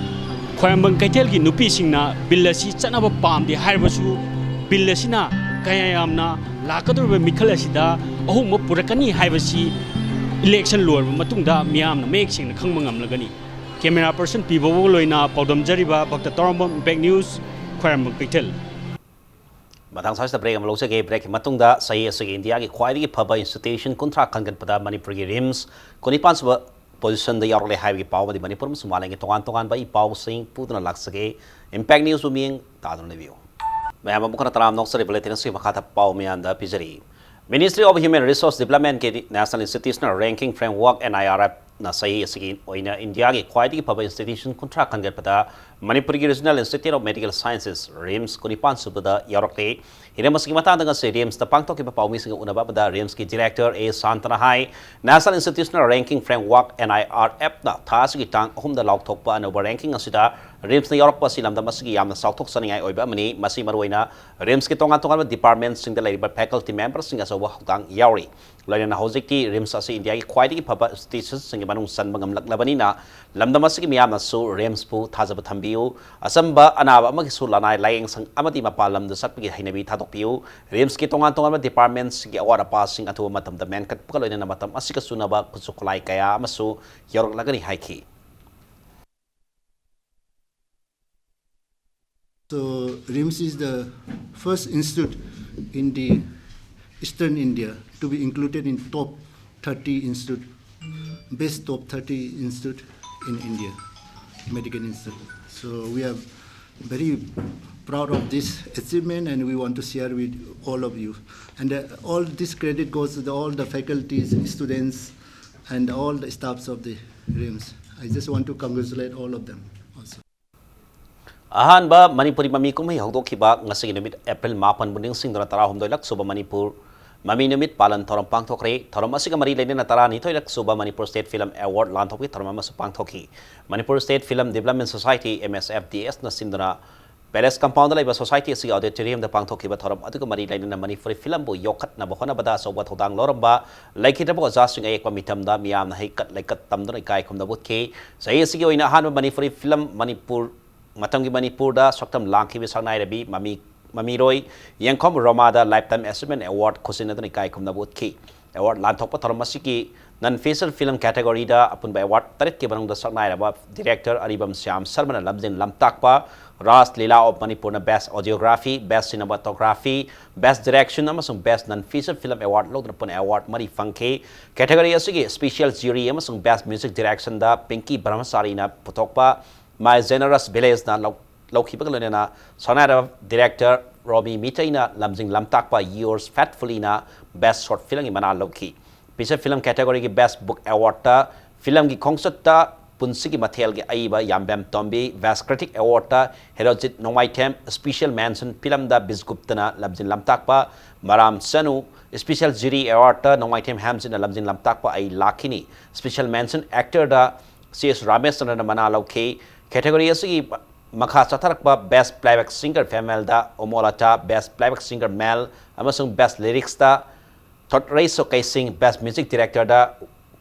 ꯈ꯭ꯋꯥꯏꯔꯝꯕꯟ ꯀꯩꯊꯦꯜꯒꯤ ꯅꯨꯄꯤꯁꯤꯡꯅ ꯕꯤꯜ ꯑꯁꯤ ꯆꯠꯅꯕ ꯄꯥꯝꯗꯦ ꯍꯥꯏꯔꯕꯁꯨ, ꯕꯤꯜ ꯑꯁꯤꯅ ꯀꯌꯥ ꯌꯥꯝꯅ ꯂꯥꯛꯀꯗꯧꯔꯤꯕ ꯃꯤꯈꯜ ꯑꯁꯤꯗ ꯑꯍꯣꯡꯕ ꯄꯨꯔꯛꯀꯅꯤ ꯍꯥꯏꯕꯁꯤ ꯏꯂꯦꯛꯁꯟ ꯂꯣꯏꯔꯕ ꯃꯇꯨꯡꯗ ꯃꯤꯌꯥꯝꯅ ꯃꯌꯦꯛ ꯁꯦꯡꯅ ꯈꯪꯕ ꯉꯝꯂꯒꯅꯤ꯫ ꯀꯦꯃꯦꯔꯥ ꯄꯔꯁꯟ ꯄꯤ ꯕꯣꯕꯣꯒ ꯂꯣꯏꯅ ꯄꯥꯎꯗꯝꯖꯔꯤꯕ ꯚꯛꯇ ꯇꯧꯔꯝꯕꯝ, ꯏꯝꯄꯦꯛ ꯅ꯭ꯌꯨꯁ, ꯈ꯭ꯋꯥꯏꯔꯝꯕꯟ ꯀꯩꯊꯦꯜ꯫ ꯃꯇꯥꯡ ꯑꯁꯤꯗ ꯕ꯭ꯔꯦꯛ ꯑꯃ ꯂꯧꯖꯒꯦ꯫ ꯕ꯭ꯔꯦꯛꯀꯤ ꯃꯇꯨꯡꯗ ꯆꯍꯤ ꯑꯁꯤꯒꯤ ꯏꯟꯗꯤꯌꯥꯒꯤ ꯈ꯭ꯋꯥꯏꯗꯒꯤ ꯐꯕ ꯏꯟꯁꯇꯤꯇ꯭ꯌꯨꯁꯟ ꯀꯨꯟꯊ꯭ꯔꯥ ꯈꯟꯒꯠꯄꯗ ꯃꯅꯤꯄꯨꯔꯒꯤ ꯔꯤꯝꯁ, ꯀꯨꯟꯅꯤꯄꯥꯟ ꯁꯨꯕ ꯄꯣꯖꯤꯁꯟꯗ ꯌꯥꯎꯔꯛꯂꯦ ꯍꯥꯏꯕꯒꯤ ꯄꯥꯎ ꯑꯃꯗꯤ ꯃꯅꯤꯄꯨꯔ ꯑꯃꯁꯨꯡ ꯃꯥꯂꯦꯝꯒꯤ ꯇꯣꯉꯥꯟ ꯇꯣꯉꯥꯟꯕ ꯏ ꯄꯥꯎꯁꯤꯡ ꯄꯨꯗꯨꯅ ꯂꯥꯛꯆꯒꯦ꯫ ꯏꯝꯄꯦꯛ ꯅ꯭ꯌꯨꯁꯄꯨ ꯃꯤꯠꯌꯦꯡ ꯇꯥꯗꯨꯅ ꯂꯩꯕꯤꯌꯨ꯫ ꯃꯌꯥꯝ ꯑꯃꯨꯛ ꯍꯟꯅ ꯇꯔꯥꯝꯅ ꯑꯣꯛꯆꯔꯤ꯫ ꯕꯨꯂꯦꯇꯤꯟ ꯑꯁꯤꯒꯤ ꯃꯈꯥꯗ ꯄꯥꯎ ꯃꯌꯥꯝꯗ ꯄꯤꯖꯔꯤ꯫ Ministry of Human Resource Developmentꯀꯤ National Institutional Ranking Framework, NIRFꯅ ꯆꯍꯤ ꯑꯁꯤꯒꯤ ꯑꯣꯏꯅ ꯏꯟꯗꯤꯌꯥꯒꯤ ꯈ꯭ꯋꯥꯏꯗꯒꯤ ꯐꯕ ꯏꯟꯁꯇꯤꯇ꯭ꯌꯨꯁꯟ ꯀꯨꯟꯊ꯭ꯔꯥ ꯈꯟꯒꯠꯄꯗ ꯃꯅꯤꯄꯨꯔꯒꯤ Regional Institute of Medical Sciences, RIMS, ꯀꯨꯟꯅꯤꯄꯥꯟ ꯁꯨꯕꯗ ꯌꯥꯎꯔꯛꯂꯤ꯫ ꯍꯤꯔꯝ ꯑꯁꯤꯒꯤ ꯃꯇꯥꯡꯗ ꯉꯁꯤ RIMSꯇ ꯄꯥꯡꯊꯣꯛꯈꯤꯕ ꯄꯥꯎꯃꯤꯁꯤꯡꯒ ꯎꯅꯕ ꯑꯃꯗ RIMSꯀꯤ Director ꯑꯦ ꯁꯥꯟꯇꯅ ꯍꯥꯏ, National Institutional Ranking Framework, NIRFꯅ ꯊꯥ ꯑꯁꯤꯒꯤ ꯇꯥꯡ ꯑꯍꯨꯝꯗ ꯂꯥꯎꯊꯣꯛꯄ ꯑꯅꯧꯕ ranking ꯑꯁꯤꯗ RIMSꯅ ꯌꯥꯎꯔꯛꯄ ꯑꯁꯤ ꯂꯝꯗꯝ ꯑꯁꯤꯒꯤ ꯌꯥꯝꯅ ꯆꯥꯎꯊꯣꯛꯆꯅꯤꯡꯉꯥꯏ ꯑꯣꯏꯕ ꯑꯃꯅꯤ꯫ ꯃꯁꯤ ꯃꯔꯨꯑꯣꯏꯅ RIMSꯀꯤ ꯇꯣꯉꯥꯟ ꯇꯣꯉꯥꯟꯕ departmentꯁꯤꯡꯗ ꯂꯩꯔꯤꯕ faculty memberꯁꯤꯡ ꯑꯆꯧꯕ ꯊꯧꯗꯥꯡ ꯌꯥꯎꯔꯤ꯫ ꯂꯣꯏꯅꯅ ꯍꯧꯖꯤꯛꯇꯤ RIMS ꯑꯁꯤ ꯏꯟꯗꯤꯌꯥꯒꯤ ꯈ꯭ꯋꯥꯏꯗꯒꯤ ꯐꯕ institutionꯁꯤꯡꯒꯤ ꯃꯅꯨꯡ ꯆꯟꯕ ꯉꯝꯂꯛꯂꯕꯅꯤꯅ ꯂꯝꯗꯝ ꯑꯁꯤꯒꯤ ꯃꯤꯌꯥꯝꯅꯁꯨ RIMSꯄꯨ ꯊꯥꯖꯕ ꯊꯝꯕꯤꯌꯨ꯫ ꯑꯆꯝꯕ ꯑꯅꯥꯕ ꯑꯃꯒꯤꯁꯨ ꯂꯅꯥꯏ ꯂꯥꯌꯦꯡꯁꯪ ꯑꯃꯗꯤ ꯃꯄꯥꯟ ꯂꯝꯗ ꯆꯠꯄꯒꯤ ꯍꯩꯅꯕꯤ ꯊꯥꯗꯣꯛꯄꯤꯌꯨ꯫ RIMSꯀꯤ ꯇꯣꯉꯥꯟ ꯇꯣꯉꯥꯟꯕ departmentꯁꯤꯡꯒꯤ ꯑꯋꯥꯠ ꯑꯄꯥꯁꯤꯡ ꯑꯊꯨꯕ ꯃꯇꯝꯗ ꯃꯦꯟꯈꯠꯄꯒ ꯂꯣꯏꯅꯅ ꯃꯇꯝ ꯑꯁꯤꯒ ꯆꯨꯅꯕ ꯈꯨꯠꯁꯨ ꯈꯨꯠꯂꯥꯏ ꯀꯌꯥ ꯑꯃꯁꯨ ꯌꯧꯔꯛꯂꯒꯅꯤ ꯍꯥꯏꯈꯤ꯫ So RIMS is the first institute in the Eastern India to be included in top thirty institute, best top thirty institute in India, medical institute. So we are very proud of this achievement, and we want to share with all of you. And uh, all this credit goes to the, all the faculties, students, and all the staffs of the RIMS. I just want to congratulate all of them also. ꯑꯍꯥꯟꯕ ꯃꯅꯤꯄꯨꯔꯤ ꯃꯃꯤ ꯀꯨꯝꯍꯩ ꯍꯧꯗꯣꯛꯈꯤꯕ ꯉꯁꯤꯒꯤ ꯅꯨꯃꯤꯠ April ꯃꯥꯄꯟꯕꯨ ꯅꯤꯡꯁꯤꯡꯗꯨꯅ ꯇꯔꯥꯍꯨꯝꯗꯣꯏꯂꯛ ꯁꯨꯕ ꯃꯅꯤꯄꯨꯔ ꯃꯃꯤ ꯅꯨꯃꯤꯠ ꯄꯥꯂꯟ ꯊꯧꯔꯝ ꯄꯥꯡꯊꯣꯛꯈ꯭ꯔꯦ꯫ ꯊꯧꯔꯝ ꯑꯁꯤꯒ ꯃꯔꯤ ꯂꯩꯅꯅ ꯇꯔꯥꯅꯤꯊꯣꯏꯂꯛ ꯁꯨꯕ ꯃꯅꯤꯄꯨꯔ State Film Award ꯂꯥꯟꯊꯣꯛꯄꯒꯤ ꯊꯧꯔꯝ ꯑꯃꯁꯨ ꯄꯥꯡꯊꯣꯛꯈꯤ꯫ Manipur State Film Development Society, MSFDSꯅ ꯁꯤꯟꯗꯨꯅ Palace Compoundꯗ ꯂꯩꯕ society ꯑꯁꯤꯒꯤ auditoriumꯗ ꯄꯥꯡꯊꯣꯛꯈꯤꯕ ꯊꯧꯔꯝ ꯑꯗꯨꯒ ꯃꯔꯤ ꯂꯩꯅꯅ ꯃꯅꯤꯄꯨꯔꯤ filmꯕꯨ ꯌꯣꯛꯈꯠꯅꯕ ꯍꯣꯠꯅꯕꯗ ꯑꯆꯧꯕ ꯊꯧꯗꯥꯡ ꯂꯧꯔꯝꯕ ꯂꯩꯈꯤꯗ꯭ꯔꯕ ꯑꯣꯖꯥꯁꯤꯡ ꯑꯌꯦꯛꯄ ꯃꯤꯊꯝꯗ ꯃꯤꯌꯥꯝꯅ ꯍꯩꯀꯠ ꯂꯩꯀꯠ ꯇꯝꯗꯨꯅ ꯏꯀꯥꯏ ꯈꯨꯝꯅꯕ ꯎꯠꯈꯤ꯫ ꯆꯍꯤ ꯑꯁꯤꯒꯤ ꯑꯣꯏꯅ ꯑꯍꯥꯟꯕ ꯃꯅꯤꯄꯨꯔꯤ film ꯃꯅꯤꯄꯨꯔ ꯃꯇꯝꯒꯤ ꯃꯅꯤꯄꯨꯔꯗ ꯁꯛꯇꯝ ꯂꯥꯡꯈꯤꯕ ꯁꯛꯅꯥꯏꯔꯕꯤ ꯃꯃꯤ ꯃꯃꯤꯔꯣꯏ ꯌꯦꯡꯈꯣꯝ ꯔꯣꯃꯥꯗ Lifetime Achievement Award ꯈꯨꯠꯁꯤꯟꯅꯗꯨꯅ ꯏꯀꯥꯏ ꯈꯨꯝꯅꯕ ꯎꯠꯈꯤ꯫ Award ꯂꯥꯟꯊꯣꯛꯄ ꯊꯧꯔꯝ ꯑꯁꯤꯒꯤ non feature film category ꯗ ꯑꯄꯨꯟꯕ award ꯇꯔꯦꯠꯀꯤ ꯃꯅꯨꯡꯗ ꯁꯛꯅꯥꯏꯔꯕ director ꯑꯔꯤꯕꯝ ꯁ꯭ꯌꯥꯝ ꯁꯔꯃꯅ ꯂꯝꯖꯤꯡ ꯂꯝꯇꯥꯛꯄ Ras Leela of Manipur ꯅ best audiography, best cinematography, best direction ꯑꯃꯁꯨꯡ best non feature film award ꯂꯧꯗꯨꯅ ꯄꯨꯟꯅ award ꯃꯔꯤ ꯐꯪꯈꯤ꯫ Category ꯑꯁꯤꯒꯤ special jury ꯑꯃꯁꯨꯡ best music direction ꯗ ꯄꯤꯡꯀꯤ ꯕ꯭ꯔꯍꯃꯆꯥꯔꯤꯅ ꯄꯨꯊꯣꯛꯄ My Generous Village ꯅ ꯂꯧ-, ꯂꯧꯈꯤꯕꯒ ꯂꯣꯏꯅꯅ ꯁꯛꯅꯥꯏꯔꯕ director ꯔꯣꯃꯤ ꯃꯤꯇꯩꯅ ꯂꯝꯖꯤꯡ ꯂꯝꯇꯥꯛꯄ Yours Faithfully ꯅ best short film ꯒꯤ ꯃꯅꯥ ꯂꯧꯈꯤ꯫ Feature film category ꯒꯤ best book award ꯇ film ꯒꯤ ꯈꯣꯡꯆꯠꯇ ꯄꯨꯟꯁꯤꯒꯤ ꯃꯊꯦꯜꯒꯤ ꯑꯏꯕ ꯌꯥꯝꯕꯦꯝ ꯇꯣꯝꯕꯤ, best critic award ꯇ ꯍꯦꯔꯣꯖꯤꯠ ꯅꯣꯡꯃꯥꯏꯊꯦꯝ, special mention film ꯗ ꯕꯤꯁꯒꯨꯞꯇꯅ ꯂꯝꯖꯤꯡ ꯂꯝꯇꯥꯛꯄ ꯃꯔꯥꯝ ꯆꯅꯨ, special jury award ꯇ ꯅꯣꯡꯃꯥꯏꯊꯦꯝ ꯍꯦꯝꯖꯤꯠꯅ ꯂꯝꯖꯤꯡ ꯂꯝꯇꯥꯛꯄ ꯑꯩ ꯂꯥꯛꯈꯤꯅꯤ, special mention actor ꯗ ꯁꯤ ꯑꯦꯁ ꯔꯥꯃꯦꯁꯆꯟꯗ꯭ꯔꯅ ꯃꯅꯥ ꯂꯧꯈꯤ꯫ Category ꯑꯁꯤꯒꯤ ꯃꯈꯥ ꯆꯠꯊꯔꯛꯄ best playback singer female ꯗ ꯑꯣꯃꯣꯂꯥꯇꯥ, best playback singer male ꯑꯃꯁꯨꯡ best lyrics ꯇ ꯊꯣꯠꯔꯩꯁꯣ ꯀꯩꯁꯤꯡ, best music director ꯗ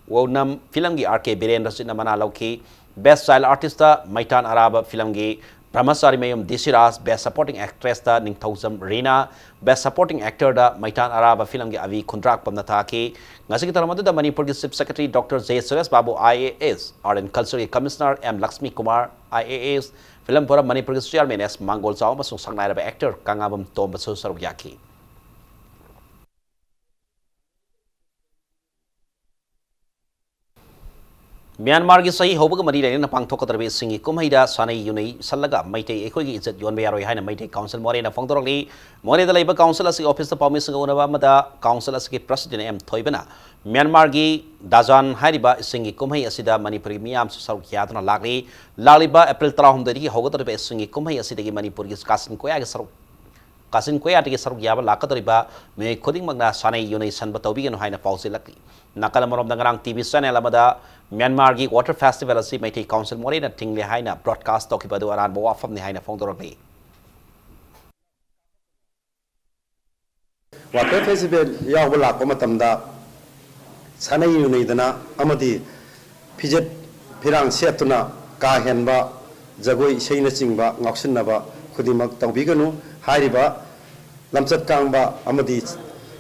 ꯋꯧꯅꯝ film ꯒꯤ ꯑꯥꯔ ꯀꯦ ꯕꯤꯔꯦꯟꯗ꯭ꯔꯖꯤꯠꯅ ꯃꯅꯥ ꯂꯧꯈꯤ꯫ Best child artist ꯇ ꯃꯩꯇꯥꯟ ꯑꯔꯥꯕ film ꯒꯤ ꯕ꯭ꯔꯍꯃꯆꯥꯔꯤ ꯃꯌꯨꯝ ꯗꯤ ꯁꯤꯔꯥꯖ, best supporting actress ꯇ ꯅꯤꯡꯊꯧꯖꯝ ꯔꯤꯅꯥ, best supporting actor ꯗ ꯃꯩꯇꯥꯟ ꯑꯔꯥꯕ film ꯒꯤ ꯑꯚꯤ ꯈꯨꯟꯗ꯭ꯔꯥꯛꯄꯝꯅ ꯊꯥꯈꯤ꯫ ꯉꯁꯤꯒꯤ ꯊꯧꯔꯝ ꯑꯗꯨꯗ ꯃꯅꯤꯄꯨꯔꯒꯤ Chief Secretary Doctor J Suresh Babu, I A S, Art and Culture ꯒꯤ Commissioner M Lakshmi Kumar, I A S, Film Forum ꯃꯅꯤꯄꯨꯔꯒꯤ Chairman ꯑꯦꯁ ꯃꯥꯡꯒꯣꯜꯆꯥꯎ ꯑꯃꯁꯨꯡ ꯁꯛꯅꯥꯏꯔꯕ actor ꯀꯪꯉꯥꯕꯝ ꯇꯣꯝꯕꯁꯨ ꯁꯔꯨꯛ ꯌꯥꯈꯤ꯫ ꯃ꯭ꯌꯥꯟꯃꯥꯔꯒꯤ ꯆꯍꯤ ꯍꯧꯕꯒ ꯃꯔꯤ ꯂꯩꯅꯅ ꯄꯥꯡꯊꯣꯛꯀꯗꯧꯔꯤꯕ ꯏꯁꯤꯡꯒꯤ ꯀꯨꯝꯍꯩꯗ ꯁꯥꯅꯩ ꯌꯨꯅꯩ ꯁꯜꯂꯒ ꯃꯩꯇꯩ ꯑꯩꯈꯣꯏꯒꯤ ꯏꯖꯠ ꯌꯣꯟꯕ ꯌꯥꯔꯣꯏ ꯍꯥꯏꯅ ꯃꯩꯇꯩ ꯀꯥꯎꯟꯁꯤꯜ ꯃꯣꯔꯦꯅ ꯐꯣꯡꯗꯣꯔꯛꯂꯤ꯫ ꯃꯣꯔꯦꯗ ꯂꯩꯕ ꯀꯥꯎꯟꯁꯤꯜ ꯑꯁꯤꯒꯤ ꯑꯣꯐꯤꯁꯇ ꯄꯥꯎꯃꯤꯁꯤꯡꯒ ꯎꯅꯕ ꯑꯃꯗ ꯀꯥꯎꯟꯁꯤꯜ ꯑꯁꯤꯒꯤ president ꯑꯦꯝ ꯊꯣꯏꯕꯅ ꯃ꯭ꯌꯥꯟꯃꯥꯔꯒꯤ ꯗꯥꯖꯥꯟ ꯍꯥꯏꯔꯤꯕ ꯏꯁꯤꯡꯒꯤ ꯀꯨꯝꯍꯩ ꯑꯁꯤꯗ ꯃꯅꯤꯄꯨꯔꯒꯤ ꯃꯤꯌꯥꯝꯁꯨ ꯁꯔꯨꯛ ꯌꯥꯗꯨꯅ ꯂꯥꯛꯂꯤ꯫ ꯂꯥꯛꯂꯤꯕ ꯑꯦꯄ꯭ꯔꯤꯜ ꯇꯔꯥꯍꯨꯝꯗꯣꯏꯗꯒꯤ ꯍꯧꯒꯗꯧꯔꯤꯕ ꯏꯁꯤꯡꯒꯤ ꯀꯨꯝꯍꯩ ꯑꯁꯤꯗꯒꯤ ꯃꯅꯤꯄꯨꯔꯒꯤ ꯀꯥꯆꯤꯟ ꯀꯣꯌꯥꯒꯤ ꯁꯔꯨꯛ ꯀꯥꯆꯤꯟ ꯀꯣꯌꯥꯗꯒꯤ ꯁꯔꯨꯛ ꯌꯥꯕ ꯂꯥꯛꯀꯗꯧꯔꯤꯕ ꯃꯤꯑꯣꯏ ꯈꯨꯗꯤꯡꯃꯛꯅ ꯁꯥꯅꯩ ꯌꯨꯅꯩ ꯁꯟꯕ ꯇꯧꯕꯤꯒꯅꯨ ꯍꯥꯏꯅ ꯄꯥꯎꯖꯦꯜꯂꯛꯂꯤ꯫ ꯅꯥꯀꯜ ꯑꯃꯔꯣꯝꯗ ꯉꯔꯥꯡ ꯇꯤ ꯚꯤ channel ꯑꯃꯗ ꯃ꯭ꯌꯥꯟꯃꯥꯔꯒꯤ water festival ꯑꯁꯤ ꯃꯩꯇꯩ ꯀꯥꯎꯟꯁꯤꯜ ꯃꯣꯔꯦꯅ ꯊꯤꯡꯂꯦ ꯍꯥꯏꯅ broadcast ꯇꯧꯈꯤꯕ ꯑꯗꯨ ꯑꯔꯥꯟꯕ ꯋꯥꯐꯝꯅꯤ ꯍꯥꯏꯅ ꯐꯣꯡꯗꯣꯔꯛꯂꯤ꯫ Water festival ꯌꯥꯎꯕ ꯂꯥꯛꯄ ꯃꯇꯝꯗ ꯁꯥꯅꯩ ꯌꯨꯅꯩꯗꯅ ꯑꯃꯗꯤ ꯐꯤꯖꯦꯠ ꯐꯤꯔꯥꯡ ꯁꯦꯠꯇꯨꯅ ꯀꯥ ꯍꯦꯟꯕ ꯖꯒꯣꯏ ꯏꯁꯩꯅꯆꯤꯡꯕ ꯉꯥꯎꯁꯤꯟꯅꯕ ꯈꯨꯗꯤꯡꯃꯛ ꯇꯧꯕꯤꯒꯅꯨ꯫ ꯍꯥꯏꯔꯤꯕ ꯂꯝꯆꯠ ꯀꯥꯡꯕ ꯑꯃꯗꯤ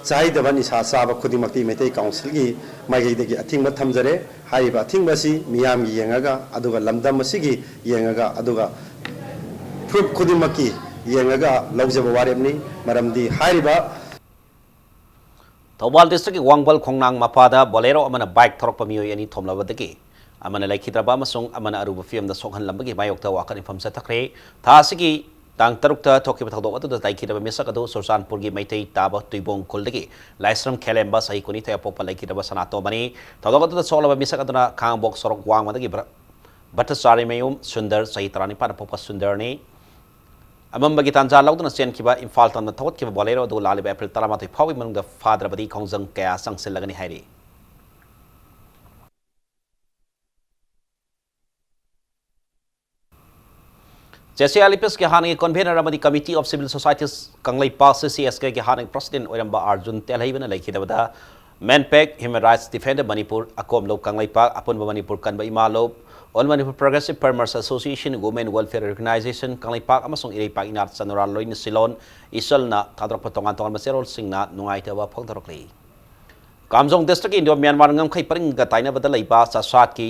ꯆꯥꯏꯗꯕ ꯅꯤꯁꯥ ꯆꯥꯕ ꯈꯨꯗꯤꯡꯃꯛꯇꯤ ꯃꯩꯇꯩ ꯀꯥꯎꯟꯁꯤꯜꯒꯤ ꯃꯥꯏꯀꯩꯗꯒꯤ ꯑꯊꯤꯡꯕ ꯊꯝꯖꯔꯦ꯫ ꯍꯥꯏꯔꯤꯕ ꯑꯊꯤꯡꯕ ꯑꯁꯤ ꯃꯤꯌꯥꯝꯒꯤ ꯌꯦꯡꯉꯒ, ꯑꯗꯨꯒ ꯂꯝꯗꯝ ꯑꯁꯤꯒꯤ ꯌꯦꯡꯉꯒ, ꯑꯗꯨꯒ ꯐꯨꯔꯨꯞ ꯈꯨꯗꯤꯡꯃꯛꯀꯤ ꯌꯦꯡꯉꯒ ꯂꯧꯖꯕ ꯋꯥꯔꯦꯞꯅꯤ꯫ ꯃꯔꯝꯗꯤ ꯍꯥꯏꯔꯤꯕ ꯊꯧꯕꯥꯜ ꯗꯤꯁꯇ꯭ꯔꯤꯛꯀꯤ ꯋꯥꯡꯕꯜ ꯈꯣꯡꯅꯥꯡ ꯃꯄꯥꯗ ꯕꯣꯂꯦꯔꯣ ꯑꯃꯅ ꯕꯥꯏꯛ ꯊꯧꯔꯛꯄ ꯃꯤꯑꯣꯏ ꯑꯅꯤ ꯊꯣꯝꯂꯕꯗꯒꯤ ꯑꯃꯅ ꯂꯩꯈꯤꯗ꯭ꯔꯕ ꯑꯃꯁꯨꯡ ꯑꯃꯅ ꯑꯔꯨꯕ ꯐꯤꯕꯝꯗ ꯁꯣꯛꯍꯜꯂꯝꯕꯒꯤ ꯃꯥꯌꯣꯛꯇ ꯋꯥꯀꯠ ꯏꯐꯝ ꯆꯠꯊꯈ꯭ꯔꯦ꯫ ꯊꯥ ꯑꯁꯤꯒꯤ ꯇꯥꯡ ꯇꯔꯨꯛꯇ ꯊꯣꯛꯈꯤꯕ ꯊꯧꯗꯣꯛ ꯑꯗꯨꯗ ꯂꯩꯈꯤꯗ꯭ꯔꯕ ꯃꯤꯁꯛ ꯑꯗꯨ ꯆꯨꯔꯆꯥꯟꯄꯨꯔꯒꯤ ꯃꯩꯇꯩ ꯇꯥꯕ ꯇꯨꯏꯕꯣꯡ ꯈꯨꯜꯗꯒꯤ ꯂꯥꯏꯁ꯭ꯔꯝ ꯈꯦꯂꯦꯝꯕ ꯆꯍꯤ ꯀꯨꯟꯅꯤꯊꯣꯏ ꯑꯄꯣꯛꯄ ꯂꯩꯈꯤꯗ꯭ꯔꯕ ꯁꯅꯥꯇꯣꯝꯕꯅꯤ꯫ ꯊꯧꯗꯣꯛ ꯑꯗꯨꯗ ꯁꯣꯛꯂꯕ ꯃꯤꯁꯛ ꯑꯗꯨꯅ ꯈꯥꯉꯕꯣꯛ ꯁꯣꯔꯣꯛ ꯋꯥꯡꯃꯗꯒꯤ ꯚ꯭ꯔ-, ꯚꯠꯇꯆꯥꯔꯤꯃꯌꯨꯝ ꯁꯨꯟꯗꯔ, ꯆꯍꯤ ꯇꯔꯥꯅꯤꯄꯥꯟ ꯑꯄꯣꯛꯄ ꯁꯨꯟꯗꯔꯅꯤ꯫ ꯑꯃꯝꯕꯒꯤ ꯇꯥꯟꯖꯥ ꯂꯧꯗꯨꯅ ꯆꯦꯟꯈꯤꯕ ꯏꯝꯐꯥꯜ ꯇꯝꯅ ꯊꯧꯒꯠꯈꯤꯕ ꯕꯣꯂꯦꯔꯣ ꯑꯗꯨ ꯂꯥꯛꯂꯤꯕ ꯑꯦꯄ꯭ꯔꯤꯜ ꯇꯔꯥꯃꯥꯊꯣꯏ ꯐꯥꯎꯕꯒꯤ ꯃꯅꯨꯡꯗ ꯐꯥꯗ꯭ꯔꯕꯗꯤ ꯈꯣꯡꯖꯪ ꯀꯌꯥ ꯆꯪꯁꯤꯜꯂꯒꯅꯤ ꯍꯥꯏꯔꯤ꯫ ꯖꯦ ꯁꯤ ꯑꯦꯜ ꯏ ꯄꯤꯁꯀꯤ ꯍꯥꯟꯅꯒꯤ convener ꯑꯃꯗꯤ Committee of Civil Societies Kangleipak, ꯁꯤ ꯁꯤ ꯑꯦꯁ ꯀꯦꯒꯤ ꯍꯥꯟꯅꯒꯤ president ꯑꯣꯏꯔꯝꯕ Arjun ꯇꯦꯜꯍꯩꯕꯅ ꯂꯩꯈꯤꯗꯕꯗ MANPAC, Human Rights Defender Manipur, ꯑꯀꯣꯝꯂꯣꯞ Kangleipak, ꯑꯄꯨꯟꯕ ꯃꯅꯤꯄꯨꯔ ꯀꯟꯕ ꯏꯃꯥꯂꯣꯞ, All Manipur Progressive Farmers Association, Women Welfare Organization Kangleipak ꯑꯃꯁꯨꯡ ꯏꯔꯩꯄꯥꯛ ꯏꯅꯥꯠ ꯆꯅꯨꯔꯥ ꯂꯣꯏꯅ ꯁꯤꯂꯣꯟ ꯏꯆꯜꯅ ꯊꯥꯗꯣꯔꯛꯄ ꯇꯣꯉꯥꯟ ꯇꯣꯉꯥꯟꯕ ꯆꯦꯔꯣꯜꯁꯤꯡꯅ ꯅꯨꯡꯉꯥꯏꯇꯕ ꯐꯣꯡꯗꯣꯔꯛꯂꯤ꯫ ꯀꯥꯝꯖꯣꯡ ꯗꯤꯁꯇ꯭ꯔꯤꯛꯀꯤ ꯏꯟꯗꯣ ꯃ꯭ꯌꯥꯟꯃꯥꯔ ꯉꯝꯈꯩ ꯄꯔꯤꯡꯒ ꯇꯥꯏꯅꯕꯗ ꯂꯩꯕ ꯆꯥꯁꯥꯠꯀꯤ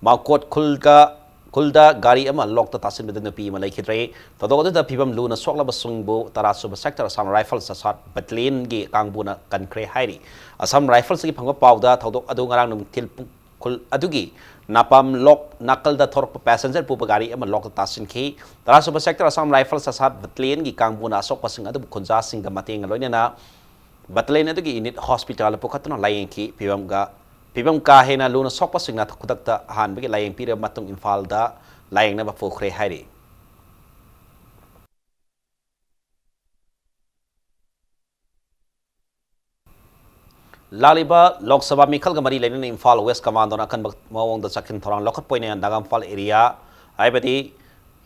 ꯃꯥꯎꯀꯣꯠ ꯈꯨꯜꯒ, ꯈꯨꯜꯗ ꯒꯥꯔꯤ ꯑꯃ ꯂꯣꯛꯇ ꯇꯥꯁꯤꯟꯕꯗ ꯅꯨꯄꯤ ꯑꯃ ꯂꯩꯈꯤꯗ꯭ꯔꯦ꯫ ꯊꯧꯗꯣꯛ ꯑꯗꯨꯗ ꯐꯤꯕꯝ ꯂꯨꯅ ꯁꯣꯛꯂꯕꯁꯤꯡꯕꯨ ꯇꯔꯥꯁꯨꯕ sector Assam Rifles ꯆꯥꯁꯥꯠ battalionꯒꯤ ꯀꯥꯡꯕꯨꯅ ꯀꯟꯈ꯭ꯔꯦ ꯍꯥꯏꯔꯤ꯫ Assam Riflesꯀꯤ ꯐꯪꯕ ꯄꯥꯎꯗ ꯊꯧꯗꯣꯛ ꯑꯗꯨ ꯉꯔꯥꯡ ꯅꯨꯡꯊꯤꯜ ꯄꯨꯡ ꯈꯨꯜ ꯑꯗꯨꯒꯤ ꯅꯥꯄꯥꯝ ꯂꯣꯛ ꯅꯥꯀꯜꯗ ꯊꯧꯔꯛꯄ passenger ꯄꯨꯕ ꯒꯥꯔꯤ ꯑꯃ ꯂꯣꯛꯇ ꯇꯥꯁꯤꯟꯈꯤ꯫ ꯇꯔꯥꯁꯨꯕ sector Assam Rifles ꯆꯥꯁꯥꯠ battalionꯒꯤ ꯀꯥꯡꯕꯨꯅ ꯑꯁꯣꯛꯄꯁꯤꯡ ꯑꯗꯨꯕꯨ ꯈꯨꯟꯖꯥꯁꯤꯡꯗ ꯃꯇꯦꯡꯒ ꯂꯣꯏꯅꯅ battalion ꯑꯗꯨꯒꯤ unit hospitalꯗ ꯄꯨꯈꯠꯇꯨꯅ ꯂꯥꯌꯦꯡꯈꯤ꯫ ꯐꯤꯕꯝꯒ, ꯐꯤꯕꯝ ꯀꯥ ꯍꯦꯟꯅ ꯂꯨꯅ ꯁꯣꯛꯄꯁꯤꯡꯅ ꯈꯨꯗꯛꯇ ꯑꯍꯥꯟꯕꯒꯤ ꯂꯥꯌꯦꯡ ꯄꯤꯔꯕ ꯃꯇꯨꯡ ꯏꯝꯐꯥꯜꯗ ꯂꯥꯌꯦꯡꯅꯕ ꯄꯨꯈ꯭ꯔꯦ ꯍꯥꯏꯔꯤ꯫ ꯂꯥꯛꯂꯤꯕ ꯂꯣꯛ ꯁꯚꯥ ꯃꯤꯈꯜꯒ ꯃꯔꯤ ꯂꯩꯅꯅ ꯏꯝꯐꯥꯜ West Commandoꯅ ꯑꯀꯟꯕ ꯃꯑꯣꯡꯗ ꯆꯥꯛꯈꯤꯟ ꯊꯧꯔꯥꯡ ꯂꯧꯈꯠꯄ ꯑꯣꯏꯅ ꯅꯥꯒꯥꯝꯐꯥꯜ area, ꯍꯥꯏꯕꯗꯤ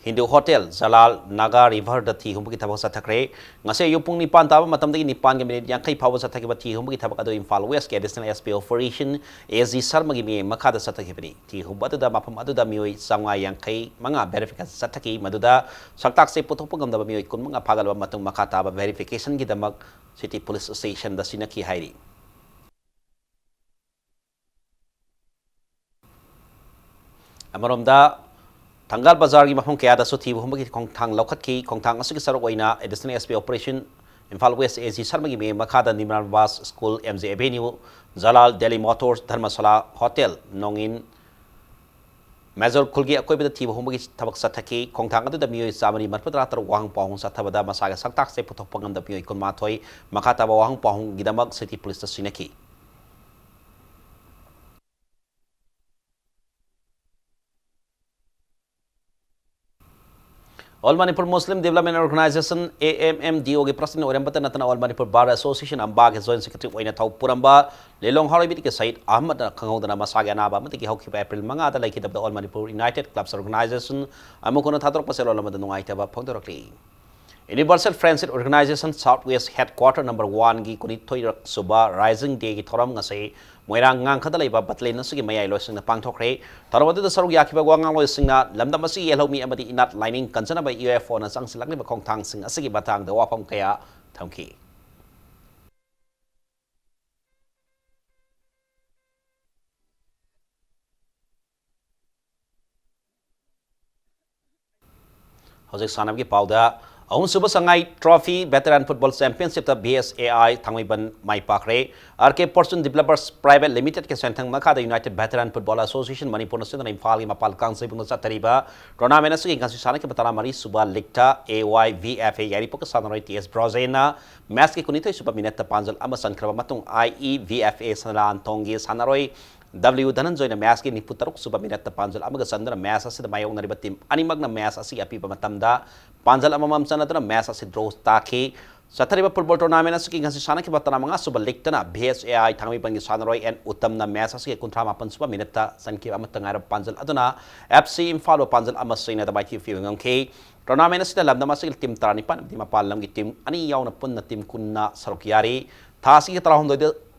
ꯍꯤꯟꯗꯨ ꯍꯣꯇꯦꯜ ꯖꯂꯥꯜ ꯅꯥꯒꯥ ꯔꯤꯚꯔꯗ ꯊꯤ ꯍꯨꯝꯕꯒꯤ ꯊꯕꯛ ꯆꯠꯊꯈ꯭ꯔꯦ꯫ ꯉꯁꯤ ꯑꯌꯨꯛ ꯄꯨꯡ ꯅꯤꯄꯥꯟ ꯇꯥꯕ ꯃꯇꯝꯗꯒꯤ ꯅꯤꯄꯥꯟꯒ ꯃꯤꯅꯤꯠ ꯌꯥꯡꯈꯩ ꯐꯥꯎꯕ ꯆꯠꯊꯈꯤꯕ ꯊꯤ ꯍꯨꯝꯕꯒꯤ ꯊꯕꯛ ꯑꯗꯨ ꯏꯝꯐꯥꯜ ꯋꯦꯁꯀꯤ additional S P operation A G ꯁꯔꯃꯒꯤ ꯃꯤꯠꯌꯦꯡ ꯃꯈꯥꯗ ꯆꯠꯊꯈꯤꯕꯅꯤ꯫ ꯊꯤ ꯍꯨꯝꯕ ꯑꯗꯨꯗ ꯃꯐꯝ ꯑꯗꯨꯗ ꯃꯤꯑꯣꯏ ꯆꯥꯝꯃꯉꯥ ꯌꯥꯡꯈꯩ ꯃꯉꯥ ꯚꯦꯔꯤꯐꯤꯀꯦꯁꯟ ꯆꯠꯊꯈꯤ, ꯃꯗꯨꯗ ꯁꯛꯇꯥꯛꯁꯦ ꯄꯨꯊꯣꯛꯄ ꯉꯝꯗꯕ ꯃꯤꯑꯣꯏ ꯀꯨꯟꯃꯉꯥ ꯐꯥꯒꯠꯂꯕ ꯃꯇꯨꯡ ꯃꯈꯥ ꯇꯥꯕ ꯚꯦꯔꯤꯐꯤꯀꯦꯁꯟꯒꯤꯗꯃꯛ ꯁꯤꯇꯤ ꯄꯨꯂꯤꯁ ꯁ꯭ꯇꯦꯁꯟꯗ ꯁꯤꯟꯅꯈꯤ ꯍꯥꯏꯔꯤ꯫ ꯑꯃꯔꯣꯝꯗ, ꯊꯪꯒꯥꯜ ꯕꯖꯥꯔꯒꯤ ꯃꯐꯝ ꯀꯌꯥꯗꯁꯨ ꯊꯤꯕ ꯍꯨꯝꯕꯒꯤ ꯈꯣꯡꯊꯥꯡ ꯂꯧꯈꯠꯈꯤ꯫ ꯈꯣꯡꯊꯥꯡ ꯑꯁꯤꯒꯤ ꯁꯔꯨꯛ ꯑꯣꯏꯅ additional S P operation Imphal west A G ꯁꯔꯃꯒꯤ ꯃꯤꯠꯌꯦꯡ ꯃꯈꯥꯗ Nirmal Nivas school, M J avenue, Jalal Delhi motors, Dharamshala hotel, ꯅꯣꯡꯏꯟ, ꯃꯦꯖꯣꯔ ꯈꯨꯜꯒꯤ ꯑꯀꯣꯏꯕꯗ ꯊꯤꯕ ꯍꯨꯝꯕꯒꯤ ꯊꯕꯛ ꯆꯠꯊꯈꯤ꯫ ꯈꯣꯡꯊꯥꯡ ꯑꯗꯨꯗ ꯃꯤꯑꯣꯏ ꯆꯥꯃꯔꯤ ꯃꯔꯤꯐꯨꯇꯔꯥ ꯇꯔꯨꯛ ꯋꯥꯍꯪ ꯄꯥꯎꯍꯪ ꯆꯠꯊꯕꯗ ꯃꯁꯥꯒꯤ ꯁꯛꯇꯥꯛꯁꯦ ꯄꯨꯊꯣꯛꯄ ꯉꯝꯗꯕ ꯃꯤꯑꯣꯏ ꯀꯨꯟꯃꯥꯊꯣꯏ ꯃꯈꯥ ꯇꯥꯕ ꯋꯥꯍꯪ ꯄꯥꯎꯍꯪꯒꯤꯗꯃꯛ ꯁꯤꯇꯤ ꯄꯨꯂꯤꯁꯇ ꯁꯤꯟꯅꯈꯤ꯫ All Manipur Muslim development organisation, A M M D ꯑꯣꯒꯤ ꯄ꯭ꯔꯁꯤꯗꯦꯟ ꯑꯣꯏꯔꯝꯕꯇ ꯅꯠꯇꯅ ꯑꯣꯜ ꯃꯅꯤꯄꯨꯔ ꯕꯥꯔ ꯑꯦꯁꯣꯁꯤꯌꯦꯁꯟ, ꯑꯝꯕꯥꯒꯤ ꯖꯣꯏꯟ ꯁꯦꯀ꯭ꯔꯦꯇꯔꯤ ꯑꯣꯏꯅ ꯊꯧ ꯄꯨꯔꯝꯕ ꯂꯤꯂꯣꯡ ꯍꯥꯎꯔꯩꯕꯤꯗꯒꯤ ꯁꯍꯤꯗ ꯑꯍꯃꯗꯅ ꯈꯪꯍꯧꯗꯅ ꯃꯁꯥꯒꯤ ꯑꯅꯥꯕ ꯑꯃꯗꯒꯤ ꯍꯧꯈꯤꯕ ꯑꯦꯄ꯭ꯔꯤꯜ ꯃꯉꯥꯗ ꯂꯩꯈꯤꯗꯕꯗ all Manipur united clubs organisation ꯑꯃꯨꯛ ꯍꯟꯅ ꯊꯥꯗꯣꯔꯛꯄ ꯆꯦꯔꯣꯜ ꯑꯃꯗ ꯅꯨꯡꯉꯥꯏꯇꯕ ꯐꯣꯡꯗꯣꯔꯛꯂꯤ꯫ Universal friendship organisation south west headquarter number ꯋꯥꯟꯒꯤ ꯀꯨꯟꯅꯤꯊꯣꯏꯔꯛ ꯁꯨꯕ ꯔꯥꯏꯖꯤꯡ ꯗꯦꯒꯤ ꯊꯧꯔꯝ ꯉꯁꯤ ꯃꯣꯏꯔꯥꯡ ꯉꯥꯡꯈꯗ ꯂꯩꯕ ꯕꯠꯂꯦꯟ ꯑꯁꯤꯒꯤ ꯃꯌꯥꯏ ꯂꯣꯏꯁꯪꯗ ꯄꯥꯡꯊꯣꯛꯈ꯭ꯔꯦ꯫ ꯊꯧꯔꯝ ꯑꯗꯨꯗ ꯁꯔꯨꯛ ꯌꯥꯈꯤꯕ ꯋꯥ ꯉꯥꯡꯂꯣꯏꯁꯤꯡꯅ ꯂꯝꯗꯝ ꯑꯁꯤꯒꯤ ꯌꯦꯜꯍꯧꯃꯤ ꯑꯃꯗꯤ ꯏꯅꯥꯠ ꯂꯥꯏꯅꯤꯡ ꯀꯟꯖꯅꯕ ꯌꯨ ꯑꯦꯐ ꯑꯣꯅ ꯆꯪꯁꯤꯜꯂꯛꯂꯤꯕ ꯈꯣꯡꯊꯥꯡꯁꯤꯡ ꯑꯁꯤꯒꯤ ꯃꯇꯥꯡꯗ ꯋꯥꯐꯝ ꯀꯌꯥ ꯊꯝꯈꯤ꯫ ꯍꯧꯖꯤꯛ ꯁꯥꯟꯅꯕꯒꯤ ꯄꯥꯎꯗ, ꯑꯍꯨꯝꯁꯨꯕ ꯁꯉꯥꯏ ꯇ꯭ꯔꯣꯐꯤ ꯚꯦꯇꯔꯥꯟ ꯐꯨꯠꯕꯣꯜ ꯆꯦꯝꯄꯤꯌꯟꯁꯤꯞꯇ V S A I Thangmeiband ꯃꯥꯏ ꯄꯥꯛꯈ꯭ꯔꯦ꯫ R K fortune developers private ꯂꯤꯃꯤꯇꯦꯗꯀꯤ ꯁꯦꯟꯊꯪ ꯃꯈꯥꯗ ꯌꯨꯅꯥꯏꯇꯦꯗ ꯚꯦꯇꯔꯥꯟ ꯐꯨꯠꯕꯣꯜ ꯑꯦꯁꯣꯁꯤꯌꯦꯁꯟ ꯃꯅꯤꯄꯨꯔꯅ ꯁꯤꯟꯗꯨꯅ ꯏꯝꯐꯥꯜꯒꯤ ꯃꯄꯥꯜ ꯀꯥꯡꯖꯩꯕꯨꯡꯗ ꯆꯠꯊꯔꯤꯕ ꯇꯣꯔꯅꯥꯃꯦꯟ ꯑꯁꯤꯒꯤ ꯉꯁꯤ ꯁꯥꯟꯅꯈꯤꯕ ꯇꯔꯥꯃꯔꯤ ꯁꯨꯕ ꯂꯤꯒꯇ ꯑꯦ ꯋꯥꯏ ꯚꯤ ꯑꯦꯐ ꯑꯦ ꯌꯥꯏꯔꯤꯄꯣꯛꯀꯤ ꯁꯥꯟꯅꯔꯣꯏ ꯇꯤ ꯑꯦꯁ ꯕ꯭ꯔꯣꯖꯦꯟꯅ ꯃꯦꯆꯀꯤ ꯀꯨꯟꯅꯤꯊꯣꯏ ꯁꯨꯕ ꯃꯤꯅꯠꯇ ꯄꯥꯟꯖꯜ ꯑꯃ ꯆꯟꯈ꯭ꯔꯕ ꯃꯇꯨꯡ ꯑꯥꯏ ꯏ ꯚꯤ ꯑꯦꯐ ꯑꯦ ꯁꯅꯥꯂꯥꯟꯊꯣꯡꯒꯤ ꯁꯥꯟꯅꯔꯣꯏ ꯗꯕ꯭ꯂꯤꯎ ꯙꯅꯟꯖꯣꯏꯅ ꯃꯦꯆꯀꯤ ꯅꯤꯐꯨ ꯇꯔꯨꯛ ꯁꯨꯕ ꯃꯤꯅꯠꯇ ꯄꯥꯟꯖꯜ ꯑꯃꯒ ꯆꯟꯗꯨꯅ ꯃꯦꯆ ꯑꯁꯤꯗ ꯃꯥꯌꯣꯛꯅꯔꯤꯕ ꯇꯤꯝ ꯑꯅꯤꯃꯛꯅ ꯃꯦꯆ ꯑꯁꯤꯒꯤ ꯑꯄꯤꯕ ꯃꯇꯝꯗ ꯄꯥꯟꯖꯜ ꯑꯃꯃꯝ ꯆꯟꯅꯗꯨꯅ ꯃꯦꯆ ꯑꯁꯤ ꯗ꯭ꯔꯣ ꯇꯥꯈꯤ꯫ ꯆꯠꯊꯔꯤꯕ football tournament ꯑꯁꯤꯒꯤ ꯉꯁꯤ ꯁꯥꯟꯅꯈꯤꯕ ꯇꯔꯥꯃꯉꯥ ꯁꯨꯕ league ꯇꯅ ꯚꯤ ꯑꯦꯁ ꯑꯦ ꯑꯥꯏ ꯊꯥꯡꯃꯩꯕꯟꯒꯤ ꯁꯥꯟꯅꯔꯣꯏ ꯑꯦꯟ ꯎꯇꯝꯅ match ꯑꯁꯤꯒꯤ ꯀꯨꯟꯊ꯭ꯔꯥ ꯃꯥꯄꯟ ꯁꯨꯕ minute ꯇ ꯆꯟꯈꯤꯕ ꯑꯃꯠꯇ ꯉꯥꯏꯔꯕ ꯄꯥꯟꯖꯜ ꯑꯗꯨꯅ ꯑꯦꯐ ꯁꯤ ꯏꯝꯐꯥꯜꯕꯨ ꯄꯥꯟꯖꯜ ꯑꯃ ꯁꯣꯏꯅꯗ ꯃꯥꯏꯊꯤꯕ ꯄꯤꯕ ꯉꯝꯈꯤ꯫ Tournament ꯑꯁꯤꯗ ꯂꯝꯗꯝ ꯑꯁꯤꯒꯤ team ꯇꯔꯥꯅꯤꯄꯥꯟ ꯑꯃꯗꯤ ꯃꯄꯥꯟ ꯂꯝꯒꯤ team ꯑꯅꯤ ꯌꯥꯎꯅ ꯄꯨꯟꯅ team ꯀꯨꯟꯅ ꯁꯔꯨꯛ ꯌꯥꯔꯤ꯫ ꯊꯥ ꯑꯁꯤꯒꯤ ꯇꯔꯥꯍꯨꯝꯗꯣꯏꯗ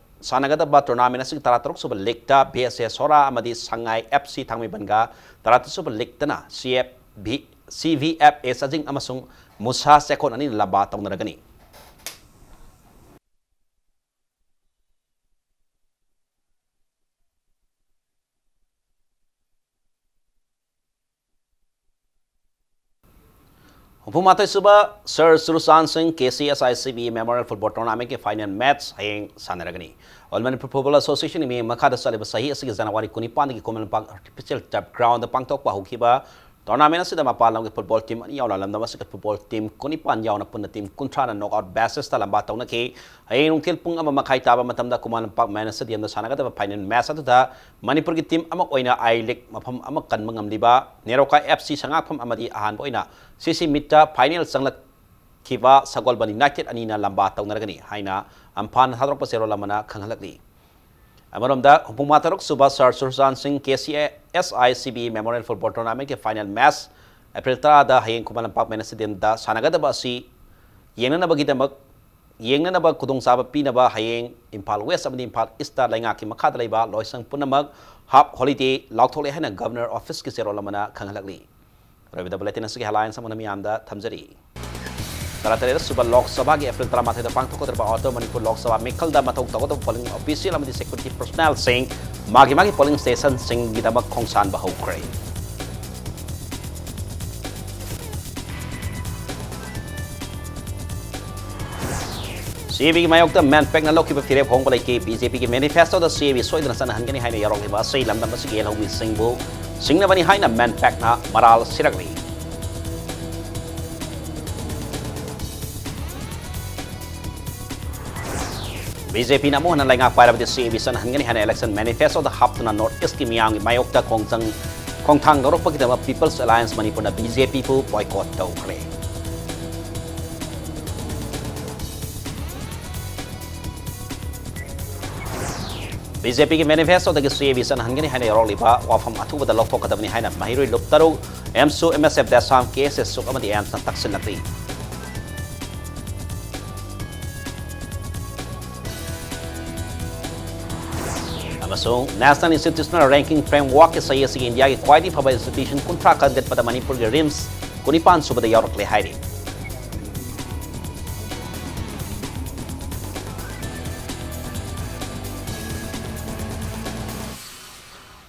ꯁꯥꯟꯅꯒꯗꯕ tournament ꯑꯁꯤꯒꯤ ꯇꯔꯥꯇꯔꯨꯛ ꯁꯨꯕ league ꯇ ꯚꯤ ꯑꯦꯁ ꯑꯦ ꯁꯣꯔꯥ ꯑꯃꯗꯤ ꯁꯉꯥꯏ ꯑꯦꯐ ꯁꯤ ꯊꯥꯡꯃꯩꯕꯟꯒ, ꯇꯔꯥꯇꯔꯦꯠ ꯁꯨꯕ league ꯇꯅ C F V, C V F A Chajing ꯑꯃꯁꯨꯡ ꯃꯨꯁꯥ ꯆꯦꯛꯀꯣꯟ ꯑꯅꯤꯅ ꯂꯝꯕꯥ ꯇꯧꯅꯔꯒꯅꯤ꯫ ꯍꯨꯝꯐꯨ ꯃꯥꯊꯣꯏ ꯁꯨꯕ ꯁꯔ ꯆꯨꯔꯆꯥꯟ ꯁꯤꯡ K C S I C B memorial football ꯇꯣꯔꯅꯥꯃꯦꯟꯠꯀꯤ ꯐꯥꯏꯅꯦꯜ ꯃꯦꯠꯆ ꯍꯌꯦꯡ ꯁꯥꯟꯅꯔꯒꯅꯤ꯫ ꯑꯣꯜ ꯃꯅꯤꯄꯨꯔ ꯐꯨꯠꯕꯣꯜ ꯑꯦꯁꯣꯁꯤꯌꯦꯁꯟꯒꯤ ꯃꯤꯠꯌꯦꯡ ꯃꯈꯥꯗ ꯆꯠꯂꯤꯕ ꯆꯍꯤ ꯑꯁꯤꯒꯤ ꯖꯅꯋꯥꯔꯤ ꯀꯨꯟꯅꯤꯄꯥꯟꯗꯒꯤ ꯈꯨꯃꯟ ꯂꯝꯄꯥꯛ ꯑꯥꯔꯇꯤꯐꯤꯁꯤꯌꯦꯜ ꯇꯔꯐ ꯒ꯭ꯔꯥꯎꯟꯗ ꯄꯥꯡꯊꯣꯛꯄ ꯍꯧꯈꯤꯕ ꯇꯣꯔꯅꯥꯃꯦꯟꯠ ꯑꯁꯤꯗ ꯃꯄꯥꯟ ꯂꯝꯒꯤ ꯐꯨꯠꯕꯣꯜ ꯇꯤꯝ ꯑꯅꯤ ꯌꯥꯎꯅ ꯂꯝꯗꯝ ꯑꯁꯤꯒꯤ ꯐꯨꯠꯕꯣꯜ ꯇꯤꯝ ꯀꯨꯟꯅꯤꯄꯥꯟ ꯌꯥꯎꯅ ꯄꯨꯟꯅ ꯇꯤꯝ ꯀꯨꯟꯊ꯭ꯔꯥꯅ ꯅꯣꯛ ꯑꯥꯎꯠ ꯕꯦꯁꯤꯁꯇ ꯂꯝꯕꯥ ꯇꯧꯅꯈꯤ꯫ ꯍꯌꯦꯡ ꯅꯨꯡꯊꯤꯜ ꯄꯨꯡ ꯑꯃ ꯃꯈꯥꯏ ꯇꯥꯕ ꯃꯇꯝꯗ ꯈꯨꯃꯟ ꯂꯝꯄꯥꯛ ꯃꯦꯟ ꯁ꯭ꯇꯦꯗꯤꯌꯝꯗ ꯁꯥꯟꯅꯒꯗꯕ ꯐꯥꯏꯅꯦꯜ ꯃꯦꯠꯆ ꯑꯗꯨꯗ ꯃꯅꯤꯄꯨꯔꯒꯤ ꯇꯤꯝ ꯑꯃ ꯑꯣꯏꯅ ꯑꯥꯏ ꯂꯤꯒ ꯃꯐꯝ ꯑꯃ ꯀꯟꯕ ꯉꯝꯂꯤꯕ ꯅꯦꯔꯣꯀꯥ ꯑꯦꯐ ꯁꯤ ꯁꯉꯥꯛꯐꯝ ꯑꯃꯗꯤ ꯑꯍꯥꯟꯕ ꯑꯣꯏꯅ ꯁꯤ ꯁꯤ ꯃꯤꯠꯇ ꯐꯥꯏꯅꯦꯜ ꯆꯪꯂꯛꯈꯤꯕ ꯁꯒꯣꯜꯕꯟ ꯌꯨꯅꯥꯏꯇꯦꯗ ꯑꯅꯤꯅ ꯂꯝꯕꯥ ꯇꯧꯅꯔꯒꯅꯤ ꯍꯥꯏꯅ ꯑꯝꯐꯥꯟꯅ ꯊꯥꯗꯣꯔꯛꯄ ꯆꯦꯔꯣꯜ ꯑꯃꯅ ꯈꯪꯍꯜꯂꯛꯂꯤ꯫ ꯑꯃꯔꯣꯝꯗ, ꯍꯨꯝꯐꯨꯃꯥꯊꯣꯏꯔꯛ ꯁꯨꯕ ꯁꯔ ꯁꯨꯔꯆꯥꯟ ꯁꯤꯡ K C S I C B memorial football ꯇꯣꯔꯅꯥꯃꯦꯟꯠꯀꯤ ꯐꯥꯏꯅꯦꯜ ꯃꯦꯠꯆ ꯑꯦꯄ꯭ꯔꯤꯜ ꯇꯔꯥꯗ ꯍꯌꯦꯡ ꯈꯨꯃꯟ ꯂꯝꯄꯥꯛ ꯃꯦꯟ ꯁ꯭ꯇꯦꯗꯤꯌꯝꯗ ꯁꯥꯟꯅꯒꯗꯕ ꯑꯁꯤ ꯌꯦꯡꯅꯅꯕꯒꯤꯗꯃꯛ, ꯌꯦꯡꯅꯅꯕ ꯈꯨꯗꯣꯡꯆꯥꯕ ꯄꯤꯅꯕ ꯍꯌꯦꯡ ꯏꯝꯐꯥꯜ ꯋꯦꯁ ꯑꯃꯗꯤ ꯏꯝꯐꯥꯜ ꯏꯁꯇ ꯂꯩꯉꯥꯛꯀꯤ ꯃꯈꯥꯗ ꯂꯩꯕ ꯂꯣꯏꯁꯪ ꯄꯨꯝꯅꯃꯛ ꯍꯥꯐ ꯍꯣꯂꯤꯗꯦ ꯂꯥꯎꯊꯣꯛꯂꯦ ꯍꯥꯏꯅ ꯒꯕꯔꯅꯔ ꯑꯣꯐꯤꯁꯀꯤ ꯆꯦꯔꯣꯜ ꯑꯃꯅ ꯈꯪꯍꯜꯂꯛꯂꯤ꯫ ꯑꯔꯣꯏꯕꯗ ꯕꯨꯂꯦꯇꯤꯟ ꯑꯁꯤꯒꯤ ꯍꯦꯗꯂꯥꯏꯟꯁ ꯑꯃꯨꯛ ꯍꯟꯅ ꯃꯤꯌꯥꯝꯗ ꯊꯝꯖꯔꯤ꯫ ꯇꯔꯥꯇꯔꯦꯠ ꯁꯨꯕ ꯂꯣꯛ ꯁꯚꯥꯒꯤ ꯑꯦꯄ꯭ꯔꯤꯜ ꯇꯔꯥꯃꯥꯊꯣꯏꯗ ꯄꯥꯡꯊꯣꯛꯀꯗꯧꯔꯤꯕ ꯑꯥꯎꯇꯔ ꯃꯅꯤꯄꯨꯔ ꯂꯣꯛ ꯁꯚꯥ ꯃꯤꯈꯜꯗ ꯃꯊꯧ ꯇꯧꯒꯗꯕ ꯄꯣꯂꯤꯡ ꯑꯣꯐꯤꯁꯤꯌꯦꯜ ꯑꯃꯗꯤ ꯁꯦꯀ꯭ꯌꯨꯔꯤꯇꯤ ꯄꯔꯁꯣꯅꯦꯜꯁꯤꯡ ꯃꯥꯒꯤ ꯃꯥꯒꯤ ꯄꯣꯂꯤꯡ ꯁ꯭ꯇꯦꯁꯟꯁꯤꯡꯒꯤꯗꯃꯛ ꯈꯣꯡꯁꯥꯟꯕ ꯍꯧꯈ꯭ꯔꯦ꯫ ꯁꯤ ꯑꯦ ꯕꯤꯒꯤ ꯃꯥꯌꯣꯛꯇ ꯃꯦꯟ ꯄꯦꯛꯅ ꯂꯧꯈꯤꯕ ꯐꯤꯔꯦꯞ ꯍꯣꯡꯕ ꯂꯩꯇꯦ꯫ ꯕꯤ ꯖꯦ ꯄꯤꯒꯤ ꯃꯦꯅꯤꯐꯦꯁꯇꯣꯗ ꯁꯤ ꯑꯦ ꯕꯤ ꯁꯣꯏꯗꯅ ꯆꯠꯅꯍꯟꯒꯅꯤ ꯍꯥꯏꯅ ꯌꯥꯎꯔꯛꯂꯤꯕ ꯑꯁꯤ ꯂꯝꯗꯝ ꯑꯁꯤꯒꯤ ꯌꯦꯜꯍꯧꯃꯤꯁꯤꯡꯕꯨ ꯁꯤꯡꯅꯕꯅꯤ ꯍꯥꯏꯅ ꯃꯦꯟ ꯄꯦꯛꯅ ꯃꯔꯥꯜ ꯁꯤꯔꯛꯂꯤ꯫ ꯕꯤ ꯖꯦ ꯄꯤꯅ ꯑꯃꯨꯛ ꯍꯟꯅ ꯂꯩꯉꯥꯛ ꯄꯥꯏꯔꯕꯗꯤ ꯁꯤ ꯑꯦ ꯕꯤ ꯆꯠꯅꯍꯟꯒꯅꯤ ꯍꯥꯏꯅ ꯏꯂꯦꯛꯁꯟ ꯃꯦꯅꯤꯐꯦꯁꯇꯣꯗ ꯍꯥꯞꯇꯨꯅ ꯅꯣꯔꯠ ꯏꯁꯀꯤ ꯃꯤꯌꯥꯝꯒꯤ ꯃꯥꯌꯣꯛꯇ ꯈꯣꯡꯖꯪ, ꯈꯣꯡꯊꯥꯡ ꯂꯧꯔꯛꯄꯒꯤꯗꯃꯛ ꯄꯤꯄꯜꯁ ꯑꯦꯂꯥꯌꯟꯁ ꯃꯅꯤꯄꯨꯔꯅ ꯕꯤ ꯖꯦ ꯄꯤꯕꯨ ꯕꯣꯏꯀꯣꯠ ꯇꯧꯈ꯭ꯔꯦ꯫ ꯕꯤ ꯖꯦ ꯄꯤꯒꯤ ꯃꯦꯅꯤꯐꯦꯁꯇꯣꯗꯒꯤ ꯁꯤ ꯑꯦ ꯕꯤ ꯆꯠꯅꯍꯟꯒꯅꯤ ꯍꯥꯏꯅ ꯌꯥꯎꯔꯛꯂꯤꯕ ꯋꯥꯐꯝ ꯑꯊꯨꯕꯗ ꯂꯧꯊꯣꯛꯀꯗꯕꯅꯤ ꯍꯥꯏꯅ ꯃꯍꯩꯔꯣꯏ ꯂꯨꯞ ꯇꯔꯨꯛ, ꯑꯦꯝꯁꯨ, ꯑꯦꯝ ꯑꯦꯁ ꯑꯦꯐ, ꯗꯦꯁꯥꯝ, ꯀꯦ ꯑꯦꯁ ꯑꯦꯁ ꯁꯨꯛ ꯑꯃꯗꯤ ꯑꯦꯝꯁꯅ ꯇꯛꯁꯤꯜꯂꯛꯂꯤ꯫ ꯑꯃꯁꯨꯡ National Institutional Ranking Frameworkꯀꯤ ꯆꯍꯤ ꯑꯁꯤꯒꯤ ꯏꯟꯗꯤꯌꯥꯒꯤ ꯈ꯭ꯋꯥꯏꯗꯒꯤ ꯐꯕ institution ꯀꯨꯟꯊ꯭ꯔꯥ ꯈꯟꯒꯠꯄꯗ ꯃꯅꯤꯄꯨꯔꯒꯤ ꯔꯤꯝꯁ ꯀꯨꯟꯅꯤꯄꯥꯟ ꯁꯨꯕꯗ ꯌꯥꯎꯔꯛꯂꯦ ꯍꯥꯏꯔꯤ꯫